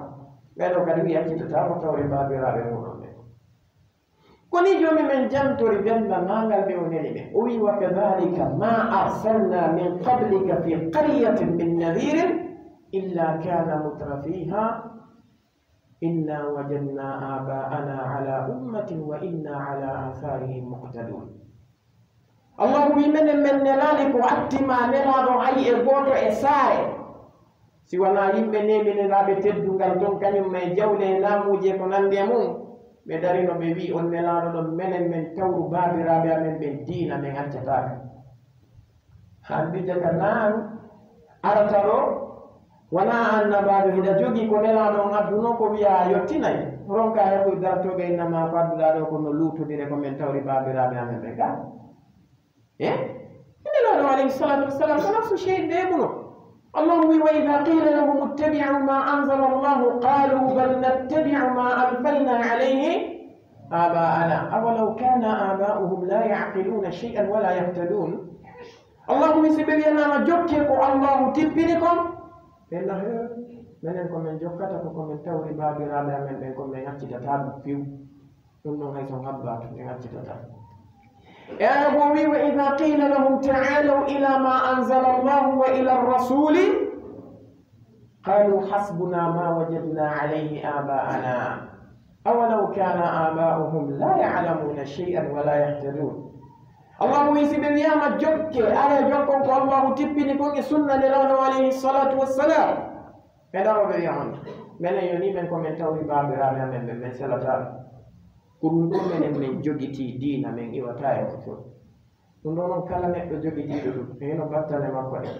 Ɓee ɗoo kadi mi yaccitataa ko tawri baabiraaɓe muuɗum ɓen. Ko nii Joomi men jantori dennda maa ngal nde o neli ɓe. O wi'i, wa kadhalika ma arsalna min qablika fi qaryatin min nadhirin illa kana mutrafiha inna wajadna aba'ana ala ummatin wa inna ala atharihim muqtadun. Allahu wi'i, menen men nelaali ko atti ma nelaaɗo hay e gooto e saare. Si wanaa yimɓe neeminiraaɓe teddungal ton, kañum e jawle e laamuuji e ko nanndi e mum, ɓe darino ɓe wi'i, on nelaaɗo ɗon, menen men tawru baabiraaɓe amen ɓen diina, men accataa ka. Haa mbiija ka naan arata ɗo, wanaa annabaajo hiɗa jogii ko nelaaɗo on adduno ko wi'a a yottinay, ronka heɓude dartooɓe innama ko adduɗaa ɗo ko no luutodire ko men tawri baabiraaɓe amen ɓen ka. E? Nelaaɗo alayhi salatu wassalam ko nafsu shay nde muno. Allahu wi, wa idha qila lahum ittabi'u ma anzala Allahu qalu bal nattabi'u ma alfayna alayhi aba'ana awalaw kana aba'uhum la ya'qiluna shay'an wa la yahtadun. Allahu wi, si ɓe wi'anaama jokke ko Allahu tippini kon, ɓe na he, menen ko men jokkata ko ko men tawri baabiraaɓe amen ɓen, ko men accitataa ɗum few. Ɗum ɗon hay so on habbaaki, ɓe accitataa. E aya goo wi, wa idha qila lahum ta'alaw ila ma anzala Allahu wa ila ar-rasuli qalu hasbuna ma wajadna alayhi aba'ana awalaw kana aba'uhum la ya'lamuna shay'an wa la yahtadun. Allahu wi, si ɓe wi'aama jokke, are jokkon ko Allahu tippini kon e sunna Nelaaɗo alayhi salatu wassalam. Ɓe daro ɓe wi'a on, menen yo ni men ko men tawri baabiraaɓe amen ɓen, men selataa ɗum. Ko ɗum ɗoo menen men jogitii diina, men iwataa e on fof. Ɗum ɗoo noon kala neɗɗo jogitiiɗo ɗum, e hino battane makko ɗen.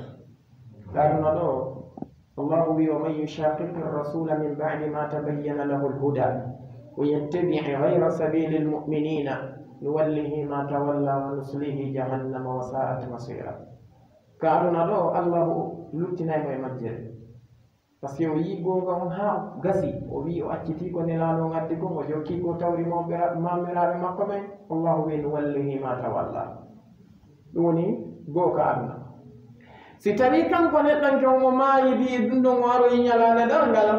Ka aduna ɗoo, Allahu wi, wa man yushaqiqi rasula min ba'di ma tabayyana lahu al-huda wa yattabi' ghayra sabili al-mu'minina nuwallihi ma tawalla wa nuslihi jahannama wa sa'at masira. Ka aduna ɗoo, Allahu luttinay mo e majjere. Parce que o yii goonga on haa gasi, o wi'i o accitii ko Nelaaɗo on addi kon, o jokkii ko tawri mawɓera-, maamiraaɓe makko ɓen, Allahu wi'i, nuwallihi ma tawalla. Ɗum woni goo ka aduna. Si tawii kanko neɗɗanke on o maayidii e ɗun ɗon o aroyi ɲalaande darngal,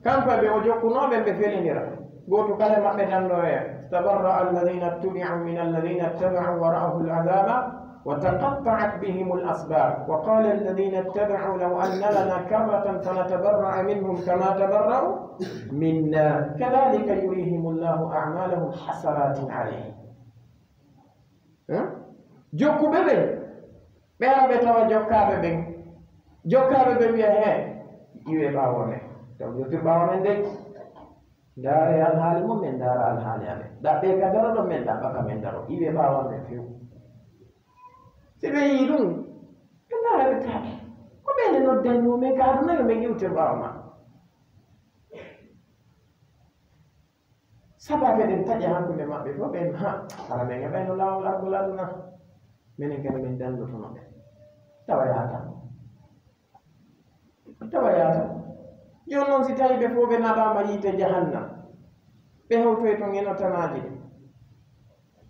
kanko e ɓe o jokkunoo ɓen ɓe felindira. Gooto kala e maɓɓe dandoya. استبرأ الذين اتبعوا من الذين اتبعوا ورأوا العذاب وتقطعت بهم الأسباب وقال الذين اتبعوا لو أن لنا كرة فنتبرأ منهم كما تبرأوا منا كذلك يريهم الله أعمالهم حسرات عليهم. Jokkuɓe ɓen, ɓe ara ɓe tawa jokkaaɓe ɓen. Jokkaaɓe ɓen wi'a, "Hee, iwee ɓaawo men. Taw yottir ɓaawo men dey. Ndaaree alhaali mon, men ndaara alhaali amen. Ɗaɓɓee ka daro ɗon, men ɗaɓɓa ka men daro. Iwee ɓaawo men few." Si ɓe yi'i ɗun, ɓe ndaara ɓe ta'a, "Ko ɓe noddanoo men ka aduna yo men iwte ɓaawo maa?" Sababu eɗen taƴa hakkunde maɓɓe fof, ɓen, ha, hara men heɓayno laawol argol aduna. Menen kadi men danndotono ɓe. Tawa yaata. Tawa yaata. Jooni non si tawi ɓe fof ɓe naɓaama yiite jahannam, ɓe hewtoy ton e no tanaaji ɗin.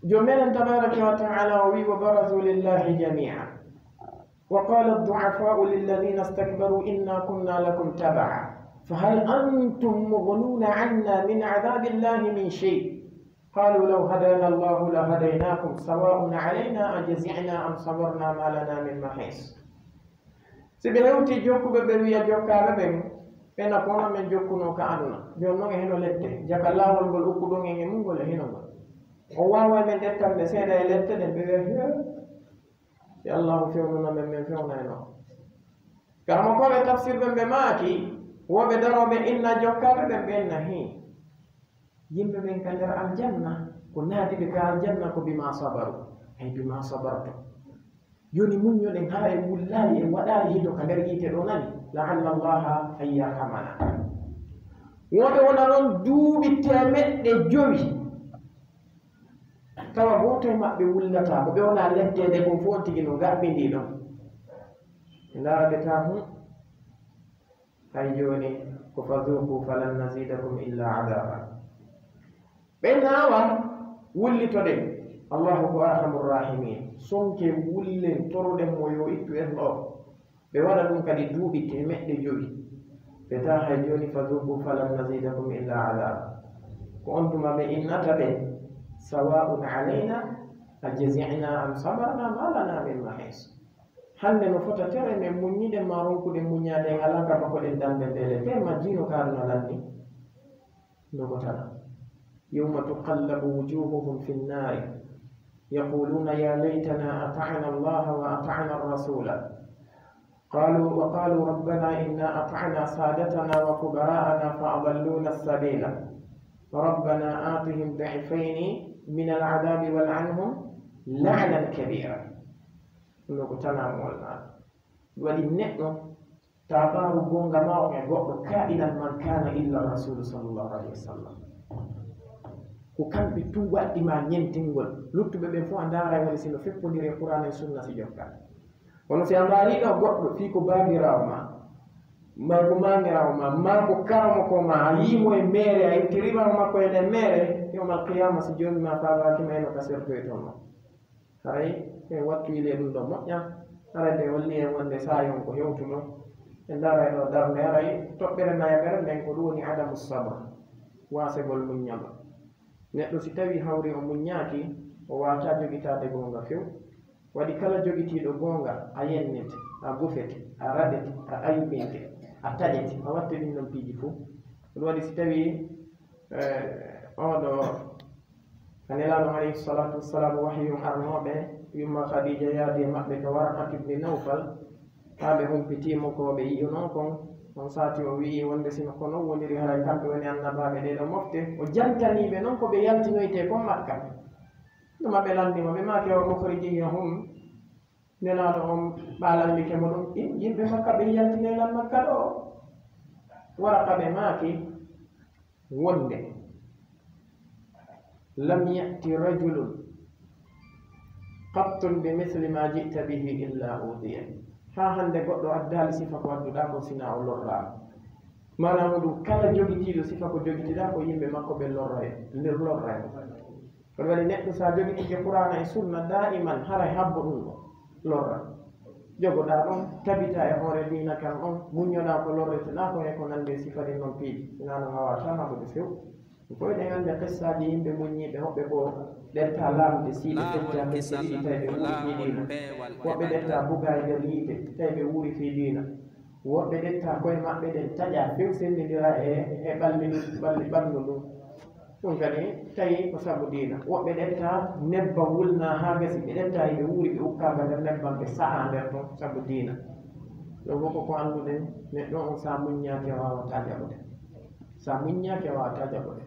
Joom menen tabaraka wa taala o wi, "Wa barazu lillahi jamia." وقال الضعفاء للذين استكبروا إنا كنا لكم تبعا فهل أنتم مغنون عنا من عذاب الله من شيء قالوا لو هدانا الله لهديناكم سواء علينا أجزعنا أم صبرنا ما لنا من محيص. Si ɓe hewti jokkuɓe ɓe wi'a jokkaaɓe ɓen, ɓe na kono men jokkuno ka aduna. Jooni non e hino lette, jaka laawol ngol ukkuɗon en e mun ngol e hino ngol. O waaway men ƴettande seeɗa e lette ɗen, ɓe wi'a, "Hee, si Allahu fewnuna men, men fewnayno." Karamokooɓe tafsir ɓen ɓe maaki, woɓe darooɓe inna jokkaaɓe ɓen, ɓe inna hii. Yimɓe ɓen ka nder aljanna, ko naati ɓe ka aljanna ko bima sabaru, ay bima sabartu. Jooni muññoɗen hara en wullaali, en waɗaali hito ka nder yiite ɗo nani, la'alla Allaha an yarhamana. Woɓe wona ɗon duuɓi teemeɗɗe jowi. Tawa gooto e maɓɓe wullataa, ko ɓe wona letteede kon fof on tigi no gaɓɓindii ɗon. Ɓe ndaara ɓe taa, hmm, hay jooni ko fadhuqu falan nazidakum illa adhaba. Ɓe naawa wullitoɗen. Allahu ko arhamur rahimin. Sonke wullen, toroɗen mo yo ittu en ɗo. Ɓe waɗa ɗum kadi duuɓi teemeɗɗe jowi. Ɓe taa hay jooni, fadhuqu falan nazidakum illa adhaba. Ko on tuma ɓe innata ɓe, sawa'un alayna a jazi'na am sabarna ma lana min mahis. Hannde no fota tere men muññiɗen ma ronkuɗen muññaade en alaa ka bakoɗen dande ndeele, te majjiino ka aduna lanni. Ndogotana. Yawma tuqallabu wujuhuhum fi nnari. Yaquluna ya laytana ata'na Allaha wa ata'na ar-rasula. قالوا، وقالوا ربنا إنا أطعنا سادتنا وكبراءنا فأضلونا السبيلا. ربنا آتهم ضعفين من العذاب والعنهم لعنا كبيرا. Ɗum ɗo ko tanaa mo wonaa. Ɗum waɗi neɗɗo taabaaru goonga maa on e goɗɗo, كائنا من كان إلا الرسول صلى الله عليه وسلم. Ko kamɓe tun waɗɗi ma ñentingol. Luttuɓe ɓen fof a ndaaray woni si no feppondiri e Qur'aana e Sunna si jokka. Kono si a ndaari ɗo goɗɗo fii ko baabiraawo ma, maa ko maamiraawo ma, maa ko karamoko ma, a yii mo e meere, a itti riba makko e nder meere, yawmal qiyaama si Joomi ma faalaaki ma e no ka sertoytonoo. Haray en wattu yile ɗum ɗo moƴƴa. Haray ɓe holli en wonde saayon ko hewtuno. En ndaaray ɗo darnde, haray toɓɓere nayaɓere nden ko ɗum woni adamu sabr, waasegol muññal. Neɗɗo si tawii hawri o muññaaki, o waawataa jogitaade goonga few. Waɗi kala jogitiiɗo goonga, a yennete, a gufete, a raɗete, a aybinte, a taƴete, a watte ɗin ɗon piiji fow. Ɗum waɗi si tawii, eh, oɗo Ka Nelaaɗo alayhi salaatu wassalaam wahyu on arnooɓe, yumma Khadiija yaadi e maɓɓe ka Waraqat ibni Nawfal, haa ɓe humpitii mo ko ɓe yi'unoo kon. On saati o wi'i wonde sino ko non woniri, haray kamɓe woni annabaaɓe ɗee ɗoo mofte. O jantanii ɓe non ko ɓe yaltinoytee kon Makka. Ɗuma ɓe lanndi mo, ɓe maaki, "Wa mukhrijiyahum?" Nelaaɗo on ɓaalannike mo ɗum, "Yim-, yimɓe Makka ɓe yaltinay lan Makka ɗoo?" Waraqa ɓe maaki wonde, "Lam ya'ti rajulun qattun bi mithli ma ji'ta bihi illa udiya." Haa hannde goɗɗo addaali sifa ko adduɗaa ko sinaa o lorraama. Maanaa muɗum kala jogitiiɗo sifa ko jogitiɗaa ko yimɓe makko ɓe lorray, nder lorray mo. Kono waɗi neɗɗo so a jogitike Qur'aana e Sunna daa'iman, haray habbo ɗum ɗo lorra. jogoɗaa ɗon, tabitaa e hoore diina kan ɗon, muññoɗaa ko lorreteɗaa ko e ko nandi e sifari non piiji. Sinaa non a waawataa haɓude few. Ko eɗen anndi qissaaji yimɓe muññiiɓe, woɓɓe goo ɗettaa laamude siiɓe fecca fecce ɗiɗi tawi ɓe wuuri fii diina. Woɓɓe ɗettaa bugaa e nder yiite tawi ɓe wuuri fii diina. Woɓɓe ɗettaa koye maɓɓe ɗen taƴaa few senndindira e, e ɓalli, ɓalli ɓanndu ndun. Ɗum kadi tawi ko sabu diina. Woɓɓe ɗettaa nebbam wulnaa haa gasi, ɓe ɗettaa hiɓe wuuri, ɓe ukkaama nder nebbam, ɓe sa'aa nder ton sabu diina. Ɗum fof ko ko annduɗen, neɗɗo on so a muññaaki a waawataa jaɓude. So a muññaaki a waawataa jaɓude.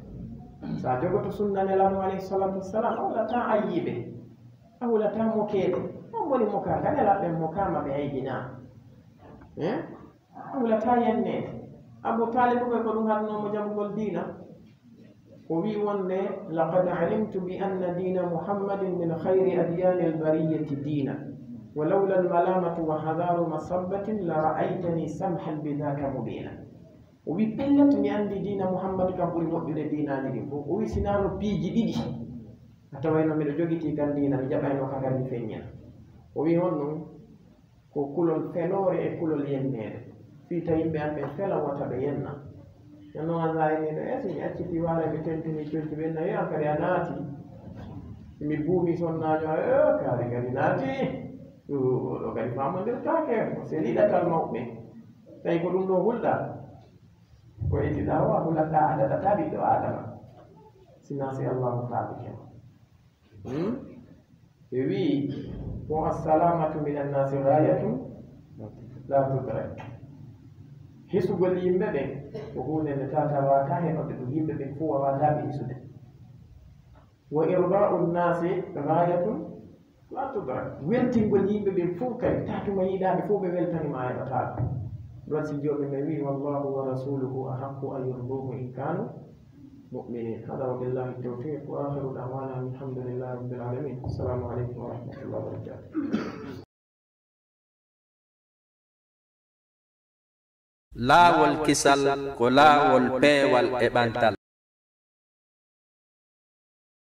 So a jogoto sunna Nelaaɗo alayhi salaatu wassalaam, a hulataa ayyibe, a hulataa mokeede. On woni mokaa, ka Nelaaɓe mokaama ɓe aybinaa. Eh? A hulataa yenneede. Abu Taalib ɓe ko ɗum haɗnoo mo jaɓugol diina. O wi'i wonde, "Laqad alimtu bi anna diina Muhammadin min khayri adyaani al-bariyati diina. Wa lawla al-malamatu wa hadaru masabbatin la ra'aytani samhan bi dhaka mubina." O wi'i, "Pellet mi anndi diina Muhammadu kan ɓuri moƴƴude diinaaji ɗin fof." O wi'i, "Sinaa no piiji ɗiɗi a tawayno miɗo jogitii kan diina, mi jaɓayno ka kadi mi feññina." O wi'i honɗum? Ko kulol feloore e kulol yenneede. Fii ta yimɓe an ɓen felan wota ɓe yenna. Nenno Allah iniɗo e si mi acciti waare mi tentini conci ɓen nawi an kadi a naati. Mi buumi sonnaajo e kaari kadi naati. Ɗo kadi faamondirtaake, o seli ɗatal mawɓe. Tawi ko ɗum ɗo hulɗa. Ko etiɗa o a hulataa a daɗataa ɓiɗɗo Aadama. Sinaa si Allahu taabike ma. Hmm? Ɓe wi'i, "Wa assalamatu min annaasi ghayatun la tudrak." Hisugol yimɓe ɓen ko huunde nde tata waata heɓude ɗum, yimɓe ɓen fof waawata ɓe hisude. "Wa irda'u nnaasi ghayatun la tudrak." Weltingol yimɓe ɓen fof kadi, tatuma yiɗaaɓe fof ɓe weltanima a heɓataa ɗum. Ɗum si Joomi men wi'i, "Wallahu wa rasuluhu ahaqqu an yurduhu in kanu mu'minin." Hada wa billahi tawfiq wa akhiru da'wana alhamdulillahi rabbil alamin. Assalamu alaikum wa rahmatullahi wa barakatuh. Laawol kisal ko laawol peewal e ɓantal.